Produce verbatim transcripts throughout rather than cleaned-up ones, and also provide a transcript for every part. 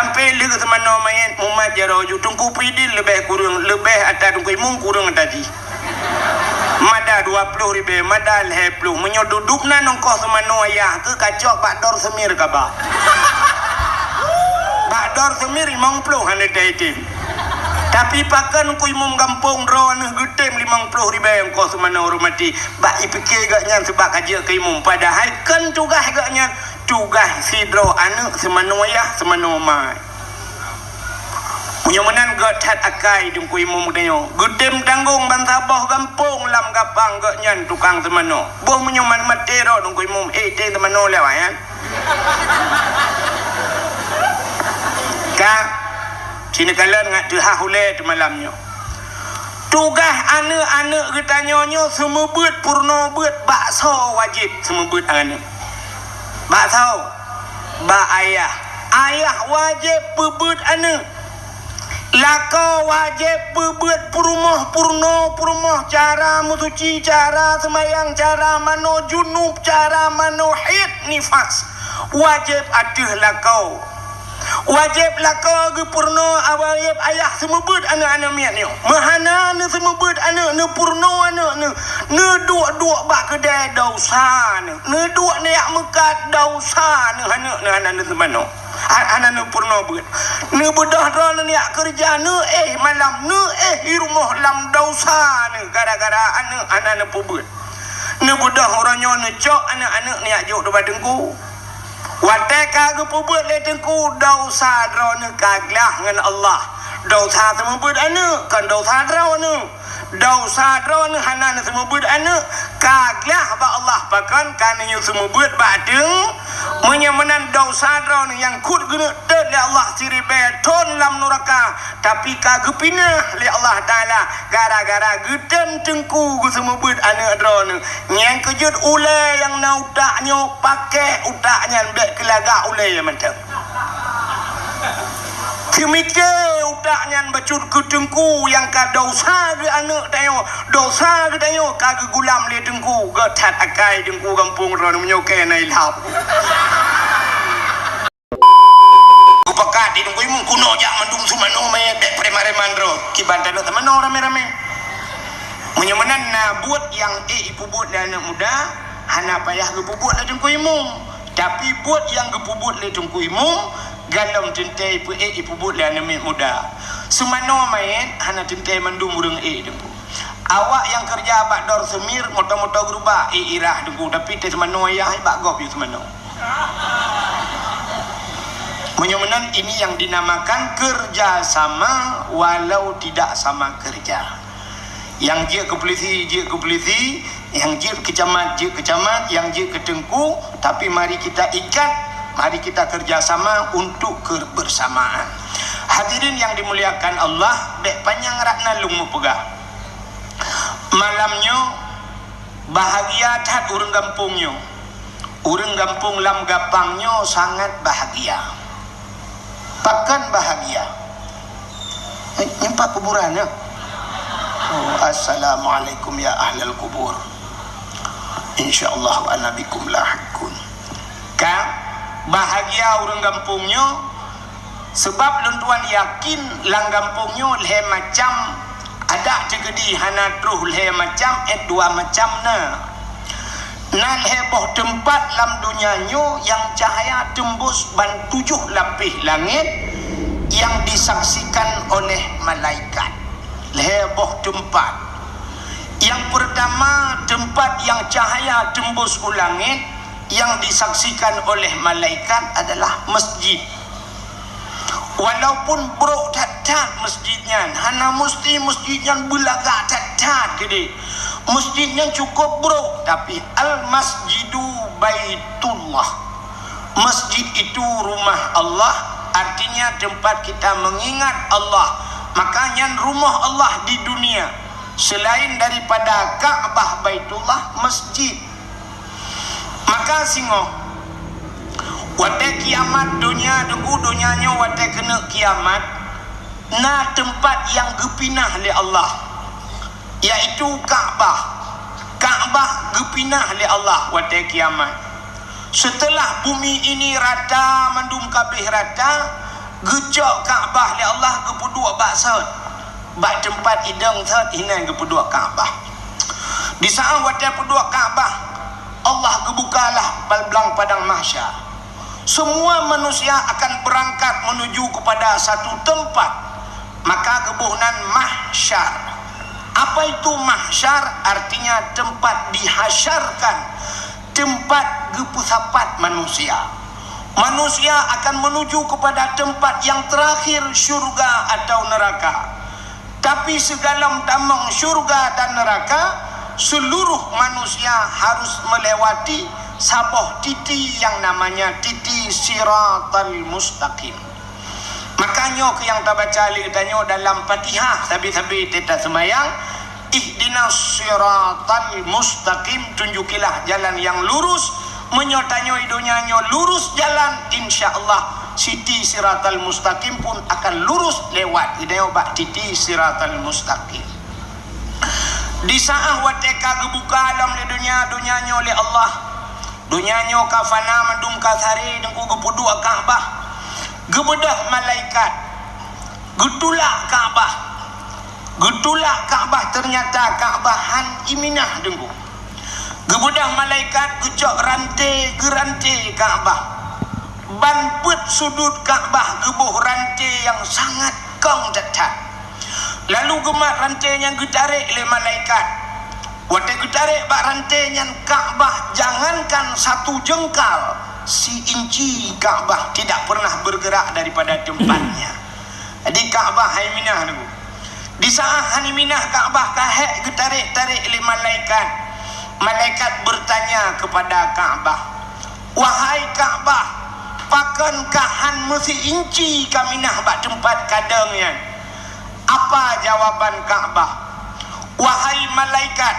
Sampoe lheueh seumanoe manyét mumat jaroe ju Teungku Pidin leubeh kureueng, leubeh ata Teungku Imum kureueng ata jih. Mada dua ploh ribèe, mada lhèe ploh. Meunyoe duduek na nongkoh seumanoe ayah keu kacok bak dor seumir kaba. Bak dor seumir limong ploh hana teuitem. Tapi pakon Teungku Imum gampông droeneuh geutem limong ploh ribèe nongkoh seumanoe hormati. Bak ipike geuh nyan seubab ka jeuet keu imum. Padahai kon tugaih geuh nyan, tugaih sidroe aneuk seumanoe ayah, seumanoe ma. Meunyoe meunan gét that akai Teungku Imum geutanyoe, geutem tanggong bansaboh gampông lam gapang gét nyan tukang seumanoe. Boh meunyoe man maté droe Teungku Imum, eh, tem seumanoe lé awak nyan. Ka, sinoe kalon ngat teuhah ulèe teumalam nyoe. Tugaih aneuk-aneuk geutanyoe nyoe seumeubeuet peurunoe beuet baksoe wajéb seumeubeuet aneuk. Baksoe, bak ayah. Ayah wajéb peubeuet aneuk. Lakoe wajéb peubeuet peurumoh peurunoe peurumoh, cara meusuci, cara seumayang, cara manoe junub, cara manoe haid nifas. Wajéb ateueh lakoe. Wajéb lakoe geupeurunoe, wajéb ayah seumeubeuet aneuk-aneuk miet nyoe. Meuhana neuseumeubeuet aneuk, neupeurunoe aneuk neuh, neuduek-duek bak keudè desya neuh, neuduek neujak meukat desya neuh, aneuk neuh hana neuseumanoe. Ha-, hana neupeurunoe beuet. Neubeudôh droeneuh neujak keureuja, neuéh malam, neuéh i rumoh lam desya neuh gara-gara aneuk hana neupeubeuet. Neubeudôh uroe nyoe neucok aneuk-aneuk neujak jok ubak teungku. Watèe ka geupeubeuet lé teungku, desya droeneuh ka glah ngon Allah. Desya seumeubeuet aneuk, kon desya droeneuh. Desya droeneuh hana neuseumeubeuet aneuk, ka glah bak Allah pakon ka neuyue seumeubeuet bak teung. Meunyoe meunan desya droeneuh nyang kheun geuneuk teuet lé Allah siribèe thon lam nuraka, tapi ka geupineupih lé Allah Taala gara-gara geutem teungku geuseumeubeuet aneuk droeneuh. Nyang keujeuet ulèe nyang na utak nyoe, pakék utak nyan bèk keu lagak ulèe mantong. Teumike utak nyan bacut keu teungku nyang ka desya geuh aneuk tanyoe, desya geuh tanyoe ka geugulam lé teungku, gét that akai teungku gampông droeneuh meunyoe keu na ilham. Geupakat di Teungku Imum, keunoe jak mandum seumanoe manyét bèk preman-preman droe. Kiban taneuk seumanoe ramé-ramé. Meunyoe meunan na buet nyang ék ipeubuet lé aneuk muda, hana payah geupeubuet lé Teungku Imum. Tapi buet nyang geupeubuet lé Teungku Imum, galom teuntèe ipeu-ék ipeubuet lé aneuk miet muda. Seumanoe manyét hana teuntèe mandum ureueng ék Teungku. Awak nyang keureuja bak dor seumir, moto-moto geurubah, éh, irah Teungku, tapi teuh seumanoe ayah bak gob yue seumanoe. Meunyoe meunan, ini yang dinamakan kerja sama walau tidak sama kerja. Nyang jeuet keu polisi, jeuet keu polisi, nyang jeuet keu camat, jeuet keu camat, nyang jeuet keu teungku, tapi mari kita ikat, mari kita kerja sama untuk kebersamaan. Hadirin yang dimuliakan Allah, bèk panyang rot na lôn meupeugah. Malam nyoe bahagia that ureueng gampông nyoe. Ureueng gampông lam gapang nyoe sangat bahagia. Pakon bahagia? Eh, nyoe pat kuburan nyoe. Oh, assalamualaikum ya ahlal kubur. Insyaallah wa ana bikum lahiqun. Ka bahagia ureueng gampông nyoe. Seubab lôn tuan yakin lam gampông nyoe lhèe macam adak teukeudi hana troh lhèe macam, eh, dua macam na. Na lhèe boh teumpat lam donya nyoe nyang cahya teumbus ban tujoh lapéh langét nyang disaksikan oleh malaikat. Lhèe boh teumpat. Nyang peurtama, teumpat nyang cahya teumbus u langét nyang disaksikan oleh malaikat adalah masjid. Walaupun brok that-that masjid nyan, hana musti masjid nyan beulagak that-that keudéh. Masjid nyan cukup brok, tapi Al-Masjidu Baitullah. Masjid itu rumah Allah, artinya tempat kita mengingat Allah. Maka nyan rumoh Allah di dunia. Selain daripada Ka'bah Baitullah, masjid. Maka singoh, watèe kiamat donya, deungon donya nyoe watèe keuneuk kiamat, na teumpat nyang geupinah lé Allah, yaitu Ka'bah. Ka'bah geupinah lé Allah watèe kiamat. Seuteulah bumi ini rata, mandum ka abéh rata, Geucok Ka'bah lé Allah geupeuduek bak sot, bak teumpat idong sot inan geupeuduek Ka'bah. Di saat watée peuduek Ka'bah, Allah geubukalah bal-, blang padang mahsyar. Semua manusia akan berangkat menuju kepada satu tempat, maka geuboh nan mahsyar. Apa itu mahsyar? Artinya tempat dihasyarkan, tempat geupeusapat manusia. Manusia akan menuju kepada tempat yang terakhir, syurga atau neraka. Tapi sigohlom tamong syurga dan neraka, seluruh manusia harus melewati saboh titi yang namanya titi Siratal Mustaqim. Maka nyoe keuh nyang tabaca lé geutanyoe dalam Fatihah sabe-sabe teuta seumayang, "Ihdinas siratal mustaqim," tunjukilah jalan yang lurus. Meunyoe tanyoe i donya nyoe lurus jalan, insya Allah siti siratal mustaqim pun akan lurus lewat geutanyoe bak titi siratal mustaqim. Di saat watée ka geubuka lom lé donya, donya nyoe lé Allah, donya nyoe ka fana mandum ka saré, Teungku, geupeuduek Ka'bah. Geubeudôh malaikat, geutulak Ka'bah. Geutulak Ka'bah, ternyata Ka'bah han iminah, Teungku. Geubeudôh malaikat, geucok ranté, geuranté Ka'bah. Ban peuet sudut Ka'bah geuboh ranté nyang sangat kong that-that. Lalu geumat ranté nyan geutarek lé malaikat. Watée geutarek bak ranté nyan, Ka'bah, jangankan satu jengkal, si inci Ka'bah tidak pernah bergerak daripada tempatnya. Jadi Ka'bah han iminah, Teungku. Di saat han iminah, Ka'bah ka hék geutarek-tarek lé malaikat. Malaikat bertanya kepada Ka'bah, "Wahai Ka'bah, pakon ka han meusi-inci kaminah bak teumpat kadong nyan?" Apa jawaban Ka'bah? "Wahai malaikat,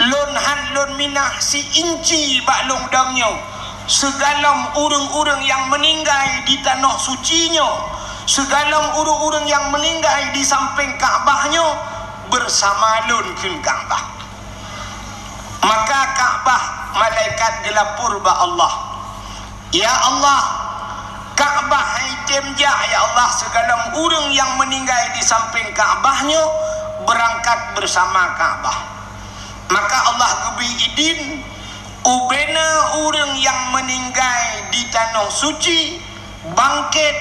lôn han lôn minah si-inci bak lôn dong nyoe. Sigohlom ureuëng-ureuëng nyang meuninggai di tanoh suci nyoe, sigohlom ureuëng-ureuëng nyang meuninggai di sampéng Ka'bah nyoe, beusama lôn kheun Ka'bah." Maka Ka'bah, malaikat geulapor bak Allah, "Ya Allah, Ka'bah han item jak, ya Allah, sigohlom ureuëng nyang meuninggai di sampéng Ka'bah nyoe beurangkat beusama Ka'bah." Maka Allah geubri idin, ubena ureuëng nyang meuninggai di tanoh suci bangkét,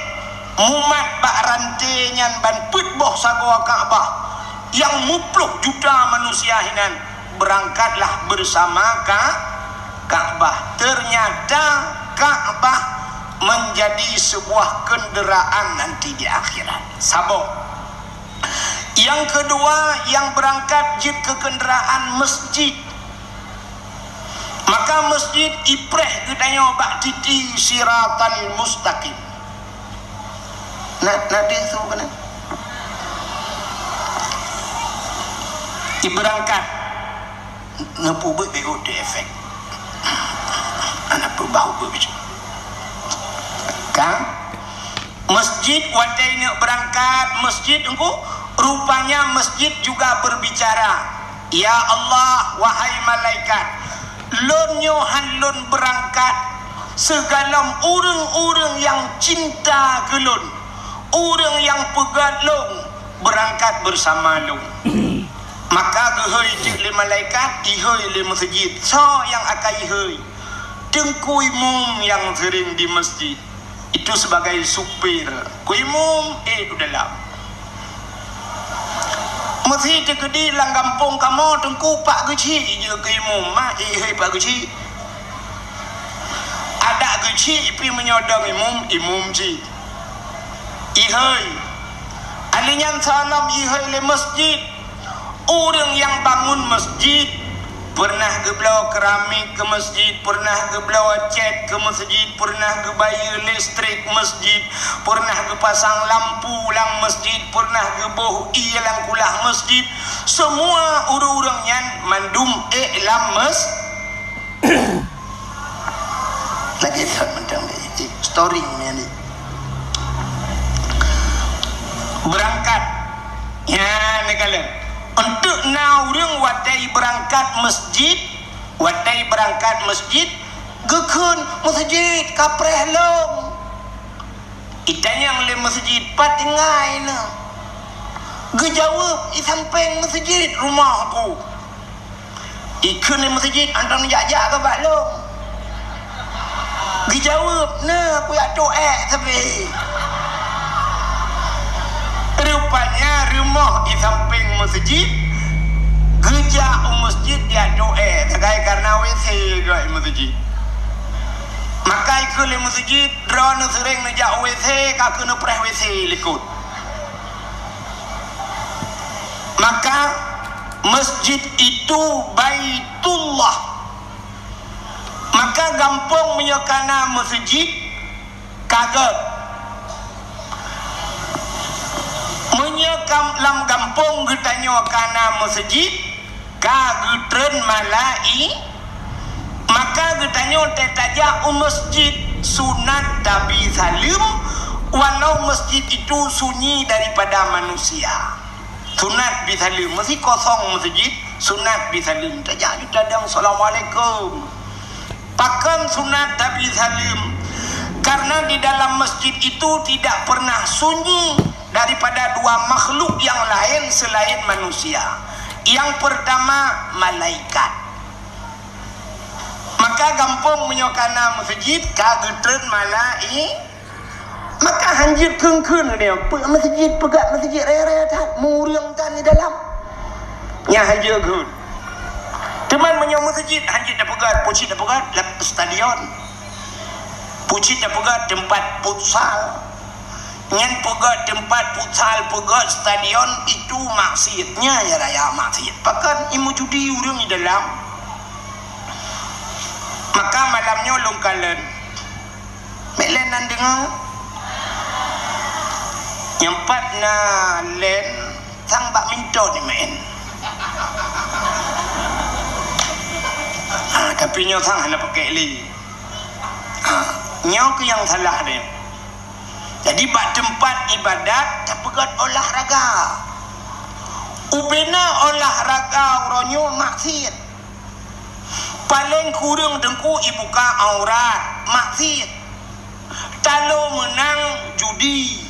mumat bak ranté nyan ban peuet boh sagoe Ka'bah, nyang muploh juta manusia hinan, beurangkatlah beusama Ka-, Ka'bah. Ternyata Ka'bah menjadi sebuah kenderaan nanti di akhirat. Saboh. Nyang keudua, nyang beurangkat jeuet keu kenderaan masjid. Maka masjid ipreh geutanyoe bak titi Siratal Mustaqim. Na, na deuh su keunan? Ibeurangkat. Neupeubuet beu teu efek. Hana peubah ubeuet bicuk. Ka? Masjid watée neuk beurangkat masjid, Teungku, rupanya masjid juga berbicara, "Ya Allah, wahai malaikat, lôn nyoe han lôn beurangkat sigohlom ureuëng-ureuëng nyang cinta keu lôn, ureuëng nyang peugét lôn, beurangkat beusama lôn." Maka geuhôi jeuet lé malaikat, ihôi lé masjid. Soe nyang akan ihôi? Teungku Imum nyang seuring di masjid. Itu sebagai supir. Ku Imum, eh, u dalam. Meusi teukeudi lam gampông kamoe, Teungku, Pak Geuchik jeuet keu imum, ma, eh, ihôi Pak Geuchik. Adak Geuchik pih meunyoe dong imum, imum cit. Ihôi. Alèh nyan salam ihôi lé masjid. Ureuëng nyang bangun masjid, peureunah geubloe keramik keu masjid, peureunah geubloe cét keu masjid, peureunah geubayeue listrik masjid, peureunah geupasang lampu lam masjid, peureunah geuboh ié lam kulah masjid. Semua ureuëng-ureuëng nyan mandum ék lam mas-, Lagèe that mantong lé, eh, story nyan lé. Beurangkat. Nyan lé kalon. Eunteuk na ureuëng watèe beurangkat masjid, watèe beurangkat masjid, geukheun masjid ka preh lom. Itanyong lé meuseujid, "Pat tinggai neuh?" Geujaweueb, "I sampéng meuseujid rumoh ku." Ikheun lé meuseujid, "Anton jak-jak keu bak lôn." Geujaweueb, "Neuh, kujak toh ék sabe." Rupanya rumoh i sampéng meuseujid, geujak u meuseujid jak toh ék, sagai karna W C geuh i meuseujid. Maka ikheun lé meuseujid, "Droeneuh seuréng neujak W C, ka keuneuk preh W C likot." Maka, masjid itu Baitullah. Maka gampông meunyoe ka na meuseujid, ka gét. Meunyoe kam-, lam gampông geutanyoe ka na meuseujid, ka geutreun malai-, maka geutanyoe teutajak u masjid sunat tabi saleuem, walau masjid itu sunyi daripada manusia. Sunat bi saleuem, meusé kosong meuseujid, sunat bi saleuem. Tajak ju tadong, "Assalamualaikum." Pakon sunat tabi saleuem? Karena di dalam masjid itu tidak pernah sunyi daripada dua makhluk yang lain selain manusia. Yang pertama, malaikat. Maka gampông meunyoe ka na meuseujid, ka geutreun malai-, Maka hanjeuet kheun-kheun geutanyoe, peue meuseujid peugét meuseujid raya-raya that, mureueng tan di dalam. Nyan hanjeuet kheun. Teuma meunyoe meuseujid hanjeuet tapeugét, peue cit tapeugét lam stadion. Peue cit tapeugét teumpat futsal. Nyan peugét teumpat futsal, peugét stadion, itu maksiat. Nyan ya raya maksiat. Pakon, i meujudi ureueng di dalam. Maka malam nyoe lôn kalon. Mek lén nan deungoe? Nyang pat na lén sang badminton ni main. Ah, tapi nyoe sang hana pakai lé. Ah, nyoe keuh nyang salah deh. Jadi bak teumpat ibadat tapeugét olahraga. Ubena olahraga uroe nyoe maksiat. Paleng kureueng teungku ibuka aurat, maksiat. Talo meunang, judi.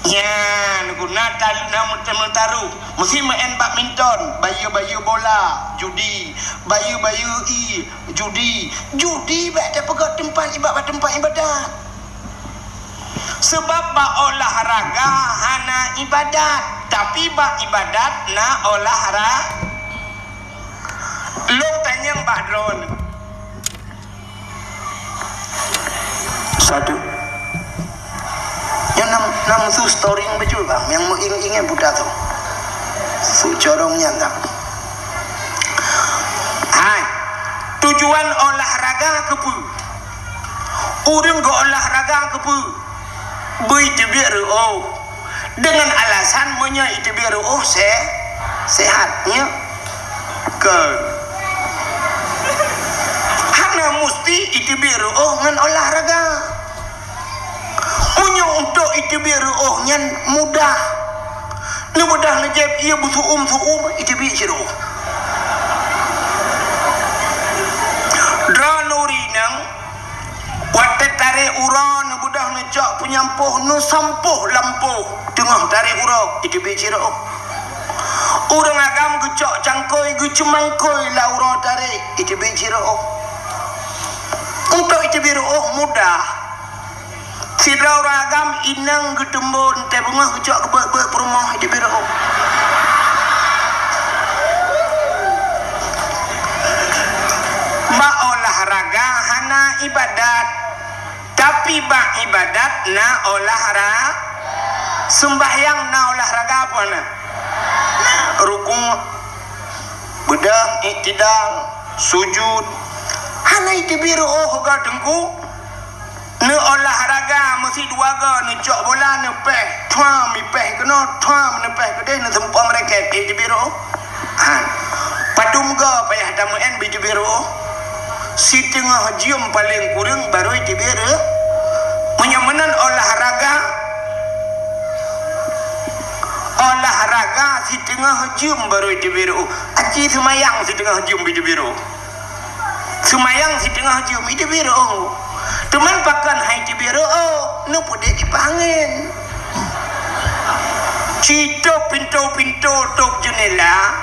Nyan, guna tal-, na meuteumeu taruh. Meusi main badminton, bayeue-bayeue bola, judi. Bayeue-bayeue ie, judi. Judi bèk tapeugét teumpat iba-, bak teumpat ibadat. Seubab bak olahraga hana ibadat, tapi bak ibadat na olahra-, Lôn tanyong bak droeneuh. Satu. Nyan nam, nam su storing beujeuet bang, nyang meuingat-ingat buta tu. Su corong nyan tak. Hai. Tujuan olahraga keupeue? Ureueng geuolahraga keupeue? Beuteubiet reuôh. Deungon alasan meunyoe iteubiet reuôh se-, sehat, nyo. Kon. Hana musti iteubiet reuôh ngon olahraga. Meunyoe untuk iteubiet reuôh nyan mudah. Neubeudôh neujép ie beusuum-suum, iteubiet cit reuôh. Droeneuh ureueng inong, watèe tarek uroe neubeudôh neucok peunyampôh, neusampôh lampôh teungoh tarek uroe, iteubiet cit reuôh. Ureueng agam geucok cangkôi, geuceumangkôi lam uroe tarek, iteubiet cit reuôh. Untuk iteubiet reuôh mudah. Sidroe ureueng agam inong geuteumbon teuh beungoh geucok geubeuet-beuet peurumoh iteubiet reuôh. Bak olahraga hana ibadat, tapi bak ibadat na olahra-, seumbahyang na olahraga apa na? Na rukuk, beudôh, iktidal, sujud. Hana iteubiet reuôh ka teungku. Neuolahraga meusi dua goe, neucok bola, neupéh, thuam, ipéh keunoe, thuam, neupéh keudeh, neuseumpom raket, iteubiet reuôh. Ha. Padum goe payah tameu'en bak iteubiet reuôh? Siteungoh jeuem paleng kureueng barô iteubiet reuôh. Meunyoe meunan olahraga, olahraga siteungoh jeuem barô iteubiet reuôh. Aci seumayang siteungoh jeuem bak iteubiet reuôh. Seumayang siteungoh jeuem, iteubiet reuôh. Teuma pakon hai teubiet reuôh, neupeudeh kipah angén. Citôb pintoe-pintoe, tôb jeunela,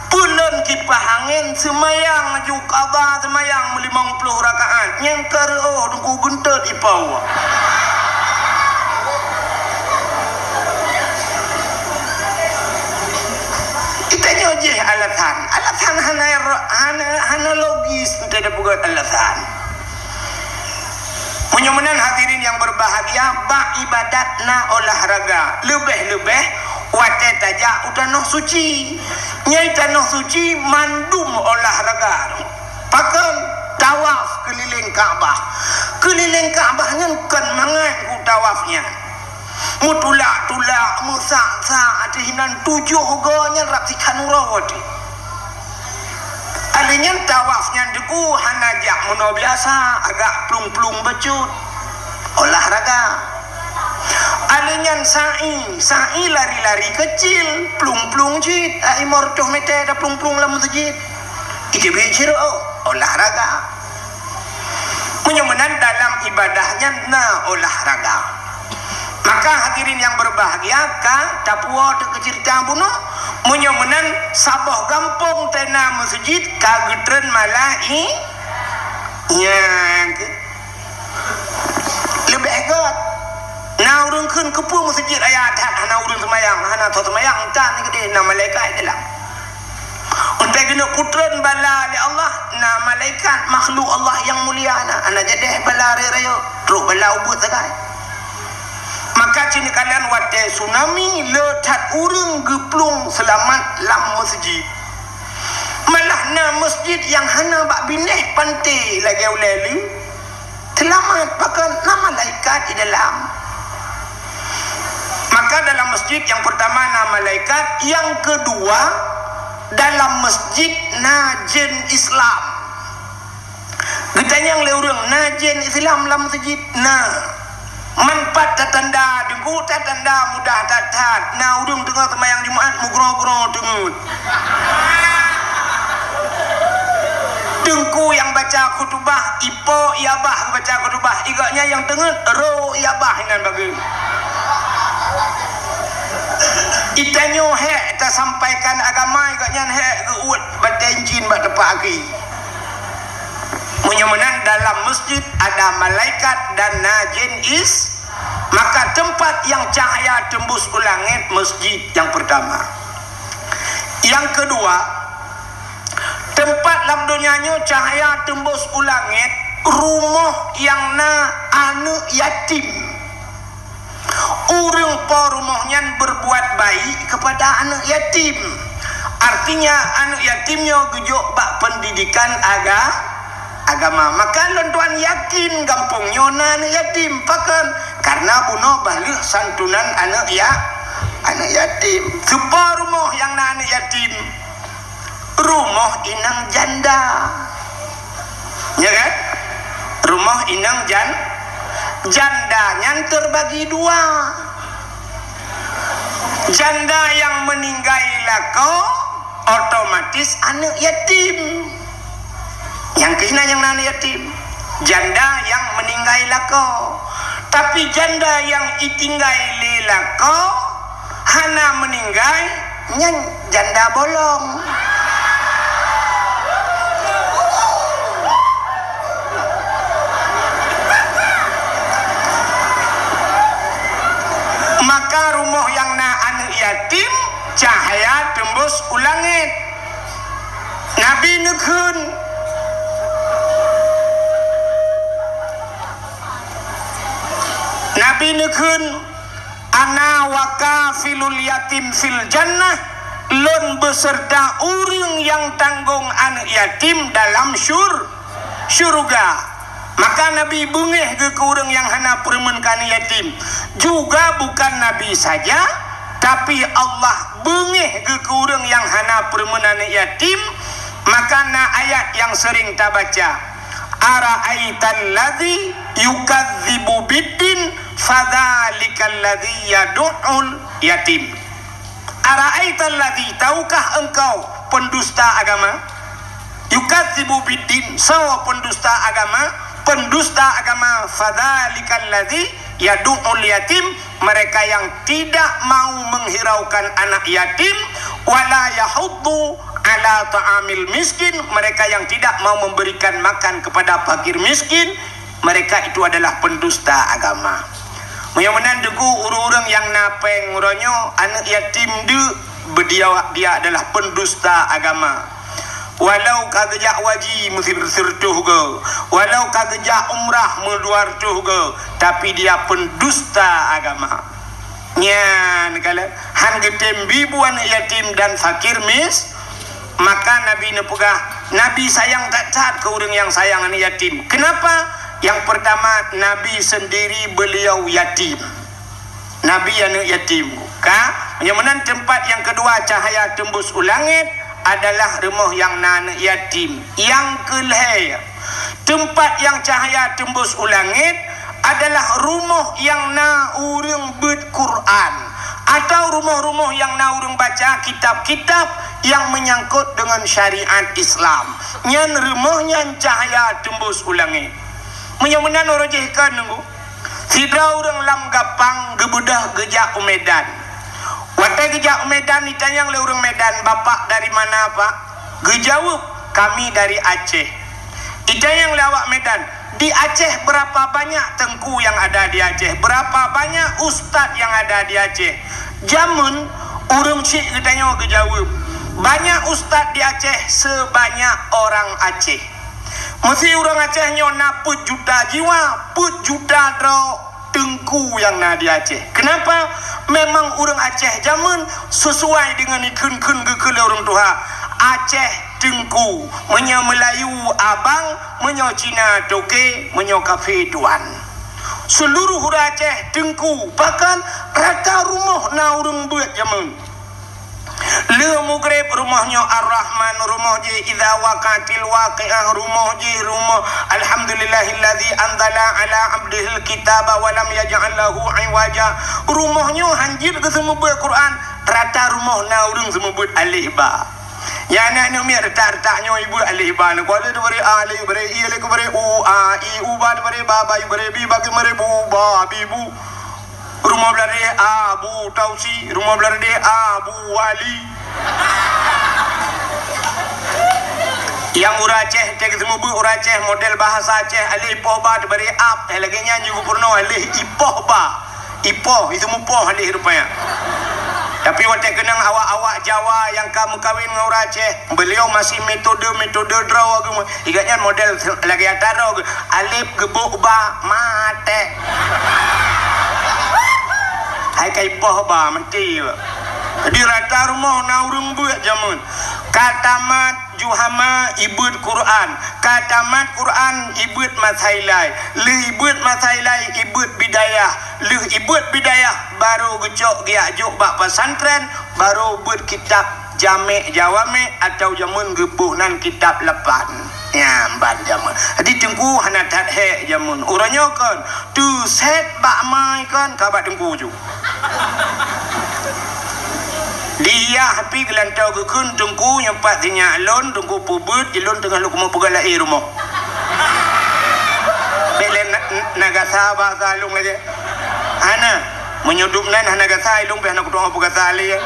peulon kipah angén, seumayang laju qadha seumayang meulimong ploh rakaat, nyang ka reuôh Teungku geuntot ipoh. Geutanyoe jih alasan, alasan hana, hana, hana logis, teupeugöt alasan. Meunyoe meunan hadirin yang berbahagia, bak ibadat na olahraga, leubeh-leubeh watée tajak u tanoh suci. Nyang tanoh suci mandum olahraga. Pakon? Tawaf keulileng Ka'bah. Keulileng Ka'bah nyan kon mangat u tawaf nyan. Meutulak-tulak, meusak-sak, ateueh inan tujoh goe nyan rab sikhan uroe teuh. Alèh nyan tawaf nyan Teungku hana jak meunoe biasa, agak plueng-plueng bacut. Olahraga. Alèh nyan sa'i, sa'i lari-lari keucil, plueng-plueng cit, ai limong reutôh meter taplueng-plueng lam meuseujid. Iteubiet cit reuôh, olahraga. Meunyoe meunan dalam ibadah nyan na olahraga. Maka hadirin yang berbahagia, ka tapuwoe teuk keu ceurita bunoe, meunyoe meunan saboh gampông teuh na meuseujid ka geutreun malai-, nyang leubeh göt. Na ureuëng kheun keupeue meuseujid raya that hana ureuëng seumayang, hana tho seumayang, tan keudeh na malaikat di dalam. Watée keuneuk peutreun bala lé Allah, na malaikat makhluk Allah nyang mulia na, hana jadeh bala rayeuk-rayeuk, trok bala ubeut sagai. Maka ci neukalon watée tsunami le that ureuëng geuplueng seulamat lam meuseujid. Malah na meuseujid nyang hana bak binéh panté lagée ulée lé. Seulamat, pakon na malaikat di dalam. Maka dalam masjid yang pertama na malaikat, yang kedua dalam masjid na jén Islam. Geutanyong lé ureuëng, na jén Islam lam masjid? Na. Man pat tatanda, Teungku, tatanda mudah that-that. Na ureuëng teungoh seumayang Jumat meugroe-groe teungeut. Teungku nyang baca khutubah, ipo i abah geubaca khutubah, i gobnyan nyang teungeut, ro i abah inan bageue. Itanyoe hék tasampaikan agama, i gobnyan hék geuuet batée incin bak teumpat akhé. Meunyoe meunan dalam masjid ada malaikat dan na jén is, maka tempat yang cahaya tembus u langét masjid yang pertama. Yang kedua, tempat lam donya nyoe cahaya tembus u langét, rumoh nyang na aneuëk yatim. Ureuëng po rumoh nyan berbuat baik kepada aneuëk yatim. Artinya, aneuëk yatim nyoe geujok bak pendidikan aga-, agama. Maka lôn tuan yakin gampông nyoe na aneuëk yatim. Pakon? Karena bunoe bah lheueh santunan aneuëk ya-, aneuëk yatim. Soe po rumoh nyang na aneuëk yatim? Rumoh inong janda. Ya kan? Rumoh inong jan-, janda nyan terbagi dua. Janda yang meninggai lakoe, otomatis aneuëk yatim. Nyang keuh na nyang na aneuëk yatim. Janda yang meninggai lakoe. Tapi janda yang itinggai lé lakoe, hana meuninggai, nyan janda bolong. Maka rumoh nyang na aneuëk yatim, cahya teumbus u langét. Nabi neukheun, Nabi neukheun, "Ana wa kafilul yatim fil jannah," lôn beuseurta ureuëng nyang tanggong aneuëk yatim dalam syur-, syeuruga. Maka Nabi beungéh geuh keu ureuëng nyang hana peureumeun keu aneuëk yatim. Juga bukan Nabi saja, tapi Allah beungéh geuh keu ureuëng nyang hana peureumeun aneuëk yatim. Maka na ayat nyang seuring tabaca, "Ara'aital ladzi yukadzibu biddin, fadzalikal ladzi yadu'ul yatim." "Ara'aital ladzi," tahukah engkau pendusta agama? "Yukadzibu biddin," soe pendusta agama? pendusta agama, fadzalikal ladzi yadu'ul yatim, mereka yang tidak mau menghiraukan anak yatim, wala yahuddu ala ta'amil miskin, mereka yang tidak mau memberikan makan kepada fakir miskin, mereka itu adalah pendusta agama. Meunyoe meunan Teungku, ureuëng-ureuëng nyang na péng uroe nyoe, aneuëk yatim deuk, beudia, dia adalah pendusta agama. Walau ka geujak haji meusi-, sireutoh goe, walau ka geujak umrah meudua reutôh goe, tapi dia pendusta agama. Nyan kalon, han geutem bi bu aneuëk yatim dan fakir mis-, maka Nabi neupeugah, Nabi sayang that-that keu ureuëng nyang sayang aneuëk yatim. Kenapa? Yang pertama, Nabi sendiri beliau yatim. Nabi aneuëk yatim. Ka? Nyang meunan teumpat nyang keudua cahya teumbus u langét adalah rumoh nyang na aneuëk yatim. Nyang keulhée, teumpat nyang cahya teumbus u langét adalah rumoh nyang na ureuëng beuet Quran, atau rumoh-rumoh nyang na ureuëng baca kitab-kitab nyang meunyangkot deungon syariat Islam. Nyan rumoh nyan cahya teumbus u langét. Meunyoe meunan uroe jih ka neunggu. Sidroe ureuëng lam gampang geubeudôh geujak u Medan. Watée geujak u Medan, itanyong lé ureuëng Medan, "Bapak dari mana, Pak?" Geujaweueb, "Kami dari Aceh." Itanyong lé awak Medan, "Di Aceh berapa banyak teungku yang ada di Aceh? Berapa banyak ustaz yang ada di Aceh?" Jameun ureuëng chik geutanyoe geujaweueb, "Banyak ustaz di Aceh sebanyak orang Aceh." Meusi ureuëng Aceh nyoe na peuet juta jiwa, peuet juta droe teungku nyang na di Aceh. Kenapa? Memang ureuëng Aceh jameun sesuai deungon ikheun-kheun geukheun lé ureuëng tuha. Aceh teungku, meunyoe Meulayu abang, meunyoe Cina toke, meunyoe kafé tuan. Seuluruh ureuëng Aceh teungku, bahkan rata rumoh na ureuëng beuet jameun. Lheueh mugreb rumoh nyoe Ar-Rahman, rumoh jih Idza Waqa'atil Waqi'ah, rumoh jih rumoh Alhamdulillahilladzi anzala ala abdihil kitaba wa lam yaj'al lahu iwaja. Rumoh nyoe hanjeuet geuseumeubeuet Quran, rata rumoh na ureuëng seumeubeuet alif ba. Ya aneuk-aneuk miet, retak-retak nyoe ibeuet alif ba. Nyoe keuh lé dibri a, lé dibri i, lé dibri u, a, i, u, ba, dibri ba, ba, dibri bi, ba, dibri bu, ba, bi, bu. Rumoh blaih Abu Tausi, rumoh blaih Abu Wali. Nyang ureuëng Aceh, teuka seumeubeuet ureuëng Aceh, model bahasa Aceh, alif poh ba teubari ap, eh, lagée nyan jih geupeurunoe alif ipoh ba. Ipoh, itu mupoh alif rupanya. Tapi watée keunong awak-awak Jawa nyang ka meukawen ngon ureuëng Aceh, beliau masih metode-metode droe geuh. Ingat nyan model lagée ata droe geuh. Alif geubok ba, maté. Hai ka ipoh ba, meuti. Jadi rata rumoh na ureuëng beuet jameun. Ka tamat Juhama ibeuet Quran. Ka tamat Quran ibeuet masailai. Lheueh ibeuet masailai ibeuet bidayah. Lheueh ibeuet bidayah baru geucok geujak jok bak pesantren, baru beuet kitab Jamek Jawamik atau jameun geuboh nan kitab lapan. Nyan ban jameun. Jadi teungku hana that hék jameun. Uroe nyoe kon, teusét bak mai kon ka bak teungku ju. Diyah pih geulantoe geukheun teungku nyang pat sinyak lôn, teungku peubeuet, ilôn teungoh lôn keumeung peugah laén rumoh. Bék lé na-, na gasa bahasa lôn lagée. Hana. Meunyoe dum nan hana gasa, ilôn pih hana kutueng peugasa lé.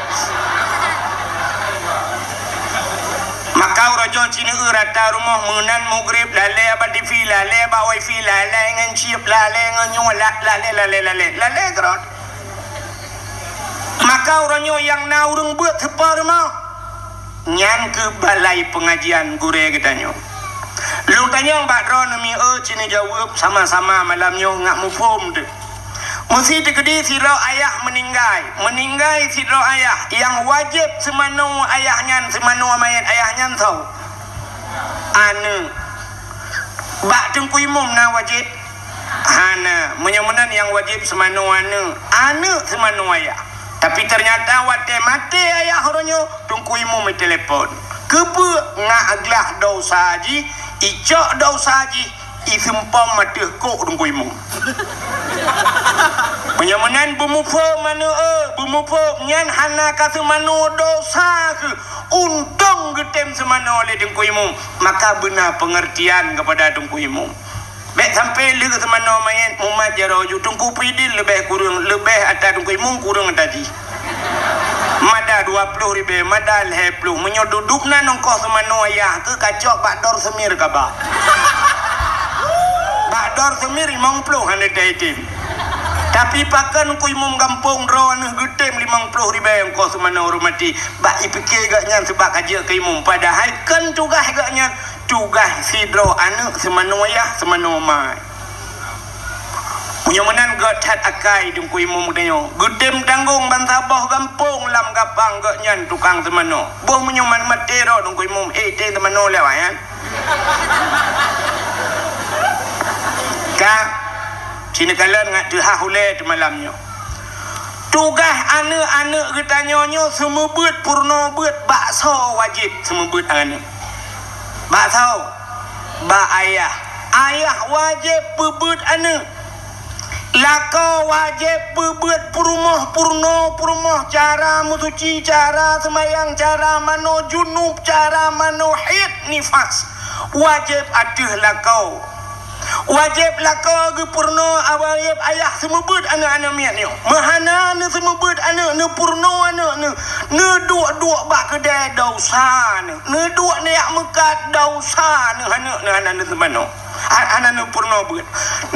Maka uroe nyoe ci neueu rata rumoh meunan mugreb, lalée bak T V, lalée bak wifi, lalée ngon chip, lalée ngon nyoe, la-, lalée, lalée, lalée, lalée keudroe. Maka uroe nyoe nyang na ureuëng beuet teupeue rumoh, nyan keuh balai peungajian gurée geutanyoe. Lôn tanyong bak droeneuh mieu ci neujaweueb sama-sama malam nyoe ngat muphom teuh. Meusi teukeudi sidroe ayah meuninggai, meuninggai sidroe ayah, nyang wajéb seumanoe ayah nyan, seumanoe manyét ayah nyan soe? Aneuëk. Bak teungku imum na wajéb? Hana. Meunyoe meunan nyang wajéb seumanoe aneuëk, aneuëk seumanoe ayah. Tapi teunyata watée maté ayah uroe nyoe, teungku imum meutelepon. Keupeue? Ngat glah dosa jih, icok dosa jih, iseumpom ateueh kok teungku imum. Meunyoe meunan beumuphom aneuëk, beumuphom nyan hana ka seumanoe dosa keuh, untông geutem seumanoe lé teungku imum, maka beuna peungeurtian keupada teungku imum. Sampé lheueh seumanoe manyét mumat jaroe ju Teungku Pidin leubeh kureueng, leubeh ata Teungku Imum kureueng ata jih. Mada dua ploh ribèe, mada lhèe ploh. Meunyoe duduek nan ongkoh seumanoe yah keu kacok bak Dor Semir kaba. Bak Dor Semir limong ploh hana teuitem. Tapi pakon Teungku Imum gampông droeneuh geutem limong ploh ribèe ongkoh seumanoe hormati. Bak ipike gobnyan seubab ka jeuet keu imum. Padahai kon tugaih gobnyan, tugaih sidroe aneuk seumanoe yah, seumanoe mat. Meunyoe meunan gèt that akai Teungku Imum geutanyoe, geutem tanggong bansaboh gampông lam gapang gobnyan tukang seumanoe. Boh meunyoe man maté rot Teungku Imum, eh, tem seumanoe lewat nyan. Ka, sinoe kalon ngat teuhah ulèe teumalam nyoe. Tugaih aneuk-aneuk geutanyoe nyoe seumeubeuet peurunoe beuet baksoe wajéb seumeubeuet aneuk. Baksoe, bak ayah. Ayah wajéb peubeuet aneuk. Lakoe wajéb peubeuet peurumoh peurunoe peurumoh, cara meusuci, cara seumayang, cara manoe junub, cara manoe haid nifas. Wajéb ateueh lakoe. Wajéb lakoe geupeurunoe, wajéb ayah seumeubeuet aneuk-aneuk miet nyoe. Meuhana neuseumeubeuet aneuk, neupeurunoe aneuk neuh, neuduek-duek bak keudè desya neuh, neuduek neujak meukat desya neuh, aneuk neuh hana neuseumanoe. Ha-, hana neupeurunoe beuet.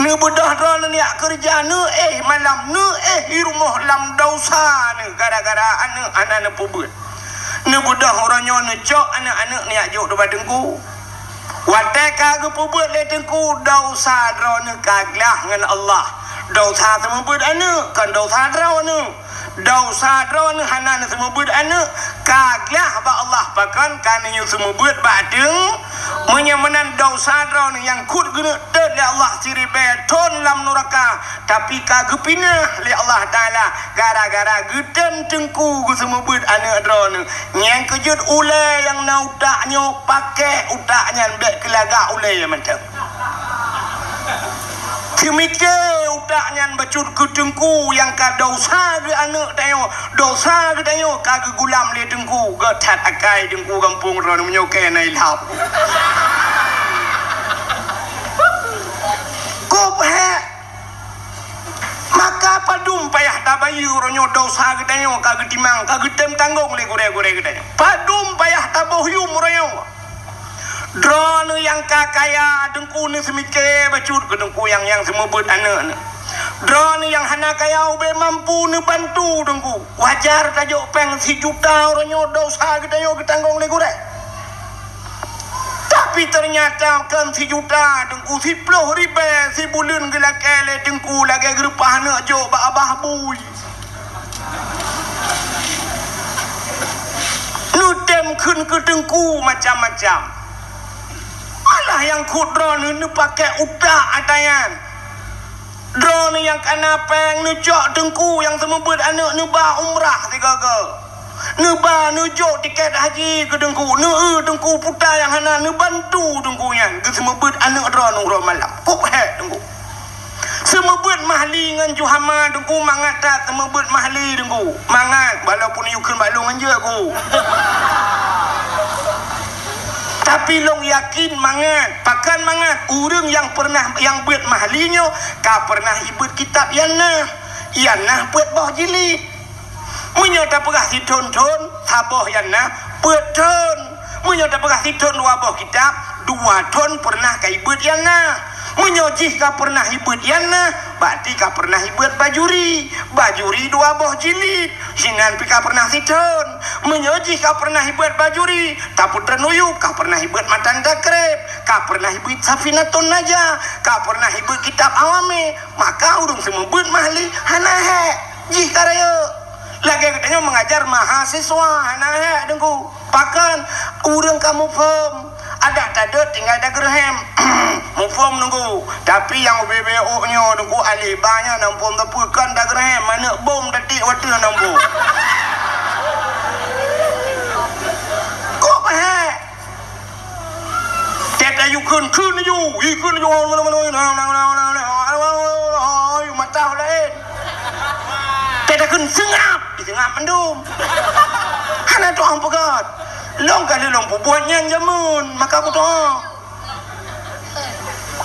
Neubeudôh droeneuh neujak keureuja, neuéh malam, neuéh i rumoh lam desya neuh gara-gara aneuk hana neupeubeuet. Neubeudôh uroe nyoe neucok aneuk-aneuk neujak jok ubak teungku. Watèe ka geupeubeuet lé teungku, desya droeneuh ka glah ngon Allah. Desya seumeubeuet aneuk, kon desya droeneuh. Desya droeneuh hana neuseumeubeuet aneuk, ka glah bak Allah pakon ka neunyoe seumeubeuet bak teung. Meunyoe meunan desya droeneuh nyang kheun geuneuk teuet lé Allah siribèe thon lam nuraka, tapi ka geupinah lé Allah Taala gara-gara geutem teungku geuseumeubeuet aneuk droeneuh. Nyang keujeuet ulèe nyang na utak nyoe, pakèk utak nyan bèk keu lagak ulèe mantong. Teumike utak nyan bacut keu teungku nyang ka desya geuh aneuk tanyoe, desya geuh tanyoe ka geugulam lé teungku, gèt that akai teungku gampông droeneuh meunyoe keu na ilham. Kop hèk. Maka padum payah tabayeue uroe nyoe desya geutanyoe ka geutimang, ka geutem tanggong lé gurèe-gurèe geutanyoe. Padum payah taboh yuem uroe nyoe. Droeneuh nyang ka kaya, teungku neuseumike bacut keu teungku nyang, nyang seumeubeuet aneuk neuh. Droeneuh nyang hana kaya ubé mampu neubantu teungku. Wajar tajok pèng sijuta uroe nyoe desya geutanyoe geutanggong lé gurèe. Tapi teunyata kon sijuta teungku, siploh ribèe sibuleuen geulakèe lé teungku lagèe geureupah aneuk jok bak abah bui. Neutem kheun keu teungku macam-macam. Malah nyang kheun droeneuh neupakèk utak ata nyan. Droeneuh nyang kana pèng neucok teungku nyang seumeubeuet aneuk neuba umrah sigoe-goe. Neuba neujok tiket haji keu teungku, neueu teungku puta nyang hana neubantu teungku nyan geuseumeubeuet aneuk droeneuh uroe malam. Kop hèk teungku. Seumeubeuet mahli ngon juhama teungku mangat that seumeubeuet mahli teungku. Mangat, walaupun yue kheun bak lôn ngon jeuet ku. Tapi lôn yakin mangat, pakon mangat, ureueng nyang peureunah nyang beuet mahli nyoe ka peureunah ibeuet kitab Yanah. Yanah peuet boh jilid. Meunyoe tapeugah sithon thon, saboh Yanah peuet thon. Meunyoe tapeugah sithon dua boh kitab, dua thon peureunah ka ibeuet Yanah. Meunyoe jih ka peureunah ibeuet Yanah, berarti ka peureunah ibeuet Bajuri. Bajuri dua boh jilid, sinan pih ka peureunah sithon. Meunyoe jih ka peureunah ibeuet Bajuri, Tapeutreun Uyup, ka peureunah ibeuet Matan Takrib, ka peureunah ibeuet Safinatun Najah, ka peureunah ibeuet kitab Awamé, maka ureueng seumeubeuet mahli hana hèk. Jih ka rayeuk. Lagèe geutanyoe meungajar mahasiswa hana hèk teungku. Pakon ureueng ka muphom, adak tadeuet tinggai dageureuh hèm. Muphom teungku, tapi nyang ubé-bé ôk nyoe teungku alih ba nyan na muphom teupeu kon dageureuh hèm, manök bom tatiek watèe na muphom. Kok pahèk? Tét ayue kheun, kheun laju, ih, kheun laju, mata laén. Tét takheun seungab, ih, seungab mandum. Hana tu'oh peugöt. Lôn ka lheueh lôn peubuet nyan jameun, maka kutu'oh.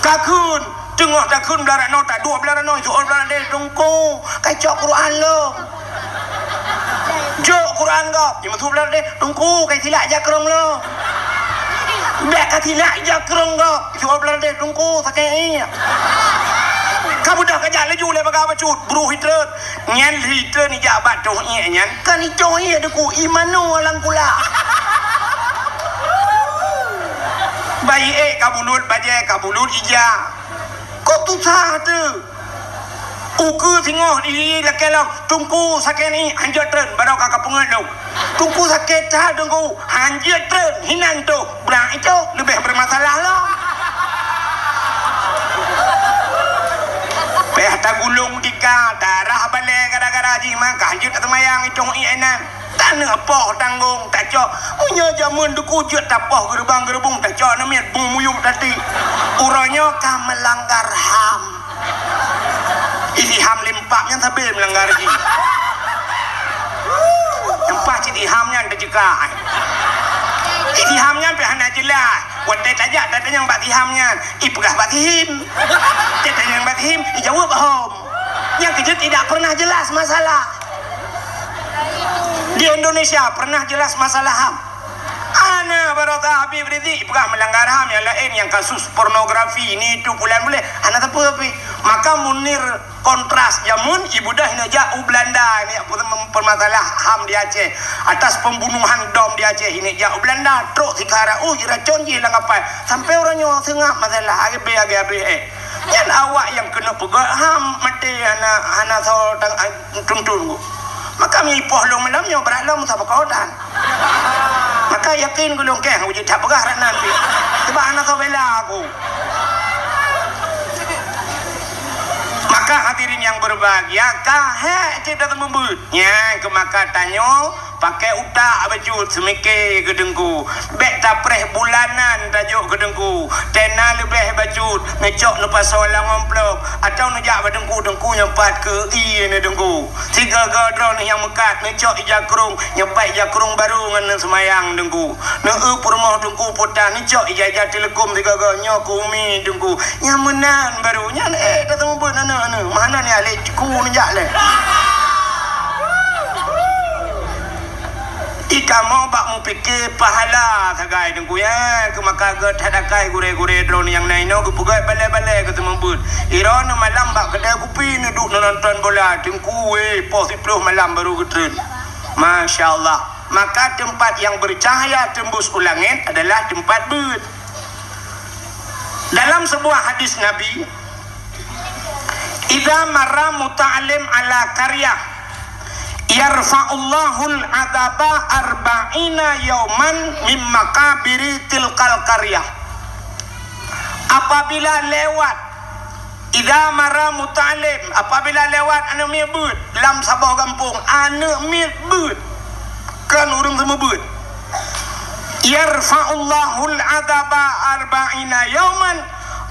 Ka kheun, Teungoh takheun blah rot noe, taduek blah rot noe, jok blah rot deh, "Teungku, kacok Quran lom." Jok Quran gob, jimeusuh blah rot deh, "Teungku, kai silak jakrong lom." Bèk ka silak jakrong gob, jok blah rot deh, "Teungku, sakét ié." Ka beudôh ka jak laju lé bagah bacut, bruh itreun. Nyan lheuh treun ijak bak toh ié nyan, kan itoh ié deuk u imanu alang kula. Bayi ék ka bulut, bajèe ka bulut ija. Kok tusah teuh? Ukeue singoh di lakèe lom, "Teungku sakét ié," hanjeuet treun, baroe ka kapeungeuet lom. "Teungku sakét that, Teungku," hanjeuet treun, hinan toh. Blah itoh leubeh bermasalah lom. Payah tagulong tika, darah balèe gara-gara jih, maka jeuet taseumayang itoh ié nyan. Taneuk poh tanggong, tacok. Meunyoe jameun deuk u jeuet tapoh geureubang-geureubong, tacok aneuk miet bung muyueb tati. Uroe nyoe ka meulanggar ham. Isi ham limpak nyan sabe meulanggar jih. Nyang paih cit iham nyan teuceuka. Isi ham nyan pih hana jeulaih. Watèe tajak tatanyong bak si ham nyan, ipeugah bak si him. Tatanyong bak si him, ijaweueb hom. Nyang keujeuet tidak pernah jelas masalah. Di Indonesia pernah jelas masalah ham. Hana, baroe Habib Rizik peugah meulanggar ham, nyang laén nyang kasus pornografi, ni itu pulan buleuen, hana sapeue pih. Maka Munir kontras jameun, ibudah neujak u Belanda, ni permasalah ham di Aceh. Atas pembunuhan dom di Aceh, neujak u Belanda, trok sikara, uh, jiracon jih lam kapal. Sampai uroe nyoe seungab masalah, habéh, habéh, habéh, eh. Nyan awak nyang keuneuk peugah ham maté hana, hana soe tang-, tuntun. Maka mi ipoh lôn malam nyoe brat lom saboh kodan. Maka yakin gulong keh uji that peugah rat nan pih. Sebab hana soe bela aku. Maka hadirin yang berbahagia, ka hék cit dah teumeubeut. Nyan keu maka tanyoe pakai utak bacut seumike keu Teungku. Bèk tapreh bulanan tajok keu Teungku. Tena leubeh bacut, neucok neupasoe lam amplop, atawa neujak bak Teungku, Teungku nyoe pat keu ié neuh Teungku. Sigoe-goe droeneuh nyang meukat, neucok ija krông, nyoe pat ija krông barô ngon neuseumayang Teungku. Neueu peurumoh Teungku puta, neucok ija-ija teuleukom sigoe-goe, nyoe keu umi Teungku. Nyang meunan barô, nyan éh, ka teumeubeut aneuk-aneuk. Meuhana ni ahli ku neujak lé. Di kamoe bak meupike pahala sagai Teungku, ya, keu maka geuh that akai gurée-gurée droeneuh nyang na inoe geupeugöt balée-balée keu teumeubeut. Droeneuh malam bak keudée kupi neuduek neunonton bola, Teungku wéh, poh siplôh malam barô geutreun. Masya Allah. Maka tempat yang bercahaya tembus u langét adalah tempat beuet. Dalam sebuah hadis Nabi, "Idza marra muta'allim ala qaryah, yarfa'ullahul adzaba arba'ina yauman min maqabiri tilkal qaryah." Apabila lewat, idza marra muta'allim, apabila lewat aneuk miet beuet lam saboh gampông, aneuk miet beuet, kon ureuëng seumeubeuet. "Yarfa'ullahul adzaba arba'ina yauman,"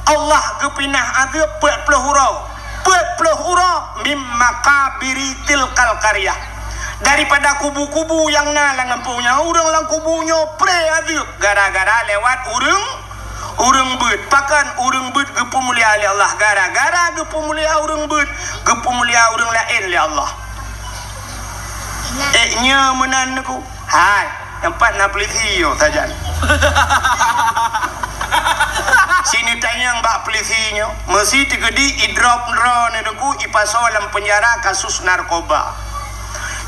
Allah geupinah azeub peuet ploh uroe. Peuet ploh uroe, "Mim maqabiri tilkal qaryah," daripada kubu-kubu nyang na lam gampông nyan. Ureuëng lam kubu nyoe pré azeub gara-gara lewat ureuëng, ureuëng beuet. Pakon ureuëng beuet geupeumulia lé Allah? Gara-gara geupeumulia ureuëng beuet, geupeumulia ureuëng laén lé Allah. Ék nyoe meunan neuku. Hai, nyang pat na peulisi nyoe sajan. Sineutanyong bak peulisi nyoe, meusi teukeudi idrop droeneuh neuku ipasoe lam peunjara kasus narkoba.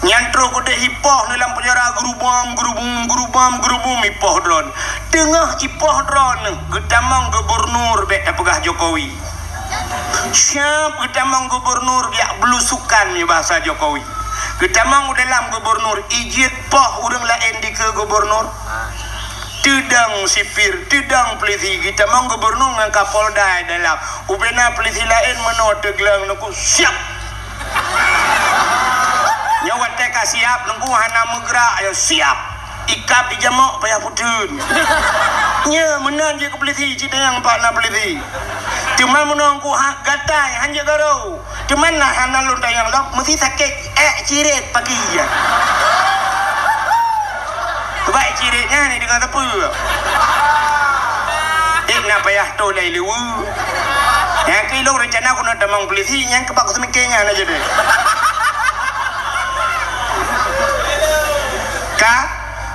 Nyan troh keudeh ipoh neuh lam peunjara, geurubom, geurubum, geurubom, geurubum, ipoh droeneuh. Teungoh ipoh droeneuh geutamong gubernur, bék tapeugah Jokowi. Siap geutamong gubernur, jak belusukan, nyoe bahasa Jokowi. Geutamong u dalam gubernur, ijeuet poh ureuëng laén dikeue gubernur. Teudong sipir, teudong peulisi, geutamong gubernur ngon Kapolda dalam. Ubena peulisi laén meunoe teugleng neuku, "Siap!" Nyoe watée ka siap, neuku hana meugrak, ya siap. Ikab ijamok payah puteun. Nyoe meunan jih keu peulisi, cit nyang pat na peulisi. Teuma meunong ku ha-, gatai, hanjeuet garo. Teuma na hana lôn tanyong lom, meusi sakét ék cirét pagi nyan. Bah ék cirét nyan ni deungon sapeue? Ék na payah toh lé leue. Nyang keu ilôn rencana keuneuk tamong polisi, nyang keu bak kuseumike nyan aja deh. Ka,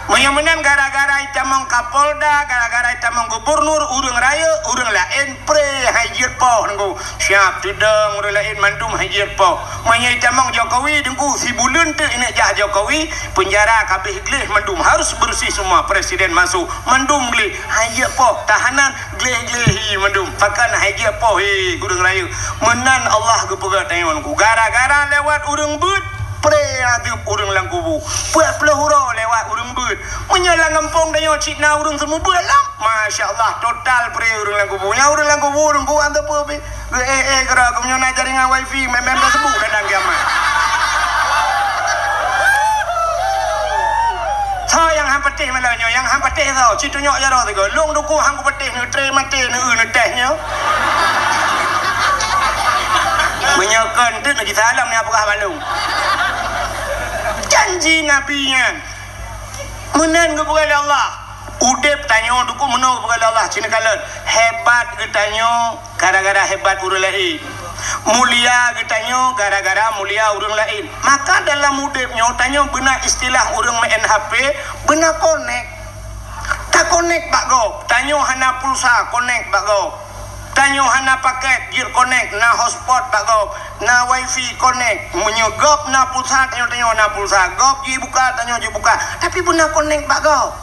meunyoe meunan gara-gara itamong Kapolda, gara-gara itamong gubernur, ureuëng rayeuk, ureuëng laén pré hai jeuet poh nunggu. Siap teudong ureuëng laén mandum hai jeuet poh. Meunyoe itamong Jokowi nunggu sibuleuen teuk ineuk jak Jokowi, penjara kabeh gleh mandum harus bersih semua, presiden masuk, mandum gleh hai jeuet poh, tahanan gleh-gleh hi mandum, pakon hai jeuet poh hi ureuëng rayeuk. Meunan Allah geupeugah tanyoe nunggu. Gara-gara lewat ureuëng beuet, pré azeub ureuëng lam kubu. Peuet ploh uroe lewat ureuëng beuet. Meunyoe lam gampông tanyoe cit na ureuëng seumeubeuet lom, masya Allah, total pré ureuëng lam kubu. Nyang ureuëng lam kubu, ureuëng kubu hana sapeue pih. Geu-eh-eh keudroe, geumeunyoe na jaringan wifi, mé-mé meuseubut kandang kiamat. Soe nyang han patéh malam nyoe, nyang han patéh soe, ci tunyok jaroe sigoe. Lôn dukung han kupatéh, neutré maté, neu-eu neutéh nyoe. Meunyoe kon teuk neuji salam, neupeugah bak lôn. Janji Nabi nyan. Meunan geupeugah lé Allah. Udeb tanyoe dukung meunoe geupeugah lé Allah, ci neukalon. Hebat geutanyoe gara-gara hebat ureuëng laén. Mulia geutanyoe gara-gara mulia ureuëng laén. Maka dalam udeb nyoe tanyoe beuna istilah ureuëng meu'en H P, beuna konek. Takonek bak gob. Tanyoe hana pulsa, konek bak gob. Tanyoe hana paket, jeuet konek, na hotspot bak gob, na wifi, konek. Meunyoe gob na pulsa, tanyoe, tanyoe na pulsa. Gob jibuka, tanyoe jibuka. Tapi beuna konek bak gob.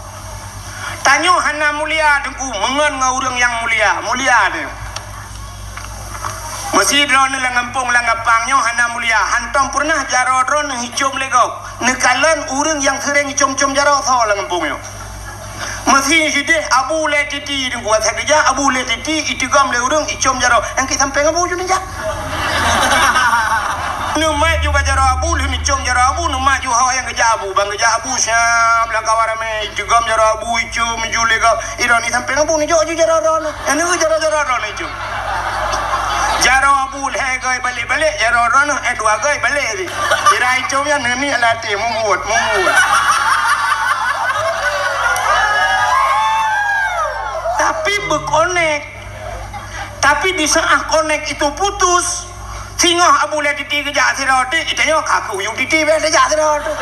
Tanyoe hana mulia, Teungku, meungon ngon ureuëng nyang mulia. Mulia teuh. Meusidroe neuh lam gampông, lam gampang nyoe hana mulia. Hantom peureunah jaroe droeneuh icom lé gob. Neukalon ureuëng nyang seuréng icom-com jaroe soe lam gampông nyoe. Meusideh Abu Lé Titi, Teungku, asai geujak Abu Lé Titi, itigom lé ureuëng icom jaroe. Nyang keu sampéng Abu ju neujak. Neumat ju bak jaroe Abu, lheueh neucom jaroe Abu, neumat ju ho nyang geujak Abu. Ban geujak Abu siap lam kawan ramé, itigom jaroe Abu, icom ju lé gob. Idroeneuh sampéng Abu neujok ju jaroe droeneuh. Nyang neu jaroe-jaroe droeneuh icom. Jaroe Abu lhée goe balek-balek, jaroe droeneuh eh dua goe balek jih. Sira icom nyan neuniet lam até, mubuet, mubuet. Tapi beukonek. Tapi di saat konek itu putus, singoh Abu Lé Titi geujak sidroe teuk, geutanyoe ka keu U Titi beh tajak sidroe teuk.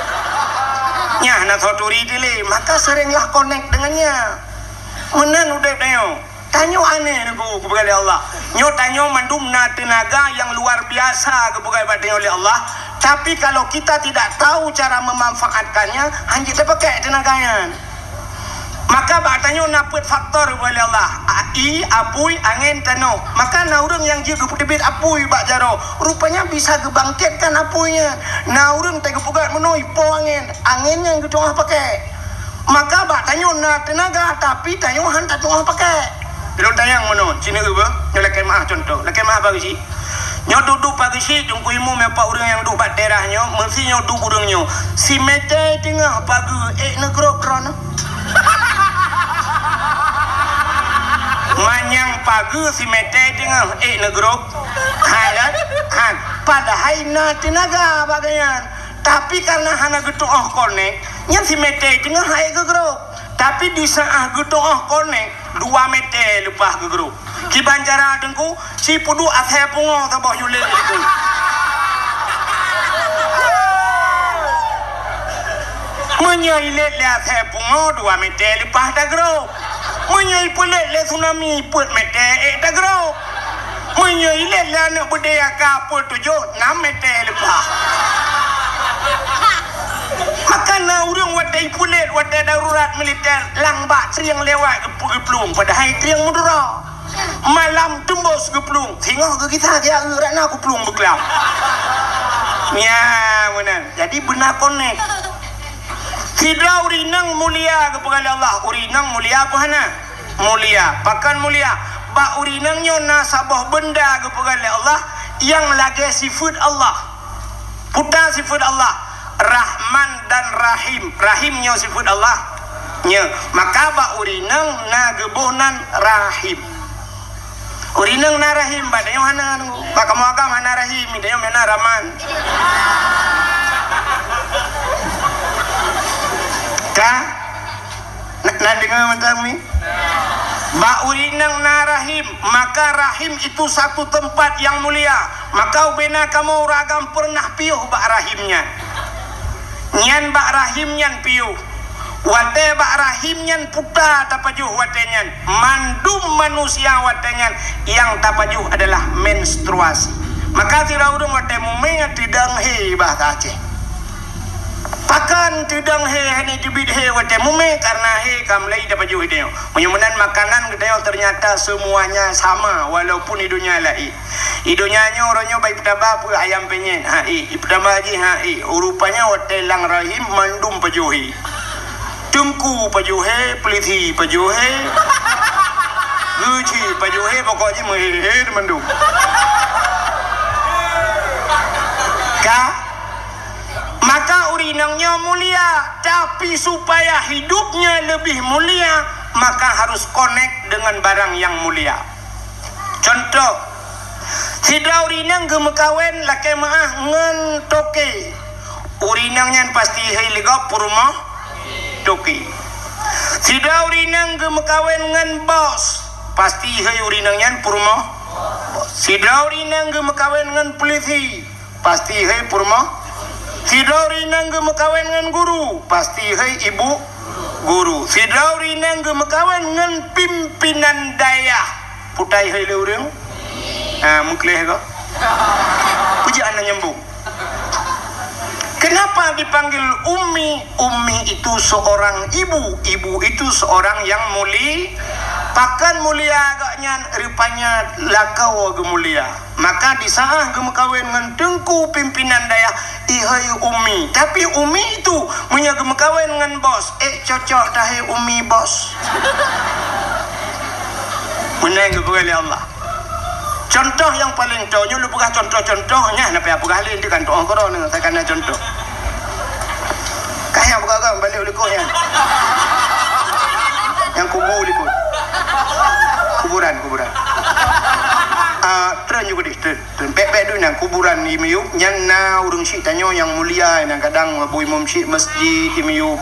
Nyan na soe turi dilé, maka seringlah konek dengan nyan. Meunan udeb tanyoe. Tanyoe aneh Teungku geupeugah lé Allah. Nyoe tanyoe mandum na teunaga nyang luar biasa geupeugah bak tanyoe lé Allah. Tapi kalau kita tidak tahu cara memanfaatkannya, hanjeuet tapakék teunaga nyan. Maka bak tanyoe na peuet faktor geupeugah lé Allah. A-, ie, apui, angén, tanoh. Maka na ureuëng nyang jeuet geupeuteubiet apui bak jaroe. Rupanya bisa geubangkitkan apui nyan. Na ureuëng teuh geupeugah meunoe ipo angén. Angén nyan geutu'oh pakék. Maka bak tanyoe na teunaga, tapi tanyoe han tatu'oh pakék. Lôn tanyong meunoe, sineuk beuh, nyoe lakée meu'ah cuntoh. Lakée meu'ah bak geuchik. Nyoe duek-duek bak geuchik, Teungku Imum, nyoe pat ureuëng nyang duek bak teras nyoe, meusi nyoe duek ureuëng nyoe. Simeté teungoh pageue ék neugrôp droeneuh. Manyang pageue simeté teungoh ék neugrôp. Han kan? Han. Padahai na teunaga bak gobnyan. Tapi karena hana geutu'oh konek, nyan simeté teungoh han ék geugrôp. Tapi di saat geutu'oh konek, dua meté leupah geugrôp. Kiban cara Teungku, si peuduek asée pungo saboh ju lét Teungku. Meunyoe ilét lé asée pungo, dua meté leupah tagrôp. Meunyoe ipeulét lé tsunami, peuet meté ék tagrôp. Meunyoe ilét lé aneuk beudé aka peuet tujoh, nam meté leupah. Maka na ureuëng watée ipeulét, watée darurat militer, lam bak trieng lewat geup-, geuplueng, padahai trieng meudroe. Malam teumbôh geuplueng, singoh geugisa geujak rot na geuplueng beuklam. Nyan meunan. Jadi beuna konek. Sidroe ureuëng inong mulia geupeugah lé Allah, ureuëng inong mulia peue hana? Mulia. Pakon mulia? Bak ureuëng inong nyoe na saboh beunda geupeugah lé Allah nyang lagée sifeuet Allah. Peue sifeuet Allah? Rahman dan Rahim. Rahim nyoe sifeuet Allah. Nyoe. Maka bak ureuëng inong na geuboh nan Rahim. Ureuëng inong na Rahim, bak tanyoe hana. Bak kamoe agam hana Rahim, tanyoe meunan Rahman. Ka? Na, na deungoe mantong mi? Bak ureueng inong na rahim, maka rahim itu satu tempat yang mulia. Maka ubena kamoe ureueng agam peureunah piôh bak rahim nyan. Nyan bak rahim nyan piôh. Watée bak rahim nyan puta tapajoh watée nyan. Mandum manusia watée nyan nyang tapajoh adalah menstruasi. Maka sidroe ureueng watée mumé teudong hé bahasa Aceh. Pakon teudong hé, hana teubiet hé watée mumé, karena hé ka mulai tapajoh i donya. Meunyoe meunan makanan geutanyoe ternyata semuanya sama, walaupun i donya laén. I donya nyoe uroe nyoe bak ipeutaba peue ayam penyet, ha éh, ipeutaba jih, ha éh. Rupanya watée lam rahim mandum pajoh hé. Teungku pajoh hé, peulisi pajoh hé. Geuchik pajoh hé, pokok jih meuhé-hé mandum. Ka? Maka ureueng inong nyoe mulia, tapi supaya hidupnya lebih mulia, maka harus connect dengan barang yang mulia. Contoh, sidroe ureueng inong geumeukawen lakée meu'ah ngon toke. Ureueng inong nyan pasti hei lé gob peurumoh toke. Sidroe ureueng inong geumeukawen ngon bos, pasti hei ureueng inong nyan peurumoh bos. Sidroe ureueng inong geumeukawen ngon peulisi, pasti hei peurumoh. Sidroe ureueng inong geumeukawen ngon guru, pasti hei ibu guru. Sidroe ureueng inong geumeukawen ngon pimpinan dayah, putai hei lé ureueng. Ha, meukleh ko. Peue jeuet hana nyambung. Kenapa dipanggil ummi? Ummi itu seorang ibu, ibu itu seorang yang muli-, pakon mulia agaknyan, rupanya lakoe geumulia. Maka di saat geumeukawen ngon teungku pimpinan dayah, ihai ummi. Tapi ummi itu meunyoe geumeukawen ngon bos, ék cocok tahai ummi bos. Meunan geupeugah lé Allah. Contoh nyang paleng toe nyoe lôn peugah contoh-contoh, nyan hana payah peugah lé, nanti kan tu'oh keudroe nyoe, takana contoh. Kah nyang peugah-peugah balik u likot nyan. Nyang kubu likot. Kuburan, kuburan. Ah, treun ju keudeh, treun. Treun. Bèk-bèk deuh nyan, kuburan di miyueb nyan na ureueng syik tanyoe nyang mulia, nyang kadang Abu Imum Syik Masjid di miyueb.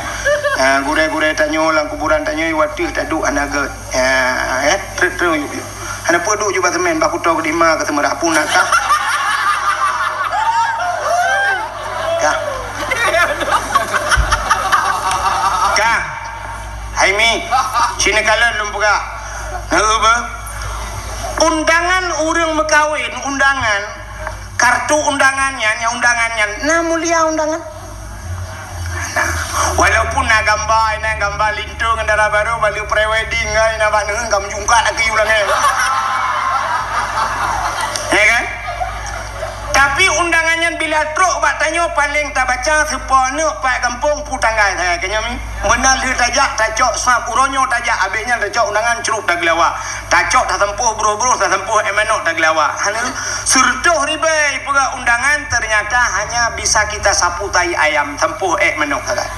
Ah, gurèe-gurèe tanyoe lam kuburan tanyoe watèe taduek hana gèt. Ya, eh, treuk-treuk yuk, yuk. Hana peue duek ju bak seumén, bak kuto keudima keu seumeurah pun na kah. Kah. Kah. Hai Mi, sinoe kalon lôn peugah. Neu beuh. Undangan ureueng meukawen, undangan, kartu undangan nyan, nyang undangan nyan, na mulia undangan. Nah, walaupun na gamba, na gamba linto ngon dara barô, bak lheueh pre-wedding, ai na bak neuheun ka meujungkat lagi ulang, eh. Ya kan? Tapi undangan nyan bila trok bak tanyoe, paleng tabaca, seupôt aneuk, pat gampông, peue tanggai, hai, keu nyoe Mi. Meunan lheueh tajak, tacok sab, uroe nyoe tajak, abéh nyan tacok undangan, crup tageulawa. Tacok tasampôh broh-broh, tasampôh ék manok tageulawa. Hana, seureutôh ribèe peugah undangan, ternyata hanya bisa kita sapu tai ayam, sampôh ék manok sagai.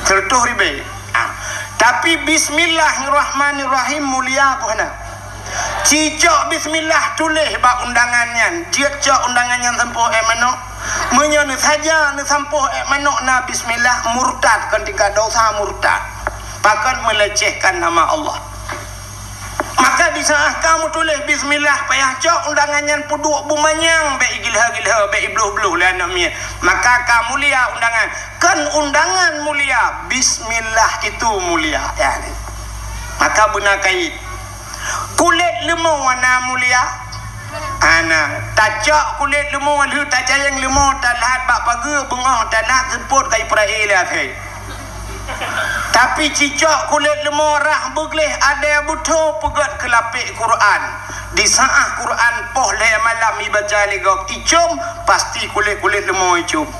Seureutôh ribèe. Ah. Tapi bismillahirrahmanirrahim mulia peue hana? Cicok bismillah tuléh bak undangan nyan, jeuet cok undangan nyan sampôh ék manok. Meunyoe neusaja neusampôh ék manok na bismillah, murtad, kon tingkat dosa murtad. Pakon melecehkan nama Allah. Maka di saat ka meutuléh bismillah, payah cok undangan nyan peuduek beumanyang, bèk igilha-gilha, bèk ibloh-bloh lé aneuk miet. Maka ka mulia undangan. Kon undangan mulia, bismillah itu mulia. Ya, ni. Maka beuna kait. Kulét leumô na mulia. Hana. Tacok kulét leumô lheueh tacayeng leumô, talhat bak pageue, beungoh talhat seupôt ka ipraya lé akhé. Tapi cicok kulét leumô rhah beugleh adèe beutho peugöt keu lapék Quran. Di saat Quran poh lhèe malam ibaca lé gob icôm, pasti kulét-kulét leumô icôm.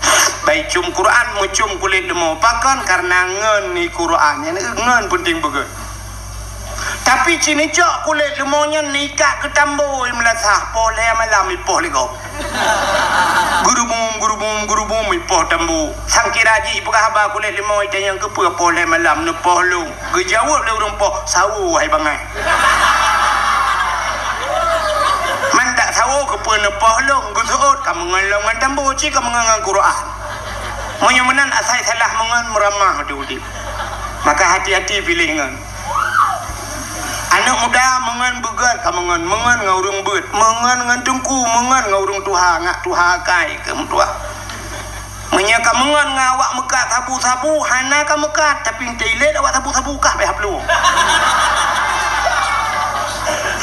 Bah icôm Quran, meucôm kulét leumô. Pakon? Karena ngon i Quran. Nyan ngon peunteng beugöt. Tapi ci neucok kulét leumô nyan neuikat keu tambo i meulasah, poh lhèe malam ipoh lé gob. Gurubum, gurubum, gurubum, ipoh tambo. Sangkira jih ipeugah haba kulét leumô itanyong keupeue poh lhèe malam neupoh lôn. Geujaweueb lé ureueng poh, "Sawo, hai bangai." Man dak sawo keupeue neupoh lôn, geuseuôt ka meungon lom ngon tambo, ci ka meungon ngon Quran. Meunyoe meunan asai salah meungon meuramah di udép. Maka hati-hati piléh ngon. Aneuk muda meungon beugét ka meungon, meungon ngon ureueng beuet, meungon ngon teungku, meungon ngon ureueng tuha, ngak tuha akai keu meutuah. Meunyoe ka meungon ngon awak meukat sabu-sabu, hana ka meukat, tapi teuilet awak sabu-sabu kah beh plueng.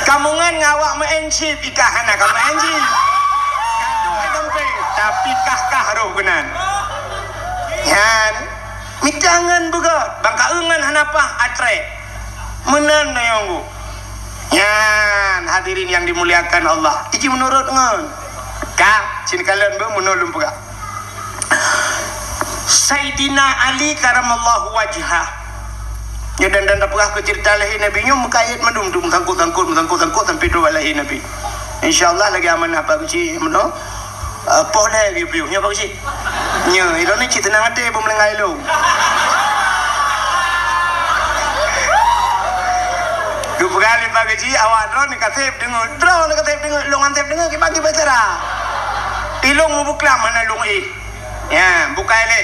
Ka meungon ngon awak meu'en chip, i kah hana ka meu'en chip. Ka duek dompet, tapi kah-kah roh keunan. Nyan, mita ngon beugét, bang ka eungon hana paih atrek. Meunan na nyang bu. Nyan, hadirin yang dimuliakan Allah. Iji meunurot ngon. Ka, sini kalian bu, meunurot lôn peugah. Saidina Ali karamallahu wajhah. Ya, dan, dan tapeugah keu cerita lahé Nabi nyoe meukait mandum tu, meusangkot-sangkot, meusangkot-sangkot sampai tu lahé Nabi. Insya Allah lagi amanah Pak Guci, meunoe. Eh, poh lhèe geuyue piôh, nyoe Pak Guci. Nyoe, ilôn ni cit seunang até beumeulanggai lôn. Geupeugah lé Pak Guci, awak droeneuh ka sép deungoe. Droeneuh ka sép deungoe, lôn han sép deungoe, kiban-kiban cara. Ilôn mubeuklam hana lôn éh. Ya, bukai lé.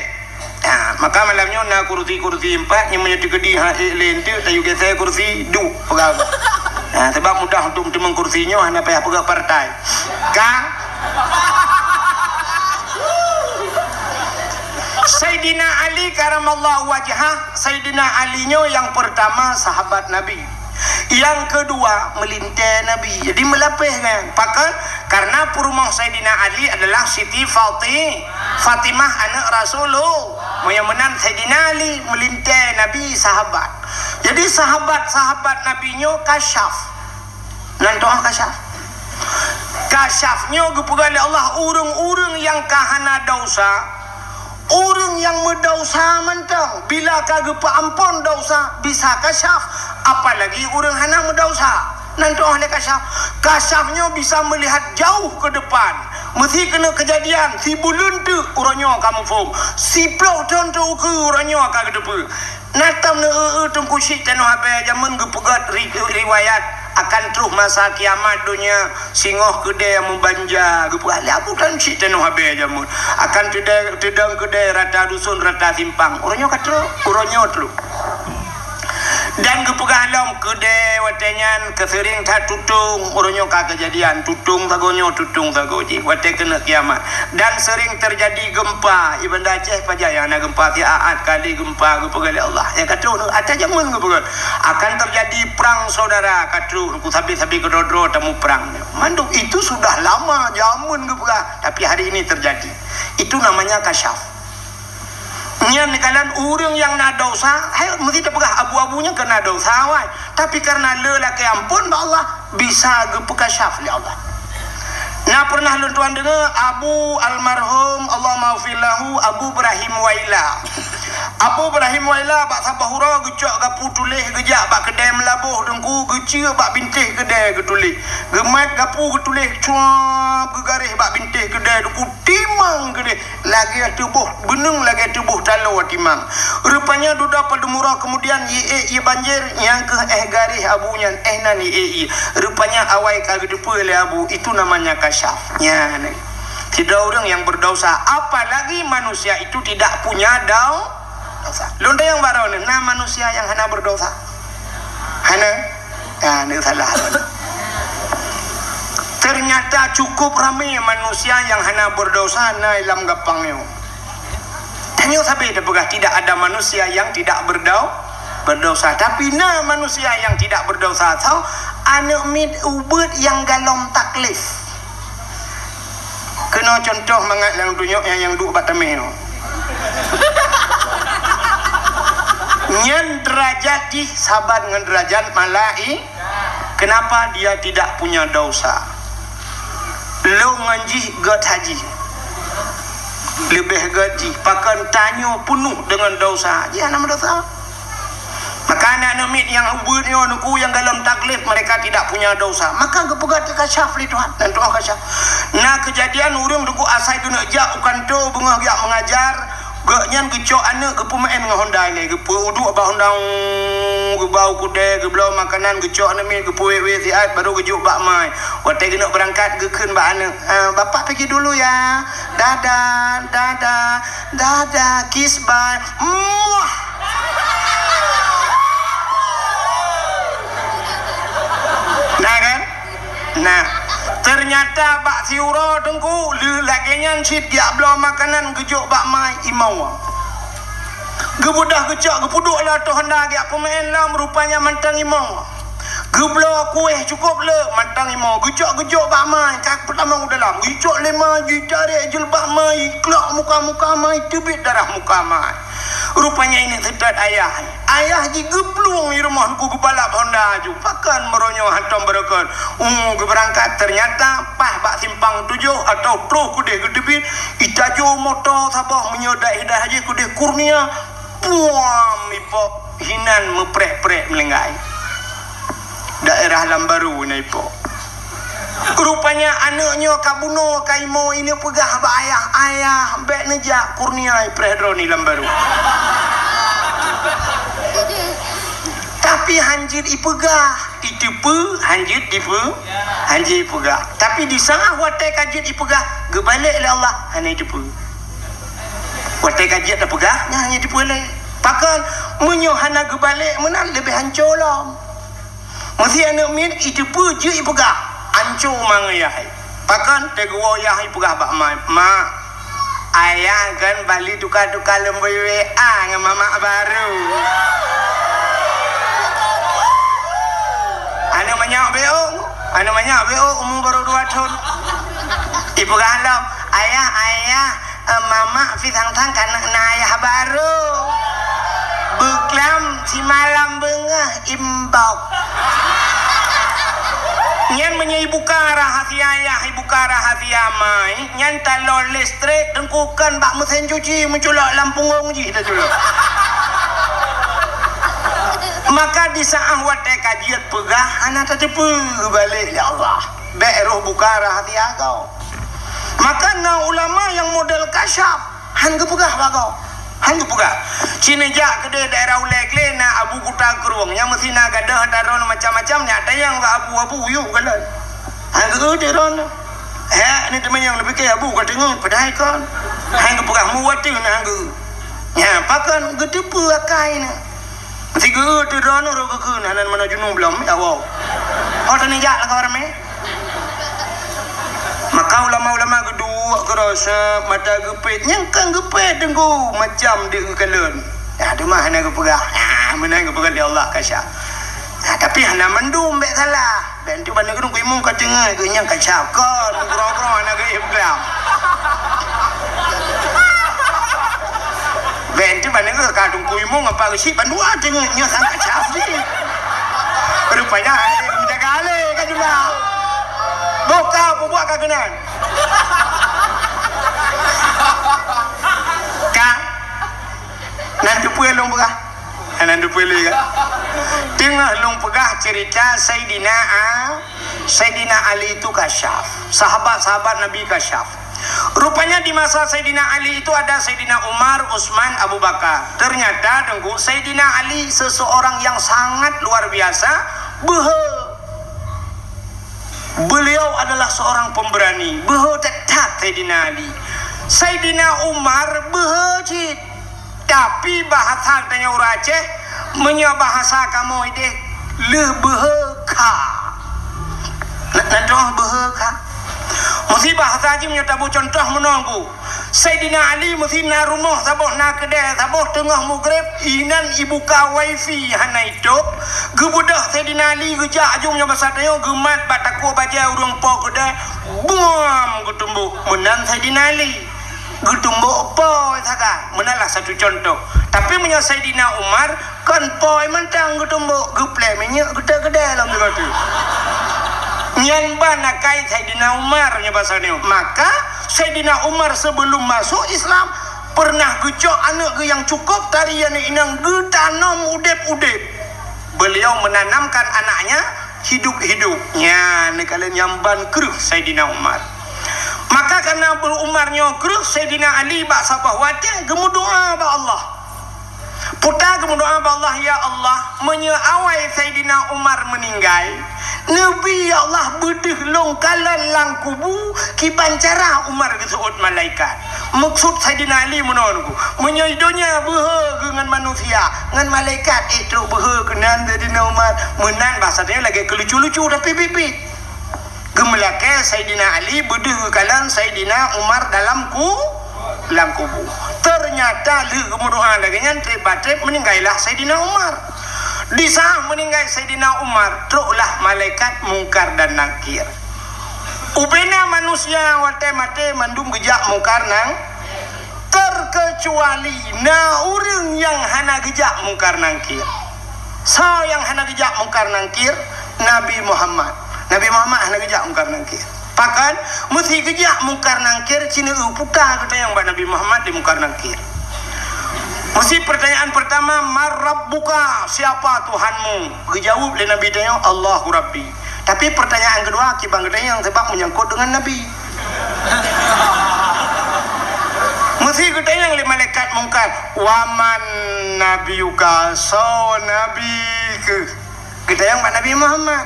Ha, maka malam nyoe na kursi-kursi empat, nyang meunyoe teukeudi ha ék lé eunteuk, tayue geusé kursi duek peugah. Ha, sebab mudah untuk meuteumèe kursi nyoe hana payah peugah partai. Ka? Saidina Ali karamallahu wajhah, Saidina Ali nyoe nyang pertama sahabat Nabi. Nyang keudua, meulintèe Nabi. Jadi, meulapéh kan. Pakon? Karena peurumoh Saidina Ali adalah Siti Fati-, Fatimah, aneuk Rasulullah. Meunyoe meunan Saidina Ali, meulintèe Nabi, sahabat. Jadi, sahabat-sahabat Nabi nyoe kasyaf. Nan toh kasyaf. Kasyaf nyoe geupeugah lé Allah, ureueng-ureueng nyang ka hana desya, ureueng nyang meudesya mantong, bila ka geupeuamphon desya, bisa kasyaf, apalagi ureueng hana meudesya. Nan toh lé kasyaf. Kasyaf nyoe bisa meulihat jauh keu depan. Meusé keuneuk keujadian, sibuleuen teuk uroe nyoe ka muphom. Siplôh thon teuk ukeue uroe nyoe ka geuteupeue. Na tam neu-eu-eu Teungku Syik Tanoh Abee jameun geupeugah ri-, riwayat akan troh masa kiamat donya, singoh keudè meubanja, geupeugah lé Abu Tan Syik Tanoh Abee jameun. Akan teudè-, teudong keudè rata dusun, rata simpang. Uroe nyoe ka troh, uroe nyoe troh. Dan geupeugah lom keudè watèe nyan keuseuring that tutong, uroe nyoe ka keujadian, tutong sagoe nyoe, tutong sagoe jih, watèe keuneuk kiamat. Dan sering terjadi gempa, i Banda Aceh pajan nyang na gempa, siat kali gempa geupeugah lé Allah. Nyang ka troh, ata jameun geupeugah. Akan terjadi perang saudara, ka troh, ku sabe-sabe keudroe-droe tamuprang. Mandum itu sudah lama jameun geupeugah, tapi hari ini terjadi. Itu namanya kasyaf. Nyan dikalan ureueng nyang na desya, hai meusti tapeugah abu-abu nyan keu na desya awai. Tapi kareuna le lakèe amphon bak Allah, bisa geupeukasyaf lé Allah. Na pernah lôn tuan deungoe Abu almarhum, Allahummaghfir lahu, Abu Ibrahim Waila. Abu Ibrahim Waila bak saboh uroe geucok gapu tuléh geujak bak keudè meulaboh Teungku, geucue bak bintéh keudè geutuléh. Geumat gapu geutuléh cuap, geugaréh bak bintéh keudè Teungku, timang keudè. Lagèe tuboh beuneueng, lagèe tuboh taloe timang. Rupanya dudoe padum uroe keumudian, ie ék ie banjir, nyang keuh éh garéh abu nyan, éh nan ie ék ie. Rupanya awai ka geuteupeue lé abu, itu namanya kasyaf. Nyan. Sidroe ureueng nyang berdosa, apalagi manusia itu tidak punya dau-, dosa. Lôn tanyong baroe nyoe, na manusia nyang hana berdosa? Hana? Ah, ni salah. Ternyata cukup ramé manusia nyang hana berdosa na lam gampang nyoe. Tanyoe sabe tapeugah tidak ada manusia yang tidak berdau-, berdosa. Tapi na manusia yang tidak berdosa. Tho, aneuk miet ubeut nyang galom taklif. Keunoe cuntoh mangat lam dunyok nyang, nyang duek bak tameh nyoe. Nyan derajat jih saban ngon derajat malai-, kenapa dia tidak punya dosa? Lôn ngon jih gèt haji. Leubeh gèt jih, pakon tanyoe peunoh deungon dosa. Jih hana meudosa. Maka aneuk miet nyang ubeut nyoe, Teungku, nyang galom taklif, mereka tidak punya dosa. Maka geupeugah teukasyaf lé Tuhan, dan Tuhan kasyaf. Na keujadian ureueng, Teungku, asai geuneuk jak u kantô beungoh jak meungajar, gobnyan geucok aneuk geupeumeu'en ngon honda ilèe, geupeuduek bak honda, geubau keudè, geubloe makanan, geucok aneuk miet, geupeuwéh-wéh siat, baru geujok bak ma. Watèe geuneuk beurangkat, geukheun bak aneuk, "Ah, Bapak pergi dulu ya. Dadah, dadah, dadah, kiss bye." Muah. Nah, teunyata bak siuroe Teungku, lheueh lagèe nyan cit geujak bloe makanan geujok bak ma imoe. Geubeudôh geucok geupeuduek lam ateueh honda geujak peumeu'en lom, rupanya mantong imoe. Geubloe kueh cukôp le, mantong imoe. Geucok geujok bak ma, ka peutamong u dalam. Geucok lé ma, jitarek jilbab ma, jiklok muka-muka ma, jiteubiet darah muka ma. Rupanya ineuk seutôt ayah. Ayah jigeuplueng di rumoh Teungku, geubalap honda laju. Pakon meunyoe hantom beureukat. Uh, geubeurangkat, teunyata paih bak simpang tujoh atau troh keudeh geuteubiet, itajô moto saboh, meunyoe daerah jih keudeh Kurnia, puam, ipok hinan meupreh-preh meulinggai. Daerah Lambaru na ipok. Rupanya aneuk nyoe ka bunoe ka imoe, ineuk peugah bak ayah, "Ayah, bèk neujak Kurnia ipreh droeneuh Lambaru." Tapi hanjeuet ipeugah, iteupeue, hanjeuet dipeu-, hanjeuet ipeugah. Tapi di saat watèe ka jeuet ipeugah, geubalek lé Allah, hana iteupeue. Watèe ka jeuet tapeugah, nyan hana iteupeue lé. Pakon, meunyoe hana geubalek meunan leubeh hanco lom. Meusé aneuk miet iteupeue jeuet ipeugah, anco ma ngon yah. Pakon, teuh geuwoe yah ipeugah bak ma, "Mak, ayah kan bali tuka-tuka leumbôi W A ngon mamak baru." Aneuk manyak B O, aneuk manyak B O umu baru dua thon. Ipeugah lom, "Ayah, ayah, Eh, mamak pih sang-sang ka na ayah baru. Beuklam simalam beungoh imbok." Nyan meunyoe ibuka rahasia ayah, ibuka rahasia ma, nyan talon listrik, Teungku, kon bak meusén cuci, meuculok lam punggong jih taculok. Maka di saat watèe ka jeuet peugah, hana tateupeue geubalek lé Allah. Bèk roh buka rahasia kau. Maka na ulama nyang model kasyaf, han geupeugah bak gob. Han geupeugah. Ci neujak keudeh daerah Ulèe Glé na Abu Kuta Krueng, nyang meusi na gadôh ata droeneuh macam-macam, nyak tanyong bak Abu, "Abu, yôh kalon." Han geupeugah droeneuh. Hèk, ni teumanyong, neupike Abu ka teungeut, padahai kon. Han geupeugah, muwati na han geu. Nya, pakon geuteupeue akai na. Sigeue teudroe nyoe rot geukheun, hana meunan junub lom, ya Allah. Oh, teunijak lakoe ramé. Maka ulama-ulama geuduek keurasa mata geupet, nyang kan geupet Teungku, macam deuek geukalon. Ya, teuma hana geupeugah. Ah, meunan geupeugah lé Allah kasyaf. Ah, tapi hana mandum bèk salah. Bèk enteuk ban neugeuh Teungku Imum ka teungeut geuh nyang kasyaf kon, meugrong-grong hana geuh ipeugah. Bèk enteuk ban neugeuh ka Teungku Imum apa geuh cit bandua teungeut nyoe sang kasyaf jih. Rupanya hana geuh menjaga alèh ka jumlah. Boh ka peubuet ka keunan. Ka. Nan teupeue lôn peugah. Nan teupeue lé kan. Teungoh lôn peugah cerita Saidina A-, Saidina Ali itu kasyaf. Sahabat-sahabat Nabi kasyaf. Rupanya di masa Saidina Ali itu ada Saidina Umar, Utsman, Abu Bakar. Ternyata, Teungku, Saidina Ali seseorang yang sangat luar biasa, beuhe. Beliau adalah seorang pemberani. Beuhe that-that Saidina Ali. Saidina Umar beuhe cit. Tapi bahasa tanyoe ureueng Aceh, meunyoe bahasa kamoe ideh, lheueh beuhe kha. Na, na droe beuhe kha. Meusi bahasa jih meunyoe taboh contoh meunoe, Bu. Saidina Ali meusi na rumoh saboh, na keudè saboh, teungoh mugreb, inan ibuka wifi hana itôb. Geubeudôh Saidina Ali geujak aju meunyoe basa tanyoe geumat bak takue bajèe ureueng po keudè, buam geutumbok. Meunan Saidina Ali. Geutumbok po sagai. Meunan lah satu contoh. Tapi meunyoe Saidina Umar, kon po mantong geutumbok, geuplè minyeuk geutot keudè lom sigoe teuk. Nyan ban akai Saidina Umar nyoe basa nyoe. Maka Saidina Umar sebelum masuk Islam pernah geucok aneuk geuh nyang cukup tari aneuk inong geutanom udeb-udeb. Beliau menanamkan anaknya hidup-hidup. Nyan neukalon nyang ban kreueh Saidina Umar. Maka karena Abu Umar nyoe kreueh, Saidina Ali bak saboh watèe geumeudoa bak Allah. Puta geumeudoa bak Allah, "Ya Allah, meunyoe awai Saidina Umar meuninggai, neubi, ya Allah, beudeuh lôn kalon lam kubu kiban cara Umar geuseuôt malaikat." Meukeusud Saidina Ali meunoe, meunyoe donya beuhe geuh ngon manusia, ngon malaikat ék trok beuhe keunan Saidina Umar. Meunan basa tanyoe lagèe keu lucu-lucu, tapi biet-biet. Geumeulakée Saidina Ali beudeuh geukalon Saidina Umar dalam ku-, lam kubu. Teunyata lheueh geumeudoá lagée nyan, treb-treb meuninggai lah Saidina Umar. Di saat meuninggai Saidina Umar, troklah malaikat Mungkar dan Nakir. Ubena manusia watée maté mandum geujak Mungkar nang, terkecuali na ureuëng nyang hana geujak Mungkar Nakir. Soe nyang hana geujak Mungkar Nakir? Nabi Muhammad. Nabi Muhammad hana geujak Mungkar Nakir. Pakon? Meusi geujak Mungkar Nakir, sineuk puta geutanyong bak Nabi Muhammad di Mungkar Nakir. Meusi pertanyaan pertama, "Man rabbuka?" Siapa Tuhanmu? Geujaweueb lé Nabi tanyong, "Allahu Rabbi." Tapi pertanyaan keudua, kiban geutanyong sabab menyangkut dengan Nabi. Meusi geutanyong lé malaikat Mungkar, "Wa man nabiyuka?" Soe nabi keuh? Geutanyong bak Nabi Muhammad.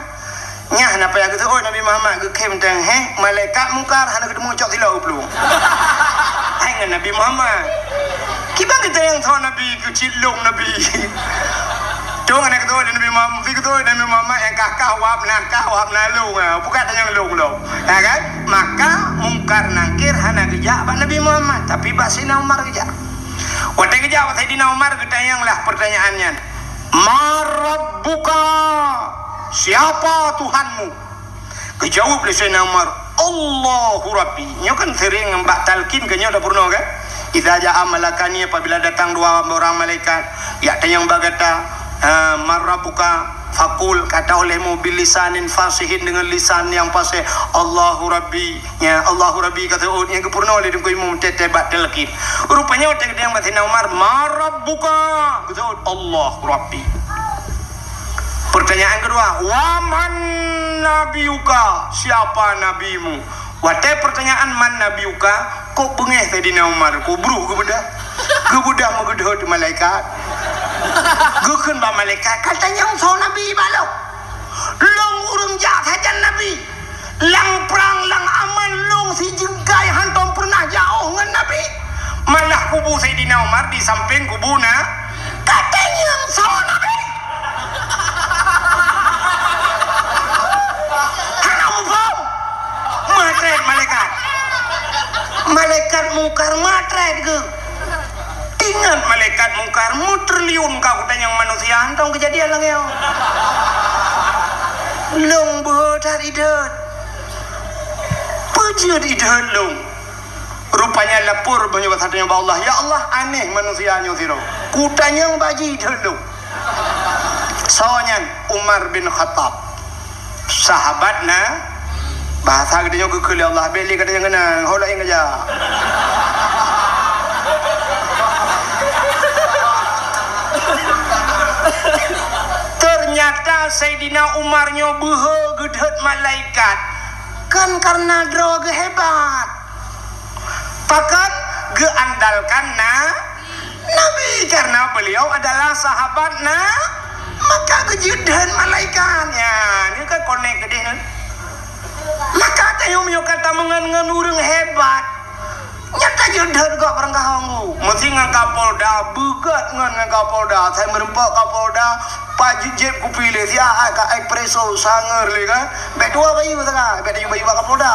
Nyan hana payah geuseuôt Nabi Muhammad, geukheun teuh, heh, malaikat Mungkar hana geuteumu cok silop u plueng. Hai ngon Nabi Muhammad. Kiban geutanyong soe nabi keuh, cit lôn nabi. Dong hana geuseuôt Nabi Muhammad, meusi geuseuôt Nabi Muhammad nyang kah-kah wab na kah wab na lôn, ha, bukan tanyong lôn lom. Ya kan? Maka Mungkar Nakir hana geujak bak Nabi Muhammad, tapi bak Saidina Umar geujak. Watée geujak bak Saidina Umar, geutanyong lah pertanyaan nyan. "Man rabbuka?" Siapa Tuhanmu? Geujaweueb lé Saidina Umar, "Allahu Rabbi." Nyoe kan sering bak talqin keu nyoe tapeurunoe kan? "Idza jaa malakani," apabila datang dua orang malaikat, jak tanyong bak gata, ha, "Man rabbuka?" Faqul, kata olehmu, "Bilisanin fasihin," dengan lisan yang fasih, "Allahu Rabbi." Nya, "Allahu Rabbi" ka seuôt, nyang geupeurunoe lé Teungku Imum teuh-teuh bak talqin. Rupanya watée geutanyong bak Saidina Umar, "Man rabbuka?" Geuseuôt, "Allahu Rabbi." Pertanyaan keudua, "Wa man nabiyuka?" Siapa nabimu? Watée pertanyaan "Man nabiyuka", kok beungéh Saidina Umar, kok bruh geubeudôh. Geubeudôh meugeudhôt malaikat. Geukheun bak malaikat, "Ka tanyong soe nabi bak lôn? Lôn ureuëng jak sajan nabi. Lam prang, lam aman, lôn sijeungkai hántom peureunah jiôh ngon nabi. Malah kubu Saidina Umar di sampéng kubu na, ka tanyong soe nabi?" Hana muphom. Meutrét malaikat. Malaikat Mungkar meutrét geuh. Ingat malaikat Mungkar, meutriliun ka kutanyong manusia, hántom keujadian lagée nyoe. Lôn beuhe that idhôt. Peue jeuet idhôt lôn? Rupanya lapor meunyoe bak Allah, "Ya Allah, aneh manusia nyoe sidroe. Kutanyong bak jih idhôt lôn." Soe nyan? Umar bin Khattab. Sahabat na, bahasa geutanyoe geukheun lé Allah, bék lé gata nyang keunong, ho laén keujak. Ternyata Saidina Umar nyoe beuhe geudhôt malaikat, kon karena droe geuh hebat. Pakon? Geuandalkan na, Nabi, karena beliau adalah sahabat na, maka geujeuet dheun malaikat. Ya, nyoe ka konek keudeh nyoe. Maka tanyoe meunyoe ka tameungon ngon ureuëng hebat, nyan tajeuet dheun gob barangkaho. Meusi ngon Kapolda, beugot ngon, ngon Kapolda. Asai meureumpok Kapolda, pajoh jép kupi lé, siat ka espresso, sangar lé kan. Bék tuwoe bayeue teuka, bék tuwoe bayeue bak Kapolda.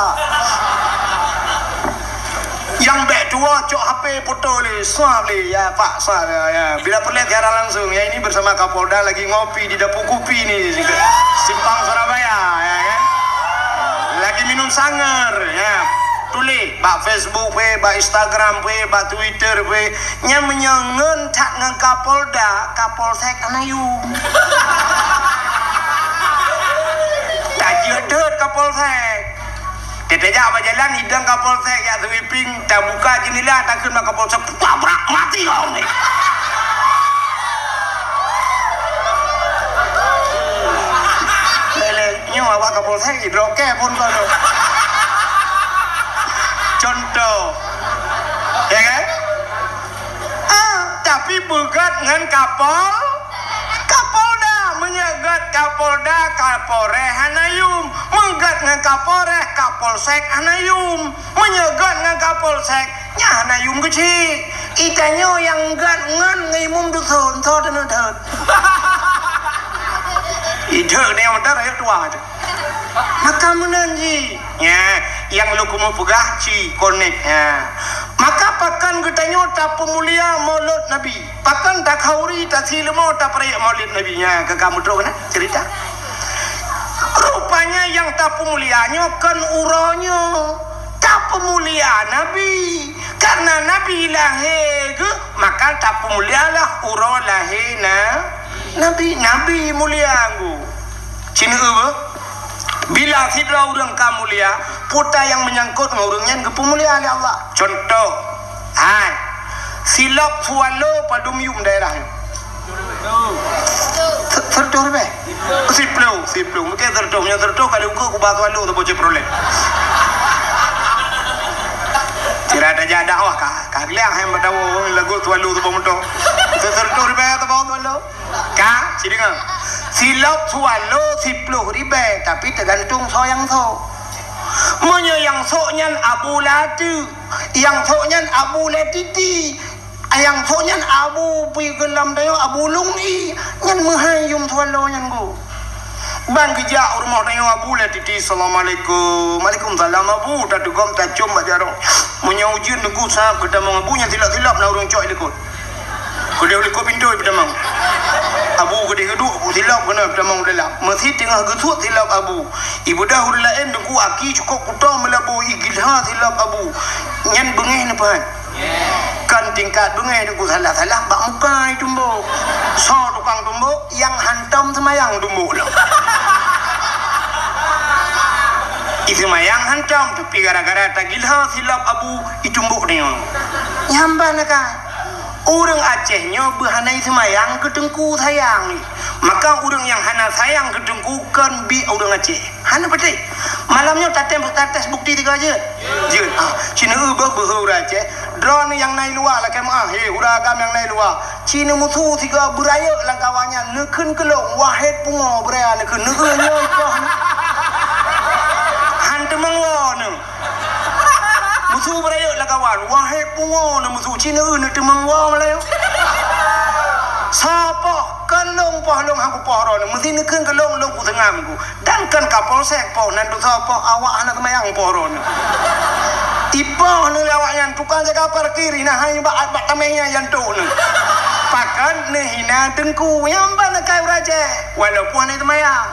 Nyang bék tuwoe cok H P foto lé, swab lé, ya Pak, swab, ya, ya. Bila peureulée siaran langsung, ya ini bersama Kapolda lagi ngopi di Dapur Kupi ni, Simpang Surabaya, ya kan. Lagi minum sangar, ya. Tuléh bak Facebook pih, bak Instagram pih, bak Twitter pih. Nyan meunyoe ngon that ngon Kapolda, Kapolsek hana yum. Tajeuet deuet Kapolsek. Teutajak bak jalan, idong Kapolsek jak sweeping, tabuka jeundela, takheun bak Kapolsek, "Tabrak mati kau ni!" Lé, lé, nyoe awak Kapolsek jidroke pun kau tu. Contoh. Ya kan? Ah, tapi beugot ngon Kapol-, Kapolda. Meunyoe got Kapolda, Kapolres hana yum. Meugot ngon Kapolres, Kapolsek hana yum. Meunyoe got ngon Kapolsek, nyan hana yum keuchik. Itanyoe nyang got ngon ngon imum dusun, soe teuneuk deuet? Ideuek ni motor, ayo tuah tu. Maka meunan jih. Nya, nyang lôn keumeung peugah ci konek. Nya. Maka pakon geutanyoe tapeumulia Maulud Nabi? Pakon takhauri tasileumô tapeurayeuk Maulud Nabi? Nya, ka kamoe troh na cerita. Rupanya nyang tapeumulia nyoe kon uroe nyoe. Tapeumulia Nabi. Karena Nabi lahé geuh, maka tapeumulialah uroe lahé na Nabi. Nabi mulia geuh. Ci neueu beuh? Bila sidroe ureuëng ka mulia, peue nyang meunyangkot ngon ureuëng nyan geupeumulia lé Allah. Contoh, hai, silop Swallow padum yum daerah nyoe? Se-, seratus ribèe? Siploh, siploh. Mungkin seratus, meunyoe seratus kali ukeue kubah Swallow saboh Chevrolet. Sira tajak dakwah ka, ka geuliang hai meudawa lagu Swallow saboh moto. Se-, seratus ribèe saboh Swallow. Ka, ci deungoe. Silop Swallow siploh ribèe, tapi teugantung soe nyang sok. Meunyoe nyang sok nyan Abu Lati, nyang sok nyan Abu Letiti, nyang sok nyan Abu pi geulam dayoe Abu Lung I, nyan meuhai yum Swallow nyan geuh. Ban geujak u rumoh tanyoe Abu Letiti, "Assalamualaikum." "Waalaikumsalam, Abu." Tatugom tacom bak jaroe. Meunyoe ujeuen neugusab geutamong Abu, nyan silop-silop na ureuëng cok i likot. Keudeh u likot pintoe peutamong. Abu keudeh geuduek, silop keunoe peutamong u dalam. Meusi teungoh geusuet silop Abu. Ibeudôh ureuëng laén Teungku aki cukôp kuto meulaboh igilha silop Abu. Nyan beungéh neupeuhan. Kan tingkat beungéh Teungku salah-salah bak muka itumbok. Soe tukang tumbok? Nyang hantom seumayang tumbok lom. Iseumayang hantom, tapi gara-gara tagilha silop Abu, itumbok deungoe. Nyan ban akai. Ureuëng Aceh nyoe beuhana iseumayang keu Teungku sayang. Maka ureuëng nyang hana sayang keu Teungku kon biek ureuëng Aceh. Hana patéh. Malam nyoe tatem, tates bukti tiga jeuet. Jeuet. Ah, ci neueu beuh beuhe ureuëng Aceh. Droeneuh nyang na i luwa lakée meuáh, he, ureuëng agam nyang na i luwa. Ci neumusu sigoe beurayeuk lam kawan nyan, neukheun keu lôn, wahé pungoe beuraya neukheun, neueu nyoe ikoh. Han teumeung woe neuh. Musu beurayeuk lam kawan, wahé pungoe neuh musu, ci neueu neuteumeung woe meulayeue. Soe poh, kon lôn poh lôn han kupoh droeneuh, meusi neukheun keu lôn, lôn kuseungam ku. Dan kon Kapolsek poh, nan tusoe poh, awak hana seumayang poh droeneuh. Ipoh neuh lé awak nyan, tukang jaga parkir, hina hai bak, bak tameh nyan jantok neuh. Pakon neuhina Teungku, nyan ban akai ureuëng Aceh, walaupun hana seumayang.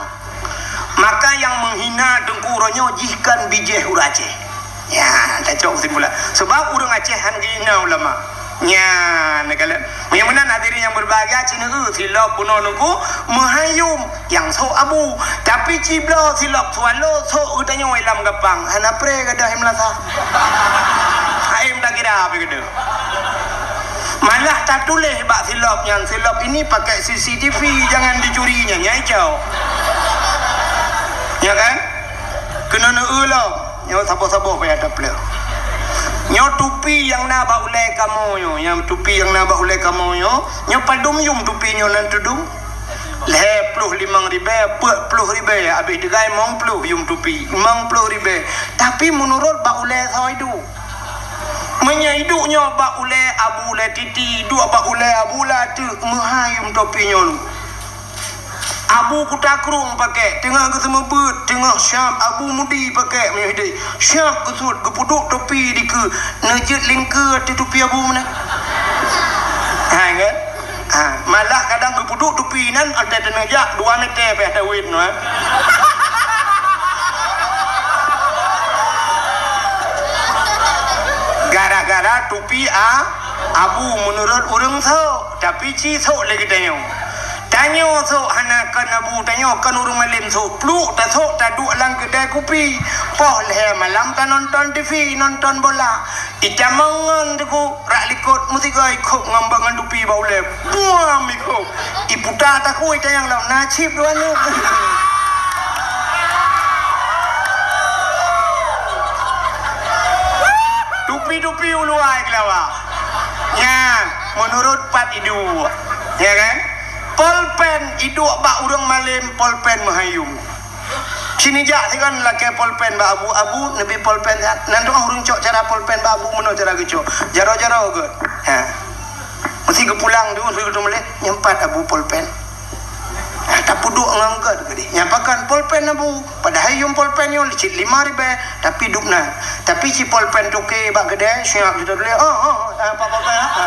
Maka nyang meuhina Teungku uroe nyoe jih kon bijéh ureuëng Aceh. Ya, tacok kesimpulan. Sebab ureuëng Aceh han geuhina ulama. Nyan, neukalon. Meunyoe meunan hadirin nyang berbahagia, ci neueu silop bunoe Teungku meuhai yum nyang sok Abu. Tapi ci bloe silop Swallow sok geutanyoe lam gapang. Hana pré gadôh i meulasa. Hai takira pi gadôh. Malah tatuléh bak silop nyan, "Silop ini pakai C C T V, jangan dicuri," nyan, nyan icok. Ya kan? Keunoe neueu lom. Nyoe saboh-saboh payah tapeuleueh. Nyoe tupi nyang na bak ulée kamoe nyoe, nyang tupi nyang na bak ulée kamoe nyoe, nyoe padum yum tupi nyoe nan tudong? Lhée ploh limong ribée, peuet ploh ribée, abéh teugai limong ploh yum tupi, limong ploh ribée. Tapi meunurot bak ulée soe iduek. Meunyoe iduek nyoe bak ulée Abu Lé Titi, iduek bak ulée Abu Lé Teuk, meuhai yum topi nyoe. Abu Kuta Krueng pakék, teungoh geuseumeubeuet, teungoh syab Abu Mudi pakék meunyoe hidéh. Syab geusuet, geupeuduek topi dikeue, neujeuet lingkeue ateueh topi Abu meunan. Hai kan? Ha, malah kadang geupeuduek topi nyan, watée teuneujak dua meter pih tawét nyoe. Gara-gara topi a, Abu meunurot ureuëng sok, tapi ci sok lé geutanyoe. Tanyoe sok hana kon Abu, tanyoe kon ureuëng malém sok. Pluek tasok taduek lam keudée kupi. Poh lhée malam tanonton T V, nonton bola. Itamong ngon Teungku rak likot meusigoe ikhôb ngon bak ngon tupi bak ulée. Buam ikhôb. Iputa takue itanyong lom, na cit dua neuk. Tupi-tupi uluwa keulawa. Nyan, meunurot pat iduek. Ya kan? Polpen iduek bak ureuëng malém, polpen meuhai yum. Ci neujak sigon lakée polpen bak Abu, "Abu, neubi polpen nyan." Nan teungoh ureuëng cok cara polpen bak Abu, meunoe cara geucok. Jaroe-jaroe geuh. Ha. Meusi geupulang tu, meusi geuteumeuléh, "Nyan pat Abu polpen." Tapeuduek ngon gèt keudéh. Nyan pakon polpen Abu, padahai yuem polpen nyoe cit lima ribèe, tapi dub na. Tapi si polpen toke bak keudè, siap jitatuléh, "Oh, oh, oh, apa polpen, ha?" Ha.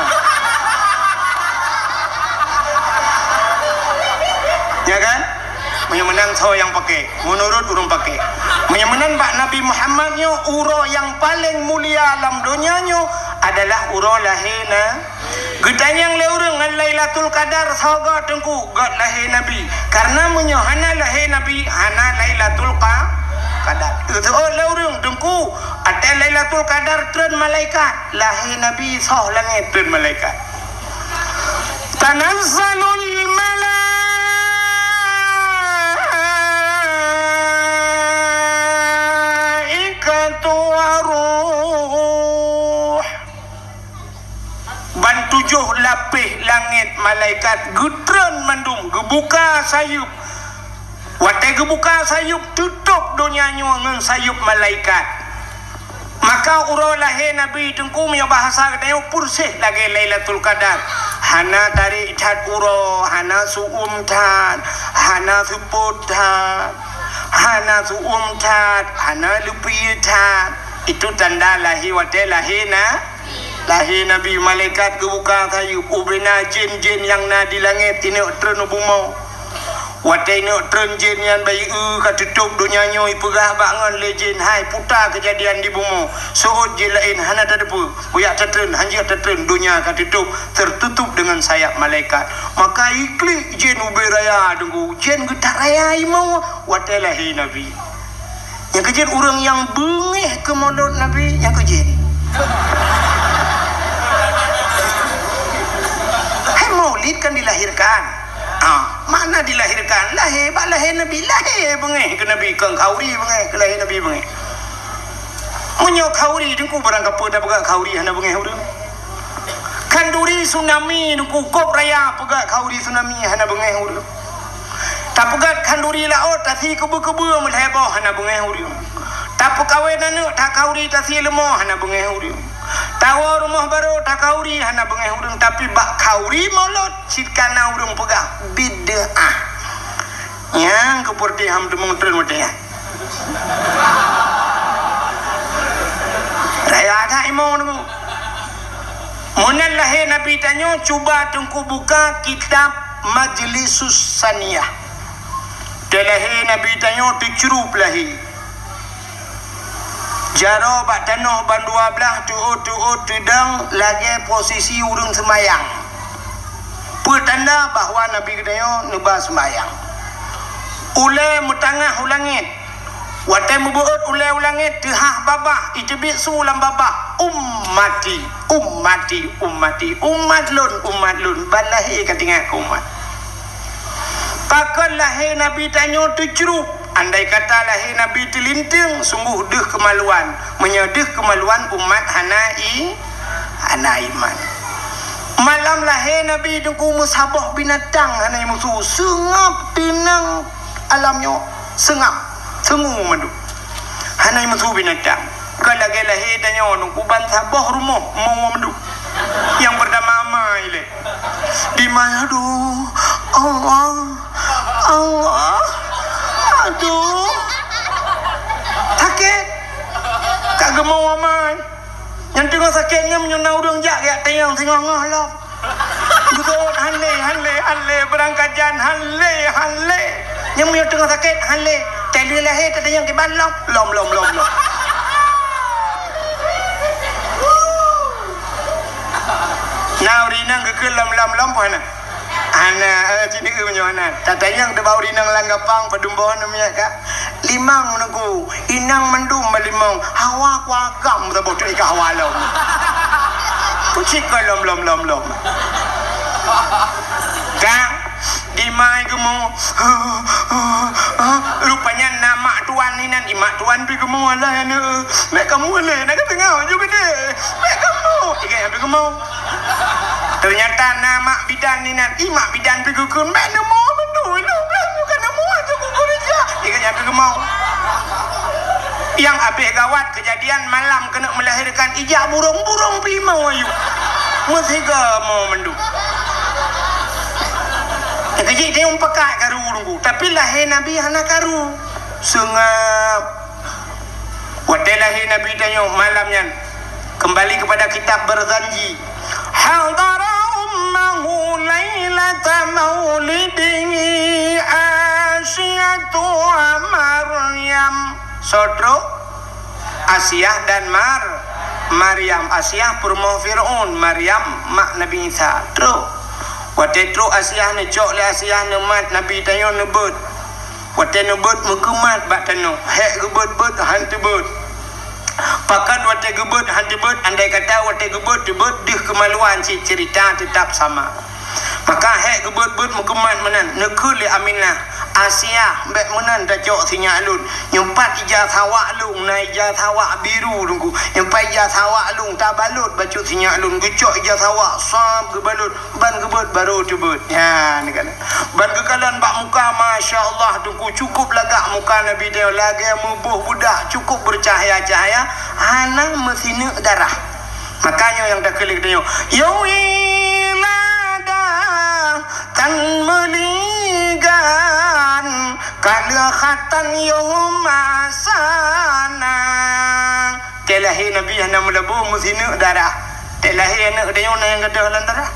Ya kan? Meunyoe meunan soe nyang paké, meunurot ureueng paké. Meunyoe meunan bak Nabi Muhammad nyoe, uroe nyang paleng mulia lam donya nyoe adalah uroe lahé na-, Geutanyong lé ureueng ngon Lailatul Qadar soe goe Teungku, göt lahé Nabi. Karena meunyoe hana lahé Nabi, hana Lailatul Qa-, Qadar. Geutanyong lé ureueng Teungku, watèe Lailatul Qadar treun malaikat, lahé Nabi soh langèt treun malaikat. Tanazzalul malaikatu waruh. Ban tujoh lapéh langèt malaikat geutreun mandum, geubuka sayeuep. Watèe geubuka sayeuep, teutôb donya nyoe ngon sayeuep malaikat. Maka uroe lahé Nabi Teungku, meunyoe bahasa geutanyoe, peureséh lagèe Lailatul Qadar. Hana tarék that uroe, hana su'um that, hana seupôt that, hana su'um that, hana leupie that. Itu tanda lahé watèe lahé na-, Lahé Nabi, malaikat geubuka sayeuep, ubena jén-jén nyang na di langèt ineuk treun u bumoe. Watèe ineuk treun jén nyan bayeue ka teutôb donya nyoe, ipeugah bak ngon lé jén, "Hai, puta keujadian di bumoe. Seuôt jén laén hana tateupeue. Kujak tatreun, hanjeuet tatreun, donya ka teutôb, tertutup dengan sayap malaikat." Maka iklik jén ubé raya Teungku, jén geutaraya imoe watèe lahé Nabi. Nyang keujeuet ureueng nyang beungéh keu mulod Nabi nyang keujeuet. Hai, maulid kan dilahirkan. Ah, makna dilahirkan, lahé, bak lahé Nabi, lahé beungéh keu Nabi, kon khanduri beungéh keu lahé Nabi beungéh. Meunyoe khanduri Teungku, barang kapeue tapeugah khanduri hana beungéh ureueng. Khanduri tsunami Teungku, gob raya peugah khanduri tsunami hana beungéh ureueng. Tapeugah khanduri laôt, tasi keubeu-keubeu meulhèe boh hana beungéh ureueng. Tapeukawen aneuk takhanduri, tasi leumo hana beungéh ureueng. Tawoe rumoh barô takhanduri hana beungéh ureueng, tapi bak khanduri mulod cit ka na ureueng peugah bid'ah. Nyang keupeureuté ham teumeung treun watèe nyan. Raya that imoe Teungku. Meunan lahé Nabi tanyoe, cuba Teungku buka kitab Majlisus Saniyah. Di lahé Nabi tanyoe teucrup lahé. Jaroe bak tanoh ban dua blaih, teuôt-teuôt teudong lagèe posisi ureueng seumayang. Peue tanda bahwa Nabi geutanyoe neuba seumayang. Ulèe meutangah u langèt. Watèe meubeuôt ulèe u langèt, teuhah babah, iteubiet su lam babah, "Ummati, ummati, ummati, umat lôn, umat lôn." Ban lahé ka teuingat keu umat. Pakon lahé Nabi tanyoe teucrup? Andai kata lahé Nabi teulinteung, sunggoh deuh keumaluan. Meunyoe deuh keumaluan, umat hana i-, hana iman. Malam lahé Nabi Teungku, meusaboh binatang hana musu, seungab teunang alam nyoe, seungab, seungue mandum. Hana musu binatang. Kon lagèe lahé tanyoe Teungku, ban saboh rumoh mo mandum. Nyang peurtama amai lé. Di ma, aduh, Allah, Allah, aduh. Sakét. Ka geumoe amai. Nyang teungoh sakét nyan meunyoe na ureueng jak, geujak tanyong singoh-ngoh lom. Geuseuôt han lé, han lé, han lé, beurangkajan han lé, han lé. Nyang meunyoe teungoh sakét han lé. Teuh lheueh lahé tatanyong kiban lom, lom, lom, lom, lom. Na ureueng inong geukheun lom, lom, lom, peue hana? Hana, eh, cit neu meunyoe hana. Tatanyong teubak ureueng inong lam gapang, padum boh aneuk miet ka. Limong Teungku, inong mandum balimong, hawa kuagam saboh teuk ka hawa lom. Peucit ka lom, lom, lom, lom. Ka, di ma geumoe. Rupanya na mak tuan inan, i mak tuan pi geumoe, "Alah aneuk, bèk kamoe lé, na geuteungoh ju geude. Bèk kamoe." Igai pi geumoe. Teunyata na mak bidan inan, i mak bidan pi geukheun, "Bèk neumoe mandum, ilôn bèk bukan neumoe, cukôp geureja." Igai pi geumoe. Nyang abéh gawat keujadian malam keuneuk meulahirkan, ijak burông-burông pi imoe ayue. Meusiga mo mandum. Jih tanyoe pakat karu Teungku, tapi lahé Nabi hana karu. Seungab. Watée lahé Nabi tanyoe malam nyan, kembali kepada kitab Barzanji. Hadara ummahu lailata maulidihi Asiyatu wa Maryam. Soe trok? Asiah dan Mar-, Maryam. Asiah peurumoh Fir'aun, Maryam mak Nabi Isa. Trok. Watée trok Asiah, neucok lé Asiah, neumat Nabi tanyoe, neubeuet. Watée neubeuet, meukeumat bak tanoh. Hék geubeuet-beuet, han teubeuet. Pakon watée geubeuet han teubeuet, andai kata watée geubeuet teubeuet, deuh keumaluan cit, ceurita teutap sama. Maka hék geubeuet-beuet meukeumat meunan, neukheun lé Aminah, "Asiah, bék meunan tacok sinyak lôn. Nyoe pat ija sawak lôn, na ija sawak biru Teungku. Nyoe pat ija sawak lôn, tabalot bacut sinyak lôn." Geucok ija sawak, sab geubalot, ban geubeuet barô teubeuet. Nyan kan. Ban geukalon bak muka, masya Allah Teungku, cukup lagak muka Nabi tanyoe, lagée meuboh beudak, cukup beucahaya-cahaya, hana meusineuk darah. Maka nyoe nyang takheun lé geutanyoe, "Ya wiladah tan meuligan, ka lheueh khatan yoh masana." Watée lahé Nabi hana meulabô, meusineuk darah. Watée lahé aneuëk geutanyoe na nyang gadôh lam darah.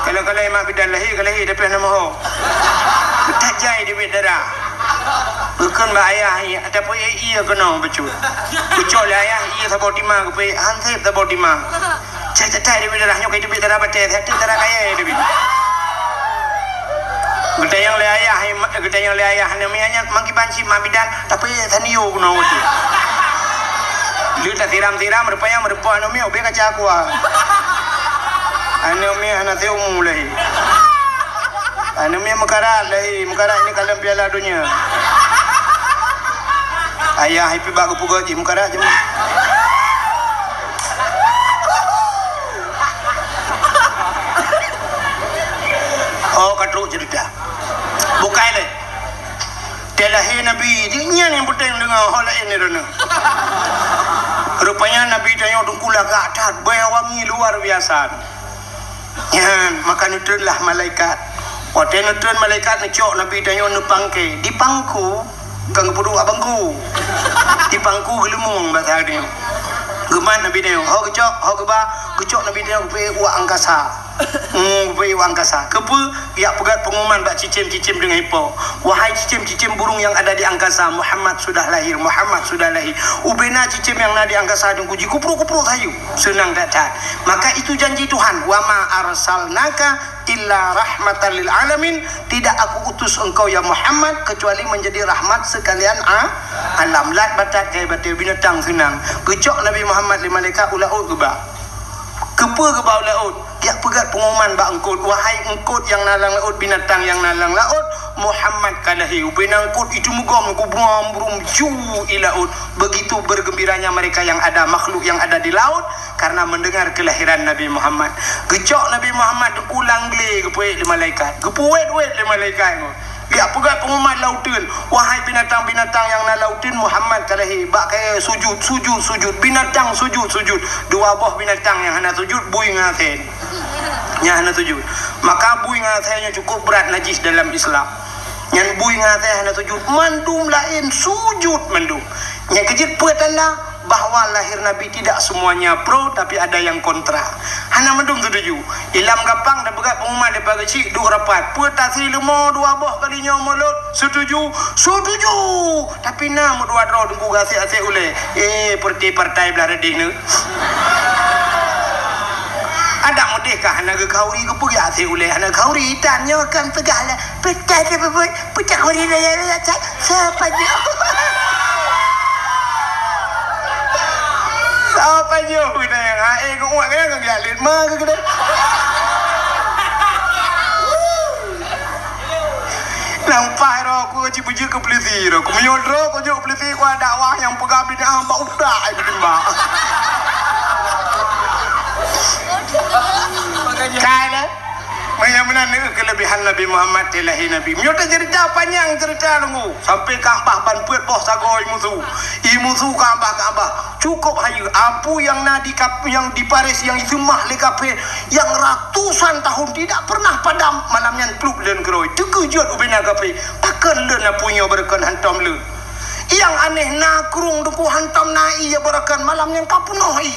Kalau-kalau mak bidan lahé, ka lahé tapi hana moho. Tajai dibit darah. Geukheun bak ayah, "Tapi ie keunoe bacut." Geucok lé ayah ie saboh tima, geupeuék han sép saboh tima. Cai tatai dibit darah nyoe, ka dibit darah batée, satu darah kayée dibit. Geutanyong lé ayah, geutanyong lé ayah, "Aneuk miet nyan mangki banci mak bidan, tapi sanio keunoe tu." Lheueh tasiram-siram, rupanya meureumpok aneuk miet ubé kaca aqua. Aneuk miet hana seumu lahé. Aneuk miet meukarat lahé, meukarat ini kalon Piala Dunia. Ayah ipi bak geupeugah jih meukarat jih. Oh, ka trok ceurita. Bukai lé. Watée lahé Nabi, nyan nyang peunteng deungoe, ho laén droeneuh. Rupanya Nabi tanyoe Teungku lagak that, bèe wangi luar biasa. Nyan, maka neutreun lah malaikat. Watée neutreun malaikat neucok Nabi tanyoe neupangke. Dipangku, bukan geupeuduek bak bangku. Dipangku geuleumong basa geutanyoe. Geumat Nabi tanyoe. Ho geucok, ho geuba, geucok Nabi tanyoe geupeuék u angkasa. Hmm, geupeuék u angkasa. Keupeue? Jak peugét peungumuman bak cicém-cicém deungon ipo. Wahai cicém-cicém burung yang ada di angkasa, Muhammad sudah lahir, Muhammad sudah lahir. Ubena cicém nyang na di angkasa Teungku jikupruek-kupruek sayu. Seunang that-that. Maka itu janji Tuhan, "Wa ma arsalnaka illa rahmatan lil alamin." Tidak Aku utus engkau, ya Muhammad, kecuali menjadi rahmat sekalian a-, alam. Lat batat kai batée binatang seunang. Geucok Nabi Muhammad lé malaikat u laôt geuba. Keupeue geuba u laôt? Jak peugét peungumuman bak eungkôt, "Wahai eungkôt nyang na lam laôt, binatang nyang na lam laôt, Muhammad ka lahé." Ubena eungkôt iteumugom, geubuam brum ju i laôt. Begitu bergembiranya mereka yang ada, makhluk yang ada di laut, karena mendengar kelahiran Nabi Muhammad. Geucok Nabi Muhammad u lam glé geupeuék lé malaikat. Geupeuwét-wét lé malaikat nyoe. Jak peugét peungumuman lauteuen, "Wahai binatang-binatang nyang na lauteuen, Muhammad ka lahé." Bak kayée sujut, sujut, sujut. Binatang sujut, sujut. Dua boh binatang nyang hana sujut, bui ngon asée. Nyang hana sujut. Maka bui ngon asée nyoe cukup brat najis dalam Islam. Nyan bui ngon asée hana sujut. Mandum laén sujut mandum. Nyang keujeuet peue tanda? Bahwa lahir Nabi tidak semuanya pro, tapi ada yang kontra. Hana mandum setuju. Ilam gampang tapeugah pengumuman daripada keuchik duek rapat. Peue tasi leumo dua boh kali nyoe mulod? Setuju? Setuju! Tapi na meudua droe Teungku gasek-asek ulée. Eh, peureuté partai blah reudeh nyoe. Adak meudeh ka hana geukhauri, geupeugah asek ulée hana khauri, tan nyoe kan peugah lah. Peucah dia bebuat, peucah kuri raya raya cak. Siapa nyoe? Siapa nyoe kena yang hai ke uak kena ke galit ma ke kena. Nampak ro aku cik bujur ke polisi ro. Ku menyodro ku juk polisi ku ada wah yang pegang bidang bak utak ai bidang bak. Kai le. Meunan meunan kelebihan. Nabi Muhammad teuk lahé Nabi. Meunyoe taceurita panyang ceurita Teungku, sampai Ka'bah ban peuet boh sagoe musu. I musu Ka'bah, Ka'bah. Cukup hayeue, apui nyang na di kap-, nyang di Paris nyang iseumah lé kafé, nyang ratusan tahun tidak pernah padam, malam nyan plup lheueh keurôi. Teukeujot ubena kafé, pakon lheueh apui nyoe beureukan hantom lheueh. Nyang aneh na krueng Teungku hantom na ie beureukan, malam nyan ka peunoh ie.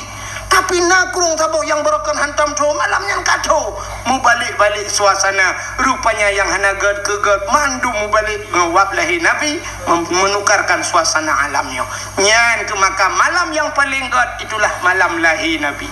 Tapi na krueng saboh nyang beureukan hantom tho, malam nyan ka tho. Mubalek-balek suasana, rupanya nyang hana gét keu gét, mandum mubalek ngon wab lahé Nabi, mem-, menukarkan suasana alam nyoe. Nyan keuh maka malam nyang paleng gét itulah malam lahé Nabi.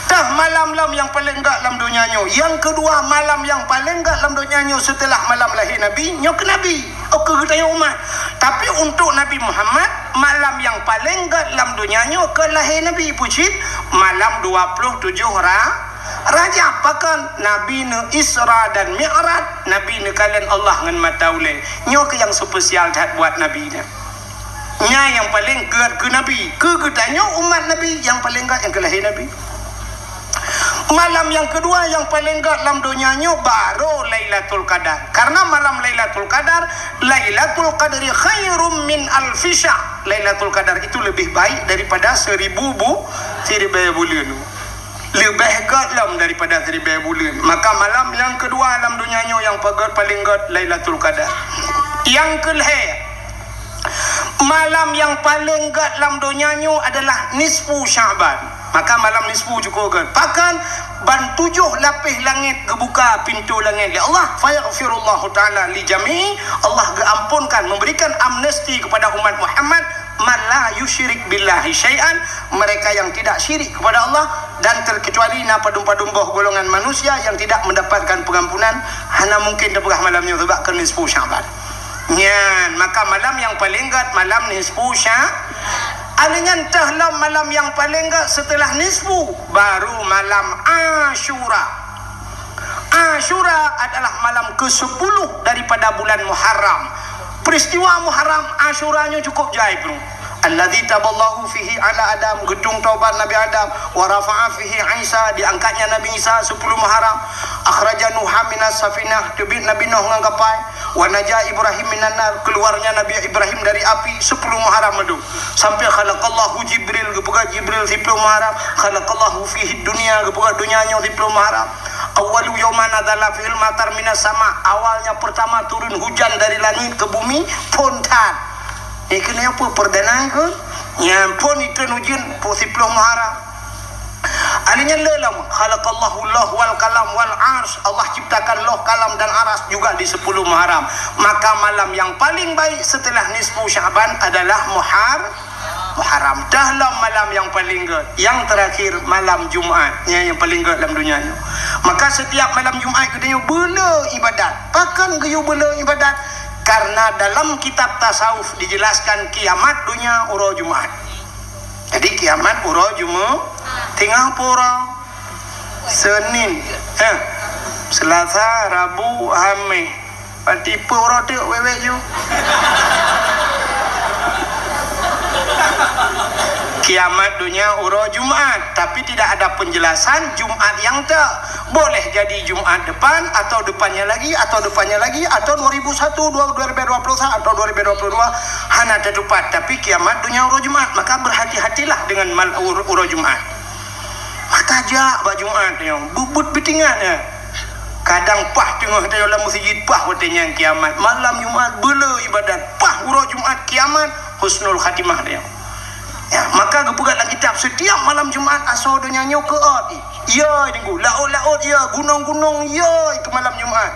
Tah malam lom nyang paleng gét lam donya nyoe. Nyang keudua malam nyang paleng gét lam donya nyoe seuteulah malam lahé Nabi, nyoe keuh Nabi. Oh, keu geutanyoe umat. Tapi untuk Nabi Muhammad, malam nyang paleng gét lam donya nyoe keu lahé Nabi. Peue cit? Malam dua ploh tujoh Ra-, Rajab. Pakon? Nabi neu Isra dan Mi'raj, Nabi neukalon Allah ngon mata ulée. Nyoe keuh nyang spesial that buat Nabi nyan. Nyan nyang paleng gét keu Nabi. Keu geutanyoe umat Nabi, nyang paleng gét nyang keu lahé Nabi. Malam nyang keudua nyang paleng gét lam donya nyoe baru Lailatul Qadar. Karena malam Lailatul Qadar, Lailatul Qadri khairum min alfi syahr. Lailatul Qadar itu lebih baik daripada seribu bu-, siribée buleuen. Leubeh gét lom daripada siribée buleuen. Maka malam nyang keudua lam donya nyoe nyang pagét paleng gét Lailatul Qadar. Nyang keulhée, malam nyang paleng gét lam donya nyoe adalah nisfu Sya'ban. Maka malam nisfu cukup gét. Pakon? Ban tujoh lapéh langét geubuka pintoe langét lé Allah. Fayaghfirullahu ta'ala li jami'i. Allah geuamponkan, memberikan amnesti kepada umat Muhammad, man la yusyrik billahi syai'an, mereka yang tidak syirik kepada Allah, dan terkecuali na padum-padum boh golongan manusia yang tidak mendapatkan pengampunan, hana mungkin teupeugah malam nyoe, sebab keu nisfu Sya'ban. Nyan, maka malam nyang paleng gét malam nisfu Sya-, alheuh nyan teuh lom malam nyang paleng gét seuteulah nisfu, baru malam Asyura. Asyura adalah malam kesepuluh daripada bulan Muharram. Peristiwa Muharram Asyura nyoe cukup jai, bro. Alladzi taballahu fihi ala Adam, geutung taubat Nabi Adam, wa rafa'a fihi Isa, diangkatnya Nabi Isa sepuluh Muharram, akhraja Nuha minas safinah, teubiet Nabi Nuh ngon kapai, wa naja Ibrahim minan nar, keluarnya Nabi Ibrahim dari api, sepuluh Muharram meudu. Sampai khalaqallahu Jibril, geupeugah Jibril sepuluh Muharram, khalaqallahu fihi dunya, geupeugah dunia nyoe sepuluh Muharram. Awwalu yaumin nazala fihil matar minas sama, awalnya pertama turun hujan dari langit ke bumi, phon that. Eh, keuneuk peue perdana ke? Nyan phon itreun ujeuen, po siploh Muharram. Alheuh nyan lé lom, khalaqallahu lauh wal qalam wal arsy. Allah ciptakan lauh, kalam dan aras juga di sepuluh Muharram. Maka malam yang paling baik setelah nisfu Sya'ban adalah Muhar-, Muharram. Dah lom malam yang paling gét. Yang terakhir malam Jumat. Nyan yang paling gét dalam dunia nyoe. Maka setiap malam Jumat geutanyoe beuleu ibadat. Pakon geuyue beuleu ibadat? Karena dalam kitab tasawuf dijelaskan kiamat dunia uroe Jumat. Jadi kiamat uroe Jumat, tinggai uroe Senin, eh, Selasa, Rabu, Hamis. Berarti peuet uroe teuk wék-wék ju. Kiamat dunia uroe Jumat, tapi tidak ada penjelasan Jumat nyang teuk. Boleh jadi Jumat depan, atau depannya lagi, atau depannya lagi, atau dua ribu satu, dua, dua ribu dua puluh satu, atau dua ribu dua puluh dua, hana teutupat. Tapi kiamat dunia uroe Jumat, maka berhati-hatilah dengan mal-, ur-, uroe Jumat. Maka jak bak Jumat nyoe, bubet beutingat nyan. Kadang paih teungoh tanyoe lam meuseujid, paih watée nyan kiamat. Malam Jumat beuleu ibadat, paih uroe Jumat kiamat, husnul khatimah nyoe. Ya, maka geupeugah lam kitab, setiap malam Jumat asoe donya nyoe keuôt ie. Ie, Teungku, laôt-laôt ie, gunong-gunong ie keu malam Jumat.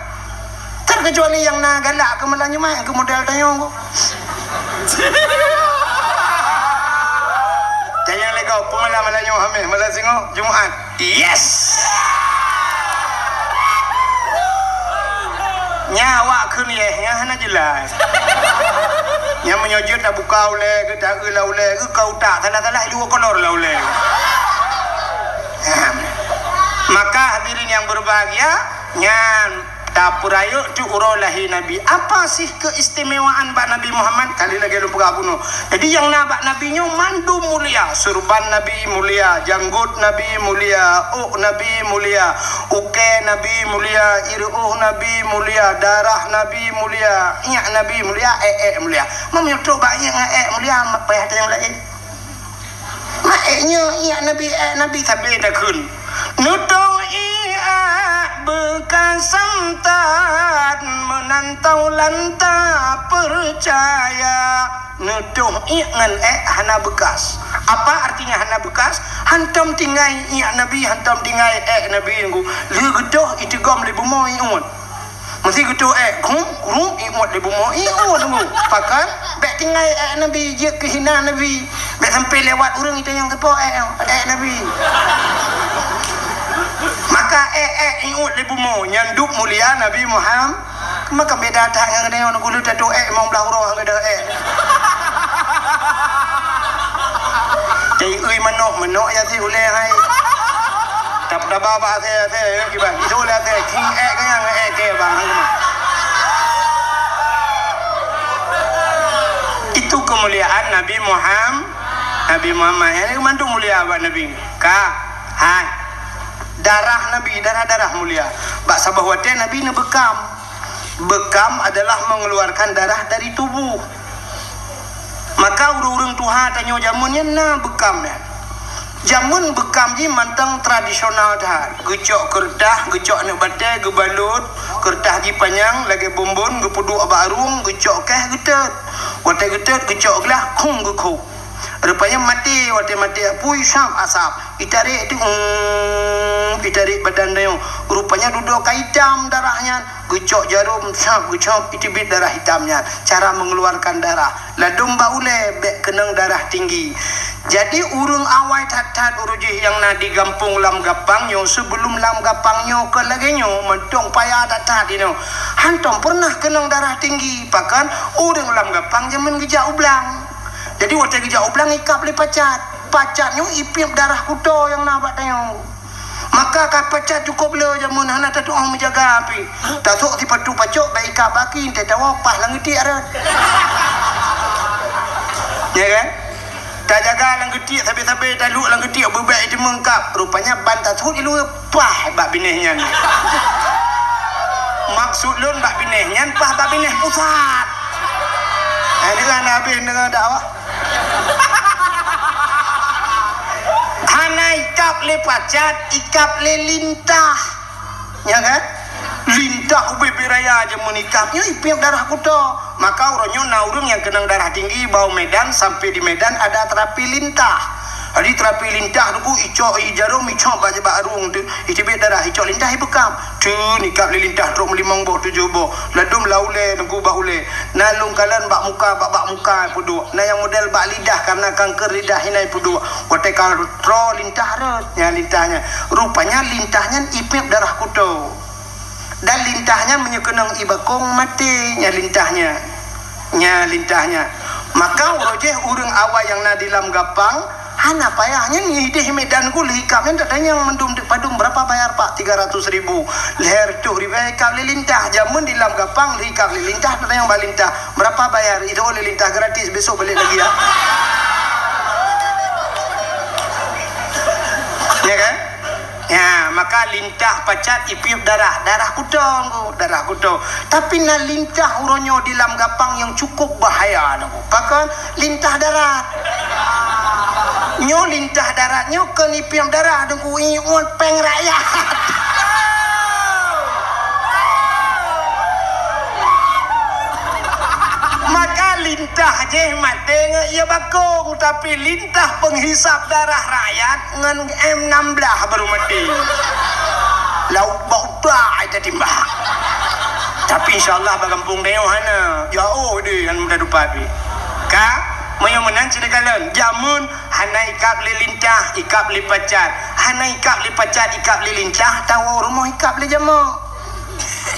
Terkecuali nyang na galak keu malam Jumat, keu model tanyoe. Tanyoe lé gob, peue malam, malam nyoe Hamis, malam singoh Jumat. Yes! Nyan awak kheun yes, nyan hana jelas. Nyan meunyoe jeuet tabuka ulée, geuta-eu lam ulée, geuka utak, salah-salah dua kolor lam ulée. Maka hadirin yang berbahagia, nyan Tapeurayeuk teuk uroe lahé Nabi. Apa sih keistimewaan bak Nabi Muhammad? Kali lagèe lôn peugah bunoe. Jadi, nyang na bak Nabi nyoe mandum mulia. Surban Nabi mulia, janggot Nabi mulia, ôk Nabi mulia, ukèe Nabi mulia, ireuôh Nabi mulia, darah Nabi mulia, ièk Nabi mulia, èk-èk mulia. Meunyoe trôk bak ièk ngon èk mulia, payah tanyong laén. Mak èk nyoe, ièk Nabi, èk Nabi, sabe takheun. Neutôh ièk beukas samtat, meunan taulan tapeucaya. Neutôh ièk ngon èk hana beukas. Apa artinya hana beukas? Hantom tinggai ièk Nabi, hantom tinggai èk Nabi nyoe. Lheueh geutôh, iteugom lé bumoe iôt. Meusé geutôh èk, krum, krum, iôt lé bumoe, iôt nyoe. Pakon? Bèk tinggai èk Nabi, jeuet keu hina Nabi. Bèk sampai lewat ureueng itanyong sapo èk, èk Nabi. Maka èk-èk iôt lé bumoe, nyan dum mulia Nabi Muhammad. Maka beda that ngon geutanyoe, gulu tatoh èk limong blaih uroe ngon geutanyoe èk. Jadi, ui manok, manok ya si ulèe hai. Tap-, taba bak asèe, asèe, ya, kiban. Itu ulèe asèe, king èk keu nyang èk keu bang. Itu kemuliaan Nabi Muhammad. Nabi Muhammad, ya, mandum mulia bak Nabi. Ka, hai. Darah Nabi, darah-darah mulia. Bak saboh watèe Nabi neubeukam. Beukam adalah mengeluarkan darah dari tubuh. Maka ureueng-ureueng tuha tanyoe jameun nyan na beukam nyan. Jameun beukam jih mantong tradisional that. Geucok keureutah, geucok aneuk batèe, geubalot, keureutah jih panyang lagèe bonbon, geupeuduek bak arueng, geucok kèh, geutot. Watèe geutot, geucok glah, khong geukhôk. Rupanya maté, watèe maté apui, sab asap. Itarek tu, um, itarek badan tanyoe. Rupanya dudoe ka itam darah nyan. Geucok jarom, sab, geucok, iteubiet darah itam nyan. Cara mengeluarkan darah. Ladôm bak ulèe, bèk keunong darah tinggi. Jadi, ureueng awai that-that uroe jih nyang na di gampông Lam Gapang nyoe, sebelum Lam Gapang nyoe kon lagèe nyoe, mantong paya that-that inoe. Hantom pernah keunong darah tinggi, pakon ureueng Lam Gapang jameun geujak u blang. Jadi, watèe geujak u blang ikab lé pacat. Pacat nyoe ipiep darah kuto nyang na bak tanyoe. Maka ka pacat cukôp le jameun hana tatu'oh meujaga pih. Tasôk sipatu pacok bèk ikab baki, teuh tawoe paih lam geutiek rot. Ya kan? Tajaga lam geutiek sabe-sabe, taluek lam geutiek beubèk iteumeueng kab. Rupanya ban tasôk di luwa. Paih bak binéh nyan. Maksud lôn bak binéh nyan, paih bak binéh pusat. Eh, deungon habéh deungon dakwah. Hana ikab lé pacat, ikab lé lintah. Ya kan? Lintah ubé-bé raya jameun ikab. Nyoe ipiep darah kuto. Maka uroe nyoe na ureueng nyang keunong darah tinggi, bak u Medan, sampai di Medan ada terapi lintah. Jadi terapi lintah tu, icok, i jarom, icok bak, bak arueng tu, iteubiet darah, icok lintah, ibeukam. Tu, ikab lé lintah trok meulimong boh, tujoh boh. Ladôm lam ulèe, teungku bak ulèe. Na lôn kalon bak muka, bak, bak muka peuduek. Na nyang model bak lidah, karena kanker lidah inan peuduek. Watèe ka troh lintah rot, nyan lintah nyan. Rupanya lintah nyan ipiep darah kuto. Dan lintah nyan meunyoe keunong i bakong maté, nyan lintah nyan. Nyan lintah nyan. Maka uroe jih ureueng awai nyang na di Lam Gapang, hana payah nyan idéh Medan ku lheuh ikab nyan, tatanyong mandum teuk padum, "Berapa bayar, Pak?" "Tiga ratus ribu." Lhèe reutôh ribèe ikab lé lintah. Jameun di Lam Gapang lheuh ikab lé lintah, tatanyong bak lintah, "Berapa bayar?" Itu oleh lintah gratis, besok balik lagi ya. Ya kan? Ya, maka lintah pacat ipiep darah, darah kuto nyoe, darah kuto. Tapi na lintah uroe nyoe di Lam Gapang nyang cukup bahaya nyoe. Pakon? Lintah darat. Nyoe lintah darat nyoe kon ipiep darah, teungku, iôt péng rakyat. Maka lintah jih maté ngon ie bakong, tapi lintah penghisap darah rakyat ngon M enam belas baru maté. Lauk bak utak ai tatimbak. Tapi insya Allah bak gampông tanyoe hana. Jauh deh, hana mudah dapat pih. Ka, meunyoe meunan, sinoe kalon. Jameun hana ikab lé lintah, ikab lé pacat. Hana ikab lé pacat, ikab lé lintah, tawoe rumoh ikab lé jamok.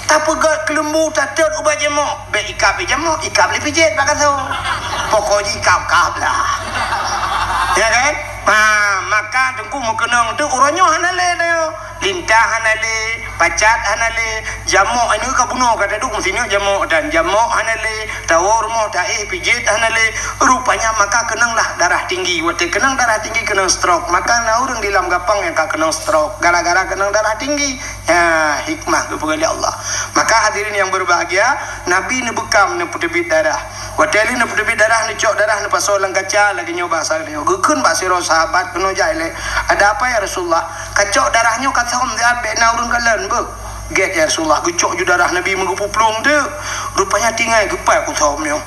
Tapeugöt keuleumbu, tatot ubat jamok. Bèk ikab lé jamok, ikab lé pijét bak gasoe. Pokok jih ikab-kab lah. Ya kan? Ha, maka teungku meukeunong tu uroe nyoe hana lé nyoe. Lintah Hana lé, pacat hana lé, jamok, aneuk ka bunoe ka taduek meusineuk jamok, dan jamok hana lé, tawoe rumoh taéh pijet hana lé. Rupanya maka keunong lah darah tinggi. Watée keunong darah tinggi, keunong stroke. Maka na ureuëng di lam gapang nyang ka keunong stroke gara-gara keunong darah tinggi. Ya, hikmah geupeugah lé Allah. Maka hadirin yang berbahagia, Nabi neubeukam neupeuteubiet darah. Watée lheueh neupeuteubiet darah, neucok darah neupasoe lam kaca lagée nyoe bahasa nyoe. Geukheun bak sidroe sahabat keunoe jai lé, "Ada apa ya Rasulullah? Kacok darah nyoe kasöm siat bék na ureuëng kalon beuh." "Gét ya Rasulullah, geucok ju darah Nabi meugeupuplueng teuk. Rupanya tinggai geupat kusöm nyoe.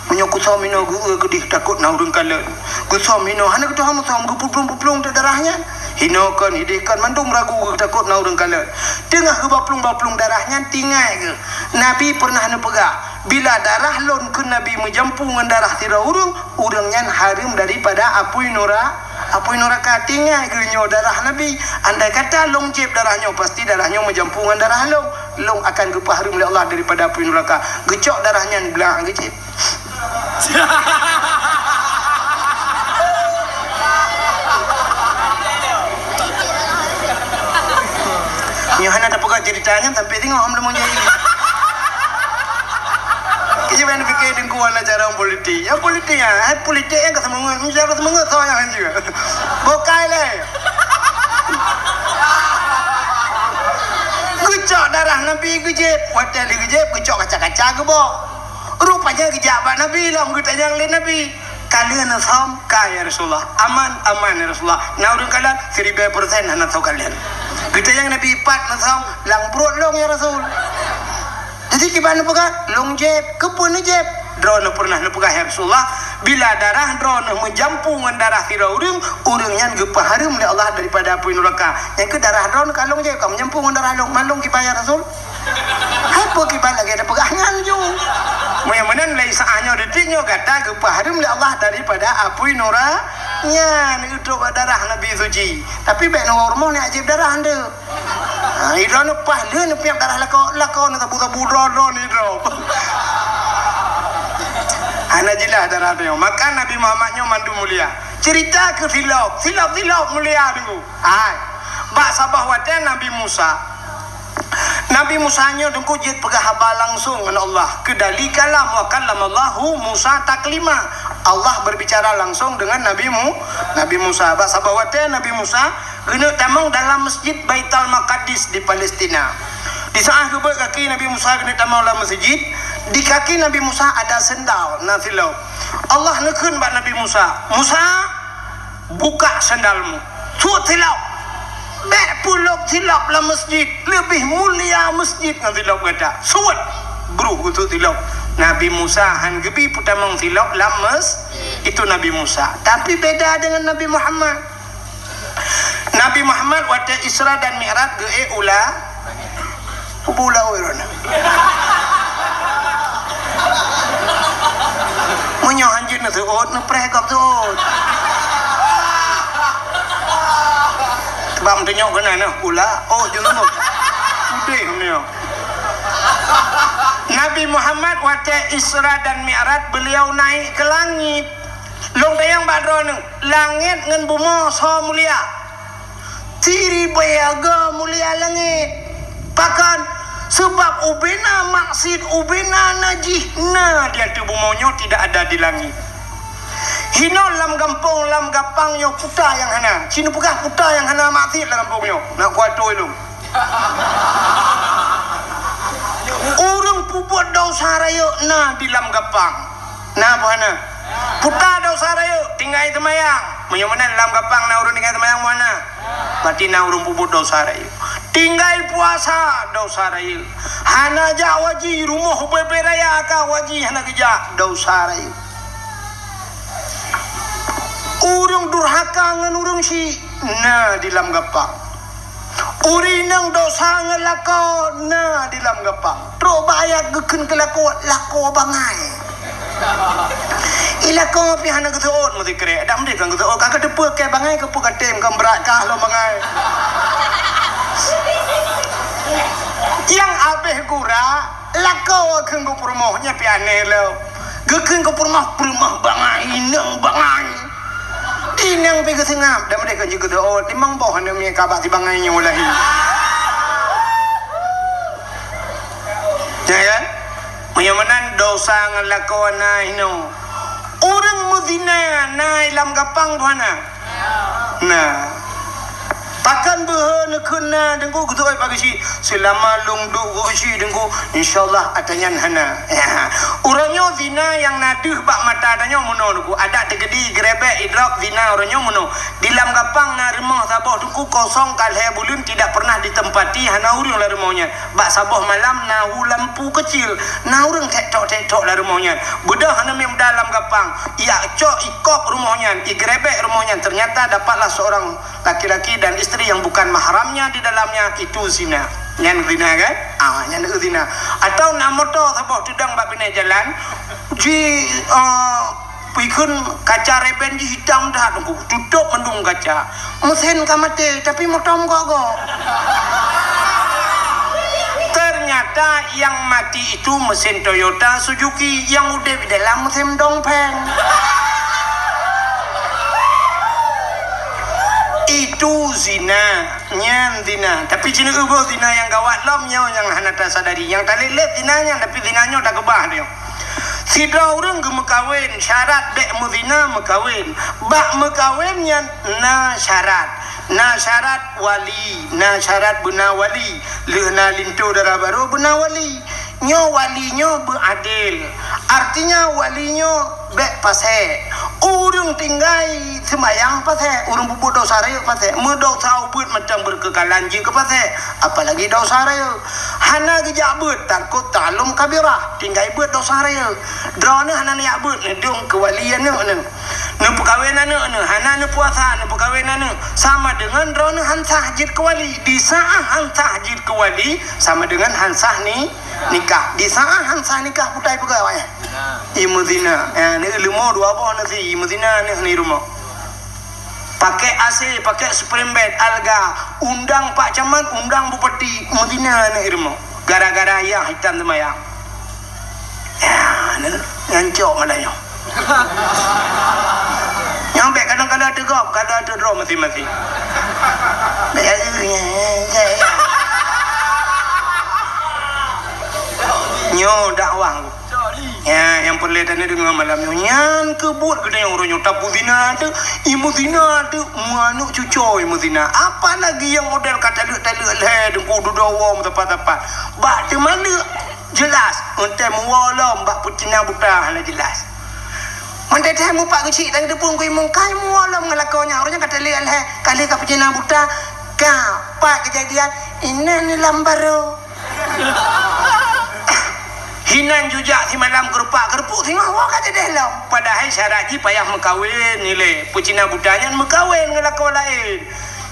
Meunyoe kusöm inoe geu-, geudeh takot na ureuëng kalon. Geusöm inoe hana geutuha meusöm geupuplueng-puplueng teuk darah nyan. Inoe kon, ideh kon mandum ragu geu takot na ureuëng kalon." Teungoh geubaplueng-baplueng darah nyan tinggai geuh. Nabi pernah neupeugah, "Bila darah lôn keu Nabi meujampu ngon darah sidroe ureuëng, ureuëng nyan hareuem daripada apui nura-, apui nuraka." Tinggai geuh nyoe darah Nabi. Andai kata lôn jieb darah nyoe, pasti darah nyoe meujampu ngon darah lôn. Lôn akan geupeuhareuem lé Allah daripada apui nuraka. Geucok darah nyan blang geujieb. Nyoe hana tapeugah cerita nyan sampai singoh hom leumong jadi. Kayée ban pikir deungku hana cara politik. Ya politik ya, hai politik nyang ka seumeungeut, cara seumeungeut soe nyang hanjeuet. Bukai lé. Geucok darah Nabi geujieb, watée lheueh geujieb geucok kaca-kaca geubok. Rupanya geujak bak Nabi lom geutanyong lé Nabi, "Ka lheueh neusöm?" "Ka ya Rasulullah." "Aman?" "Aman ya Rasulullah." "Na ureuëng kalon?" "Siribée persen hana soe kalon." Geutanyong Nabi, "Pat neusöm?" "Lam pruet lôn ya Rasul." Jadi kiban neupeugah, "Lôn jieb." "Keupeue neujieb?" "Droeneuh pernah neupeugah ya Rasulullah, bila darah droeneuh meujampu ngon darah sidroe ureuëng, ureuëng nyan geupeuhareuem lé Allah daripada apui nuraka. Nyang keuh darah droeneuh ka lôn jieb, ka meujampu ngon darah lôn." "Man lôn kiban ya Rasul?" "Hai peue kiban lagée tapeugah nyan ju?" "Meunyoe meunan lé saát nyoe detik nyoe gata geupeuhareuem lé Allah daripada apui nura nyan, neutrok bak darah Nabi suci. Tapi bék neuwoe rumoh neujieb darah nteuk." Ha, idroeneuh paih lheueh neupiep darah lakoe, lakoe neusabu-sabu droe-droe nidroe. Hana jeulaih darah nyoe. Maka Nabi Muhammad nyoe mandum mulia. Cerita keu silop, silop-silop mulia deungku. Hai. Bak saboh watée Nabi Musa. Nabi Musa nyoe deungku jeuet peugah haba langsong ngon Allah. Keudali kalam, wa kallamallahu Musa taklima. Allah berbicara langsung dengan Nabi Mu-, Nabi Musa. Bak saboh watée Nabi Musa Geuneuk tamong dalam Masjid Baitul Maqdis di Palestina. Di saát geubeuet kaki Nabi Musa geuneuk tamong lam masjid, di kaki Nabi Musa ada sendal na silop. Allah neukheun bak Nabi Musa, "Musa, buka sendalmu. Suet silop. Bék pulop silop lam masjid. Leubeh mulia masjid ngon silop gata. Suet." Bruh geusuet silop. Nabi Musa han geubi peutamong silop lam masjid. Itu Nabi Musa. Tapi beda dengan Nabi Muhammad. Nabi Muhammad watée Isra dan Mi'raj geuék u la-, u laôt droeneuh. Meunyoe hanjeuet neuseuôt, neupreh gob seuôt. Sebab meutunyok keunan nyoe, u laôt jeuet. Udeh meunyoe. Nabi Muhammad watée Isra dan Mi'raj, beliau naik ke langit. Lôn tanyong bak droeneuh, langét ngon bumoe soe mulia? Siribée go mulia langét. Pakon? Sabab ubena maksiet, ubena najih na di ateueh bumoe nyoe, tidak ada di langét. Hinoe lam gampông, lam gapang nyoe kuta nyang hana. Ci neupeugah kuta nyang hana maksiet lam gampông nyoe. Na kuatôi lôn. Ureuëng peubuet desya rayeuk na di lam gapang. Na peue hana? Kuta desya rayeuk, tinggai seumayang. Meunyoe meunan lam gapang na ureuëng tinggai seumayang, peue hana? Berarti na ureuëng peubuet desya rayeuk. Tinggai puasa, desya rayeuk. Hana jak haji, rumoh ubé-bé raya ka haji hana geujak, desya rayeuk. Ureuëng durhaka ngon ureuëng syik na di lam gapang. Ureuëng inong desya ngon lakoe na di lam gapang. Trok bak ayat geukheun keu lakoe, lakoe bangai. I lakoe pih hana geuseuôt meusikrek. Dak meunan kan geuseuôt, ka geuteupeue keu bangai, keupeue ka tem, ka brat kah lom bangai. Nyang abéh gura, lakoe kheun geupeurumoh, nyan pih aneh lom. Geukheun geupeurumoh, peurumoh bangai, inong bangai. Inong pih geuseungab, dak meunan kan jeuet geuseuôt, limong boh aneuk miet ka bak si bangai nyoe lahé. dosa ngon lakoe na hinoe. Ureuëng meuzina na i lam gapang buhana. Nah. Pakon beuhe neukheun na deungku geutôi bak geuchik? Seulama lôn duek geuchik deungku, insyaallah ata nyan hana. Ya. Uroe nyoe zina nyang na deuh bak mata tanyoe meunoe deungku. Adak teugeudi geurebek idrop zina uroe nyoe meunoe. Di lam gapang na rumoh saboh deungku kosong ka lhée buleuen tidak pernah ditempati hana ureuëng lam rumoh nyan. Bak saboh malam na hu lampu keucil, na ureuëng tek tok-tek tok lam rumoh nyan. Beudôh aneuk miet muda lam gapang, ijak cok ikop rumoh nyan, igrebek rumoh nyan, ternyata dapatlah seorang laki-laki dan isteri yang bukan mahramnya di dalamnya, itu zina. Nyan zina kan? Ah, nyan zina. Atau na moto saboh teudong bak binéh jalan, ji, ah, Peue kheun kaca reben jih hitam that, tutôp mandum kaca. Meusén ka maté, tapi moto meugok-gok. Ternyata yang mati itu mesin Toyota Suzuki, yang udép di dalam mesin dongpeng. Itu zina, nyan zina. Tapi ci neuboh zina nyang gawat lom nyoe nyang hana tasadari. Nyang talét-lét zina nyan, tapi zina nyoe takeubah nyoe. Sidroe ureuëng geumeukawen, syarat bék meuzina meukawen. Bak meukawen nyan na syarat. Na syarat wali, na syarat beuna wali. Lheueh na linto dara barô beuna wali. Nyoe wali nyoe beuadil. Artinya wali nyoe bék pasék. Ureuëng tinggai seumayang pasék, ureuëng peubuet desya rayeuk pasék. Meudesya ubeuet mantong beukeukalan jih keu pasék, apalagi desya rayeuk. Hana geujak beuet, takot ta'allum kabirah, tinggai beuet desya rayeuk. Droeneuh hana neujak beuet, neudong keu wali aneuk neuh. Neupeukawen aneuk neuh, hana neupuasa, neupeukawen aneuk. Sama deungon droeneuh han sah jeuet keu wali. Di saát han sah jeuet keu wali, sama deungon han sah ni, nikah. Di saát han sah nikah, putai peugah awaknyan. Imeuzina. Ya, ni leumo dua boh nasi, imeuzina aneuk ni rumoh. Pakai A C, pakai spring bed, alga, undang Pak Camat, undang Bupati, meuzina aneuk rumoh. Gara-gara ayah hitam seumayang. Ya, ni, nyan cok malah nyoe. Nyang bék kadang-kadang teugop, kadang teudroe masing-masing. Bék, ya, ya, ya, ya. Nyoe dakwah. Ya, nyang peureulée tadeungoe malam nyoe, nyan keuh buet geutanyoe uroe nyoe, tapuzina teuk, imeuzina teuk, meuaneuk cucoe imeuzina. Apalagi nyang model ka taleuek-taleuek lhée, deungku dudoe woe meusapat-sapat. Bak teumaleuek, jeulaih, eunteuk meuwoe lom bak peucina buta hana jeulaih. Meuntée-tée mupat geuchik dan geuteupeue keu imum, ka meuwoe lom ngon lakoe nyan, uroe nyan ka taleuek lhée, ka lheueh ka peucina buta, ka, pat keujadian, inan lam barô. Hinan jujak simalam keurupak-keurupuek singoh woe ka teudeh lom. Padahai syarat jih payah meukawen ilée. Peucina buta nyan meukawen ngon lakoe laén.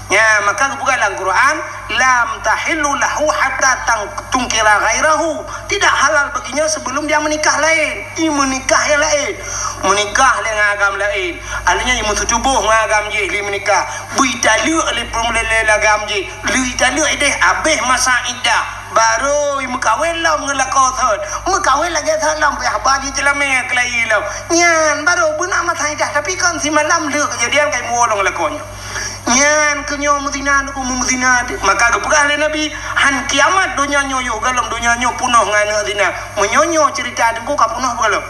Nya, maka geupeugah lam Quran, "Lam tahillu lahu hatta tang-, tunkira ghairahu." Tidak halal baginya sebelum dia menikah lain. I meunikah nyang laén. Meunikah lé ngon agam laén. Artinya i meututuboh ngon agam jih lé meunikah. Beu italeuek lé peumulée lé agam jih. Lheueh italeuek ideh, abéh masa iddah. Barô imeukawen lom ngon lakoe thon. Meukawen lagée thon lom, payah ba jih teulamé keulayi lom. Nyan barô beuna masa iddah, tapi kon simalam lheueh keujadian ka imeuwoe lom ngon lakoe nyoe. Nyan keuh nyoe meuzina, nyoe meuzina. Maka geupeugah lé Nabi, "Han kiamat donya nyoe yoh, golom donya nyoe punoh ngon aneuk zina." Meunyoe nyoe ceurita teungku ka punoh, golom.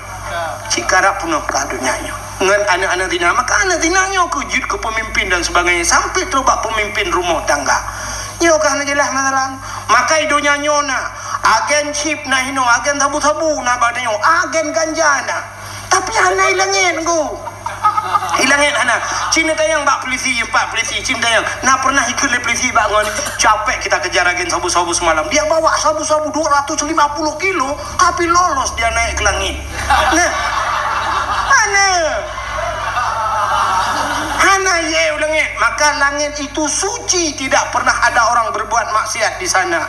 Cit karab punoh ka donya nyoe. Ngon aneuk-aneuk zina, maka aneuk zina nyoe keuh jeuet keu peumimpin dan sebagainya, sampai trok bak peumimpin rumoh tangga. Nyoe ka hana jeulaih masalah. Maka i donya nyoe na agen chip na hinoe, agen sabu-sabu na bak tanyoe, agen ganja na. Tapi hana i langét, Teungku. I langét hana. Cit neutanyong bak polisi, bak polisi, cit neutanyong. Na pernah ikheun lé polisi bak ngon, "Capek kita kejar agen sabu-sabu semalam. Dia bawa sabu-sabu dua ratus lima puluh kilo." Tapi lolos dia naik ke langit. Nah. Hana. Hana ié u langét. Maka langét itu suci, tidak pernah ada orang berbuat maksiat di sana.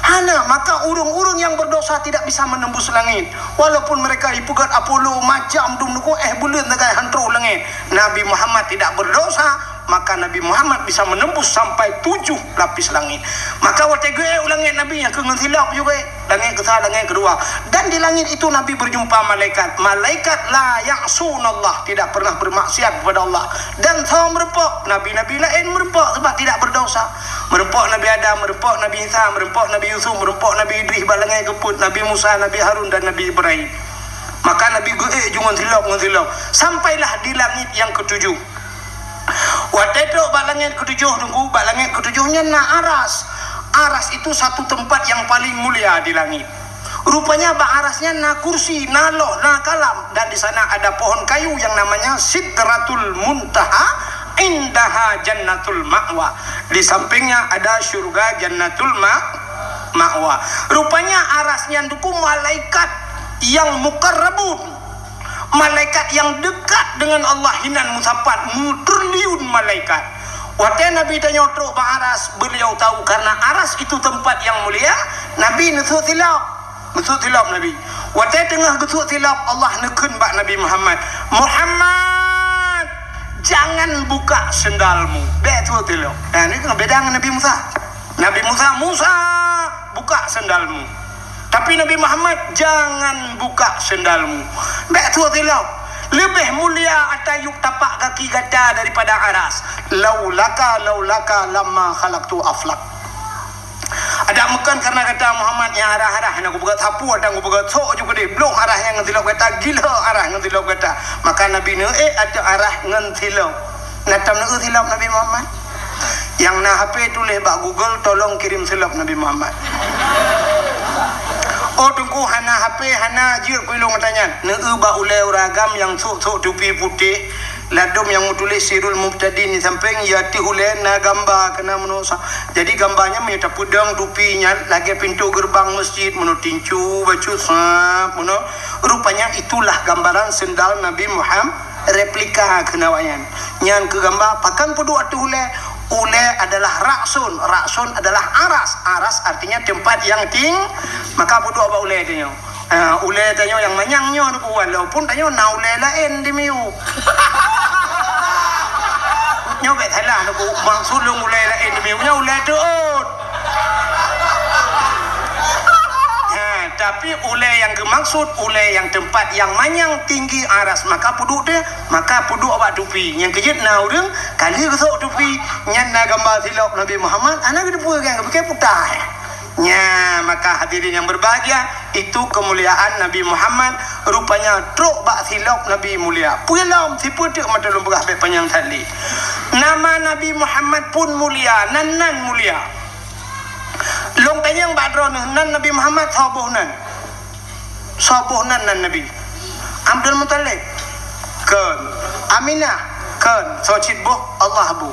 Hana, maka ureuëng-ureuëng yang berdosa tidak bisa menembus langit. Walaupun mereka ipeugét Apollo macam dum nuku, eh, buleuen sagai han troh u langét. Nabi Muhammad tidak berdosa, maka Nabi Muhammad bisa menembus sampai tujuh lapis langit. Maka watée geuék u langét Nabi nyang keu ngon silop juga, langét keusa, langét keudua. Dan di langit itu Nabi berjumpa malaikat. Malaikat la ya'sunallah, tidak pernah bermaksiat kepada Allah. Dan soe meureumpok, nabi-nabi laén meureumpok sebab tidak berdosa. Meureumpok Nabi Adam, meureumpok Nabi Isa, meureumpok Nabi Yusuf, meureumpok Nabi Idris bak langét keu peuet, Nabi Musa, Nabi Harun dan Nabi Ibrahim. Maka Nabi geuék ju ngon silop, ngon silop. Sampailah di langit nyang ketujoh. Watée trok bak langit ketujoh, Teungku, bak langit ketujoh nyan na aras. Aras itu satu tempat yang paling mulia di langit. Rupanya bak aras nyan na kursi, na loh, na kalam, dan di sana ada pohon kayu yang namanya Sidratul Muntaha, indaha Jannatul Ma'wa. Di sampingnya ada syurga Jannatul Ma-, Ma'wa. Rupanya aras nyan, Teungku, malaikat yang mukarrabun, malaikat yang dekat dengan Allah hinan musapat, mu-, triliun malaikat. Watée Nabi tanyoe trok bak aras, beliau tahu karena aras itu tempat yang mulia, Nabi neusok silop. Neusok silop Nabi. Watée teungoh geusok silop, Allah neukheun bak Nabi Muhammad, "Muhammad, jangan buka sendalmu." Bék sok silop. Nah, ni keuh beda ngon Nabi Musa. Nabi Musa, "Musa, buka sendalmu." Tapi Nabi Muhammad, "Jangan buka sendalmu." Bék sok silop. Leubeh mulia ata yup tapak gaki gata daripada aras. "Laulaka, laulaka lamma khalaqtu aflak." Adak meukan karena gata Muhammad nyang arah-arah nyang kupeugah sapu, adak kupeugah sok ju keudeh, bloh arah nyang ngon silop gata, gila arah ngon silop gata. Maka Nabi neuék ateueh arah ngon silop. Na tom neuék silop Nabi Muhammad? Nyang na H P tuléh bak Google, "Tolong kirim silop Nabi Muhammad." Oh, Teungku hana H P, hana jeuet keu ilong tanyan. Neuék bak ulée ureuëng agam nyang sok-sok tupi putéh, ladôm nyang meutuléh Sirul Mubtadin di sampéng, ya ateueh ulée na gamba keunan meunoe sa-, jadi gamba nyan meunyoe tapeudong tupi nyan lagée pintoe geureubang meuseujid, meunoe tincu, bacut sab, meunoe. Rupanya itulah gambaran sendal Nabi Muhammad, replika keunan awaknyan. Nyan keuh gamba, pakon peuduek ateueh ulée? Ulée adalah ra'sun, ra'sun adalah aras. Aras artinya tempat yang ting-, maka peuduek bak ulée tanyoe. Ah, ulée tanyoe nyang manyang nyoe Teungku, walaupun tanyoe na ulée laén di miyueb. Nyoe bék salah Teungku, maksud lôn ulée laén di miyueb nyoe ulée teuôt. Ha, tapi ulée nyang geumaksud ulée nyang teumpat nyang manyang tinggi aras, maka peuduek teuh, maka peuduek bak tupi. Nyang keujeuet na ureuëng ka lheueh geusok tupi, nyan na gamba silop Nabi Muhammad, hana geuteupeue kan, geupike putah. Nya, maka hadirin yang berbahagia, itu kemuliaan Nabi Muhammad. Rupanya trok bak silop Nabi mulia. Peue lom, sipeue teuk mata lôn peugah bék panyang that lé. Nama Nabi Muhammad pun mulia, nan, nan mulia. Lôn tanyong bak droeneuh, nan Nabi Muhammad soe boh nan? Soe boh nan, nan Nabi? Abdul Muthalib? Kon. Aminah? Kon. Soe cit boh? Allah boh.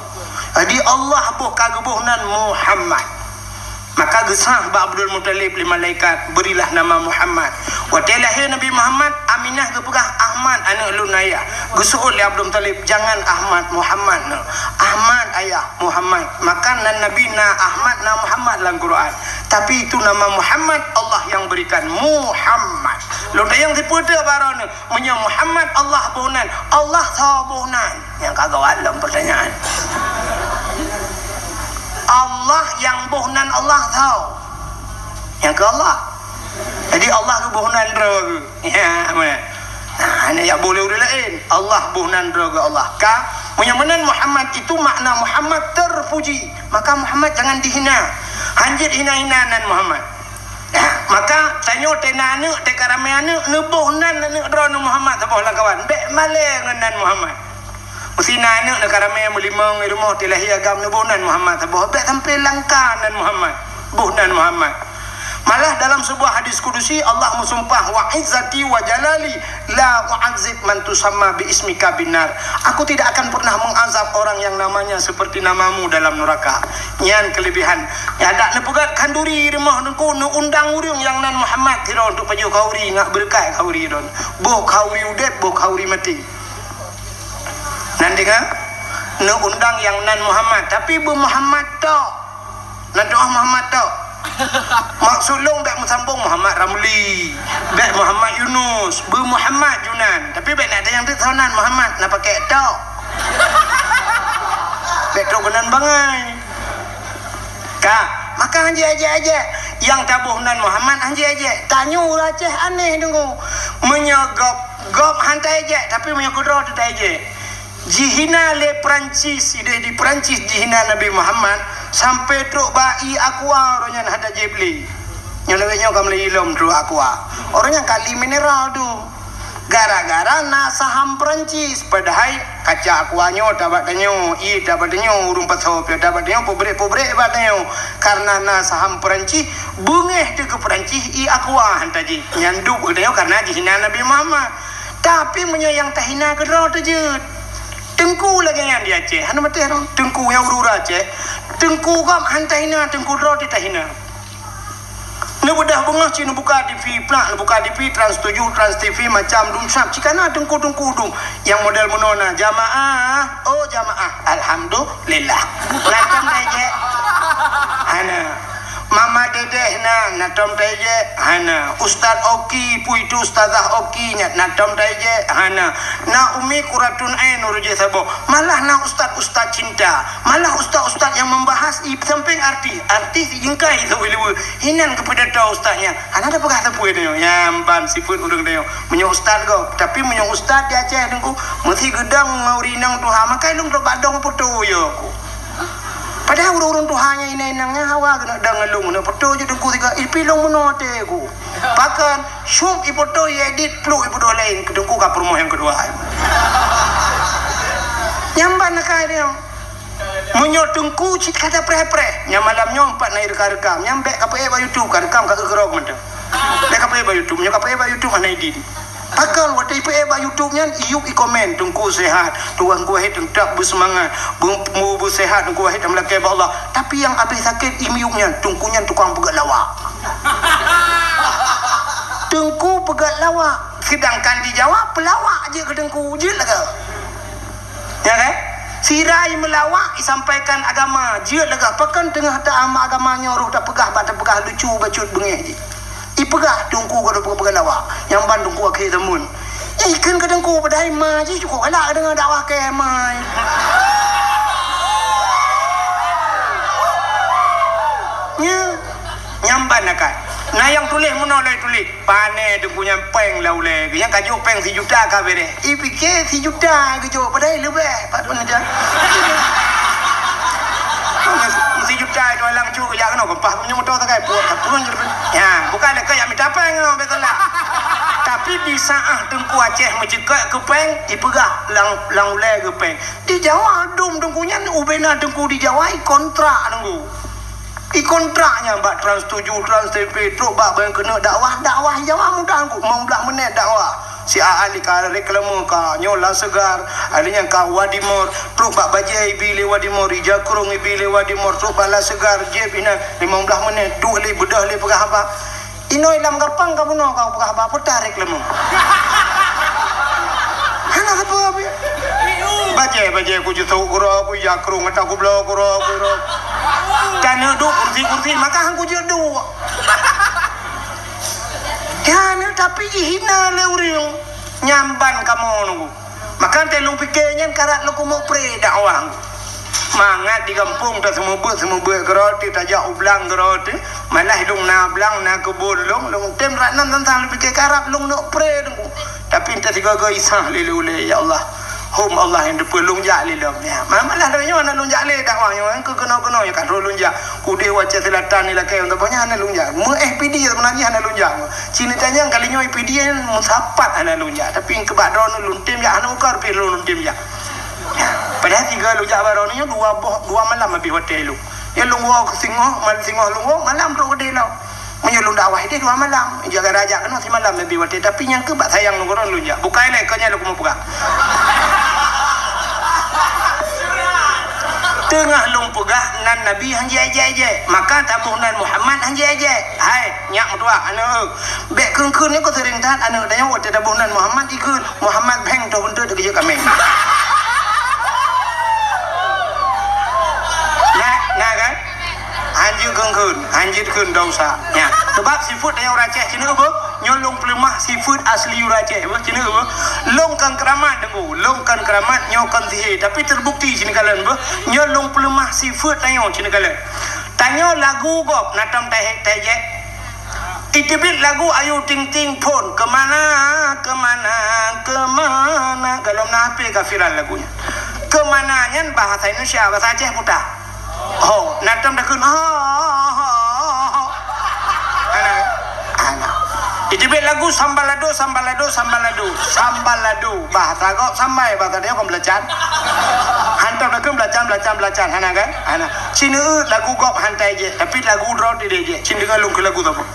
Jadi Allah boh ka geuboh nan Muhammad. Maka geusah bak Abdul Muthalib lé malaikat, "Berilah nama Muhammad." Watée lahé Nabi Muhammad, Aminah geupeugah, "Ahmad, aneuëk lôn ayah." Geuseuôt lé Abdul Muthalib, "Jangan Ahmad, Muhammad na." "Ahmad ayah, Muhammad." Maka nan Nabi na Ahmad, na Muhammad lam Quran. Tapi itu nama Muhammad Allah yang berikan. Muhammad. Lôn tanyong sipeue teuk bak droeneuh, meunyoe Muhammad Allah boh nan, Allah soe boh nan? Nyang ka gawat lom pertanyaan. Allah nyang boh nan Allah soe? Nyang keu Allah. Jadi Allah geuboh nan droe geuh. Ya, mana? Nah, hana jak boh lé ureuëng laén. Allah boh nan droe geuh Allah. Ka, meunyoe meunan Muhammad itu makna Muhammad terpuji, maka Muhammad jangan dihina. Hanjeuet hina-hina nan Muhammad. Nah, maka tanyoe teuh na aneuëk, teuh ka ramé aneuëk, neuboh nan aneuëk droeneuh Muhammad saboh lam kawan. Bék malée ngon nan Muhammad. Meusina aneuëk na ka ramé meulimong i rumoh, teulahé agam neuboh nan Muhammad saboh, bék sampoe langka nan Muhammad, boh nan Muhammad. Malah dalam sebuah hadis kudusi Allah meusumpah, "Wa izzati wa jalali la u'adzib man tusamma bi ismika binnar." Aku tidak akan pernah mengazab orang yang namanya seperti namamu dalam neraka. Nyan kelebihan. Nyan dak neupeugét khanduri i rumoh Teungku, neuundang ureuëng nyang nan Muhammad sidroe untuk pajoh khanduri, ngak beureukat khanduri droe. Boh khanduri udeb, boh khanduri maté. Nan deungoe, neuundang nyang nan Muhammad, tapi beu Muhammad tok. Nan doa Muhammad tok. Maksud lôn bék meusambong Muhammad Ramli, bék Muhammad Yunus, beu Muhammad Junan. Tapi bék na tanyong teuk soe nan Muhammad, na pakai tok. Bék trok keunan bangai. Ka, maka han jiék-ék. Nyang taboh nan Muhammad han jiék-ék. Tanyoe ureuëng Aceh aneh Teungku. Meunyoe gob, gob han taék, tapi meunyoe keudroe teuh taék. Jihina lé Perancis, ideh di Perancis jihina Nabi Muhammad, sampoe trok bak ie aqua, uroe nyan hana jiék lé. Nyoe lagée nyoe ka meulai ilom trok aqua. Uroe nyan kali mineral tu. Gara-gara na saham Perancis, padahai kaca aqua nyoe tabak tanyoe, ie tabak tanyoe, ureuëng pasoe pih tabak tanyoe, peubrek-peubrek bak tanyoe. Karena na saham Perancis, beungéh teuh keu Perancis ie aqua han tajih. Nyan duek keu tanyoe karena jihina Nabi Muhammad. Tapi meunyoe nyang tahina keudroe teuh jeuet. Teungku lagée nyan di Aceh, hana maté roh. Teungku nyang ureuëng Aceh, teungku gob han tahina, teungku droe teuh tahina. Neubeudoh beungoh cit neubuka T V, plak neubuka T V, Trans tujuh, Trans T V, macam dum sab cit kana teungku-teungku dum. Nyang model meunoe na, jamaah, oh jamaah, alhamdulillah. Na tom tajak? Hana. Mama Dedeh na, na tom tajak? Hana. Ustaz Oki, peue itu Ustazah Oki nyan, na tom tajak? Hana. Na Umi Quratun Ain ureuëng jih saboh. Malah na ustaz-ustaz cinta. Malah ustaz-ustaz nyang membahas i sampéng artis. Artis jingkai saboh leubeh. Hinan keu pidato ustaz nyan. Hana tapeugah sapeue tanyoe. Nyan ban sifeuet ureuëng tanyoe. Meunyoe ustaz gob, tapi meunyoe ustaz di Aceh teungku, meusi geudong ngon ureuëng inong tuha, maka lôn trok bak dong poto yo ku. Padahai ureuëng-ureuëng tuha nyan inong-inong nyan hawa keuneuk dong ngon lôn, keuneuk poto ju teungku sigoe, ipi lôn meunoe até ku. Pakon, syup ipoto iedit pluek ipeudôh laén, keu teungku ka peurumoh nyang keudua. Nyan ban akai tanyoe. Meunyoe teungku cit ka tapreh-preh, nyan malam nyoe pat na irekam-rekam, nyan bék kapeuék bak YouTube, karekam ka geukeurok mantong. Bék kapeuék bak YouTube, meunyoe kapeuék bak YouTube hana idin. Pakon watée ipeuék bak YouTube nyan, iyup ikomen, "Teungku sehat, Teungku Wahid teutap beuseumangat, beu-, beu-, beuseuhat Teungku Wahid dan meulakée bak Allah." Tapi nyang abéh sakét imiyup nyan, teungku nyan tukang peugét lawak. Teungku peugét lawak, sedangkan di Jawa peulawak jeuet keu teungku, jeuet lagée. Ya kan? Sira meulawak isampaikan agama, jeuet lagée pakon teungoh ta-, agama nyoe roh tapeugah bak tapeugah lucu bacut beungéh jih. Ipeugah teungku ka tapeugah-peugah lawak, nyang ban teungku akhé zaman. Ikheun keu teungku padahai ma jih cukôp galak deungoe dakwah keu ma. Nya, nyang ban akai. Na nyang tuléh meunoe lé tuléh. Pané teungku nyan péng lam ulée geuh, nyang ka jok péng sijuta ka beureh. Ipike sijuta geujok, padahai leubeh, pat pun aja. Sijuta itu alang cuk jak keunoe, keumpah punya moto sagai, puet, puet. Ya, bukan lé keu jak mita péng nyoe, betul lah. Tapi di saat Teungku Aceh meuceukat keu péng, ipeugah lam, lam ulée geuh péng. Di Jawa dum teungku nyan, ubena teungku di Jawa, ikontrak teungku. Ikontrak nyan bak Trans tujuh, Trans T V, trok bak ban keuneuk dakwah, dakwah Jawa mudah teungku, limong belas menit dakwah. Si A Ali ka reklame ka nyoe La Segar, ada nyang ka Wadimor, trok bak bajée ibi lé Wadimor, ija krong ibi lé Wadimor, trok bak La Segar, jép inan, limong belas menit, duek lé, beudôh lé peugah haba. Inoe lam gapang ka bunoe ka peugah haba, peue tarek leumo. Hana sapeue pih. Bajée-bajée ku jisok keudroe, ku ija krong ata ku bloe keudroe, keudroe. Taneuk duek kursi-kursi, maka han ku jeuet duek. Ya, tapi jihina lé ureuëng. Nyan ban kamoe nunggu. Maka teuh lôn pike nyan karab lôn keumeuk pré dakwah. Mangat di gampông ta seumeubeuet-seumeubeuet keudroe teuh, tajak u blang keudroe teuh, malah lôn na blang, na keubon lôn, lôn tem rat nan teuntang lôn pike karab lôn neuk pré teungku. Tapi teuh sigoe-goe isah lé ulée, ya Allah. Hom Allah nyang teupeu lôn jak lé lom. Ya, ma-, malah lôn nyoe hana lôn jak lé dakwah nyoe, keu keunoe-keunoe nyoe ka troh lôn jak. Udeh u Aceh Selatan ni lakée, untuk banyak hana lôn jak. Meu F P D sebenarnya hana lôn jak. Cina tanyang kali nyoe F P D meusapat hana lôn jak. Tapi keu bak droeneuh lôn tem jak, hana ukur pih lôn tem jak. Padahai tiga lôn jak bak droeneuh nyoe dua boh, dua malam habéh watée lôn. Ya lôn woe keu singoh, mal-, singoh lôn woe, malam trok keudeh lom. Meunyoe lôn dakwah ideh dua malam, jaga raja keunoe simalam habéh watée. Tapi nyang keu bak sayang lôn keudroe lôn jak. Bukai lé, keu nyan lôn keumeung peugah. Teungoh lôn peugah nan Nabi han jijak-jak, maka taboh nan Muhammad han jijak-jak. Hai, nyak meutuah, aneuk. Bék kheun-kheun nyoe keu seuring that aneuk tanyoe watée taboh nan Muhammad jikheun, Muhammad bheng toh beunteut teukeujot kaméng. Nah, nah kan? Hanjeuet kheun-kheun, hanjeuet kheun dosa. Nya, sebab sifeuet tanyoe ureuëng Aceh ceuneuk beuh, nyoe lôn peuleumah sifeuet asli ureuëng Aceh beuh, ceuneuk beuh. Lôn kon keuramat teungku, lôn kon keuramat, nyoe kon sihé, tapi terbukti ceuneuk kalon beuh, nyoe lôn peuleumah sifeuet tanyoe ceuneuk kalon. Tanyoe lagu gob na tom tahe-, tajek. Iteubiet lagu Ayu Ting Ting phon, "Kemana, kemana, kemana." Golom na H P ka viral lagu nyan. "Kemana" nyan bahasa Indonesia, bahasa Aceh puta. Ho, na tom takheun, ho, ho, ho, ho. Ana, ana. Jeuet lagu sambalado, sambalado, sambalado. Sambalado. Bahasa gob sambai, bahasa dia kon beulacan. Hantom lagu beulacan, beulacan, beulacan. Hana kan? Hana. Cina lagu gob hantai je, tapi lagu droe tidak je. Cina dengar lung ke lagu tu apa?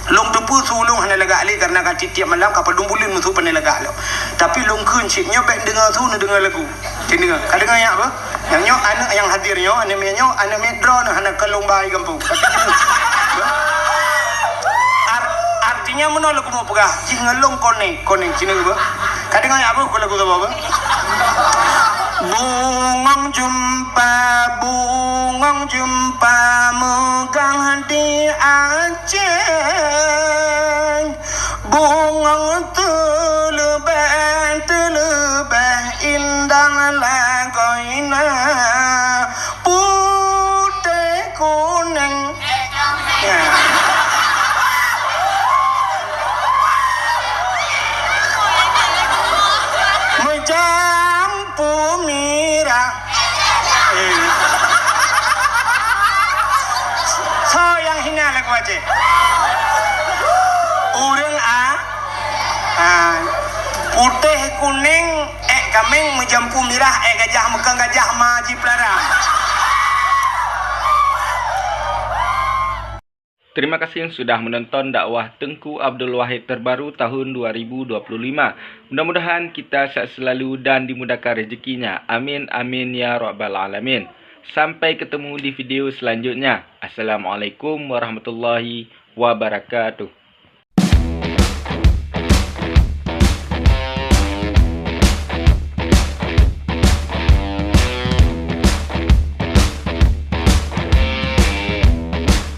Lôn teupeue su lôn hana lagak lé, karena ka tiep-tiep malam ka padum buleuen meusu pane lagak lom. Tapi lôn kheun cit nyoe bèk neudeungoe su, neudeungoe lagu. Cit deungoe. Ka deungoe nyak beuh? Nyang nyoe aneuk nyang hadir nyoe, aneuk miet nyoe, aneuk miet droeneuh hana keu lôn ba i gampông. Ar-, artinya meunoe lôn keumeung peugah, jih ngon lôn konek, konek cit deungoe beuh. Ka deungoe nyak beuh, lagu saboh beuh? Bungong jeumpa, bungong jeumpa meugah di Aceh. Bungong teuleubeh, teuleubeh indah lagoina. Putéh kuneng. Ya. Meujampu mirah. Eh. Soe nyang hina lagu Aceh? Ureueng a-, a, putéh kuneng, ék kaméng, meujampu mirah, ék gajah, meukheun gajah ma jipeulara. Terima kasih sudah menonton dakwah Teuku Abdul Wahid terbaru tahun dua ribu dua puluh lima. Mudah-mudahan kita sehat selalu dan dimudahkan rezekinya. Amin, amin, ya rabbal alamin. Sampai ketemu di video selanjutnya. Assalamualaikum warahmatullahi wabarakatuh.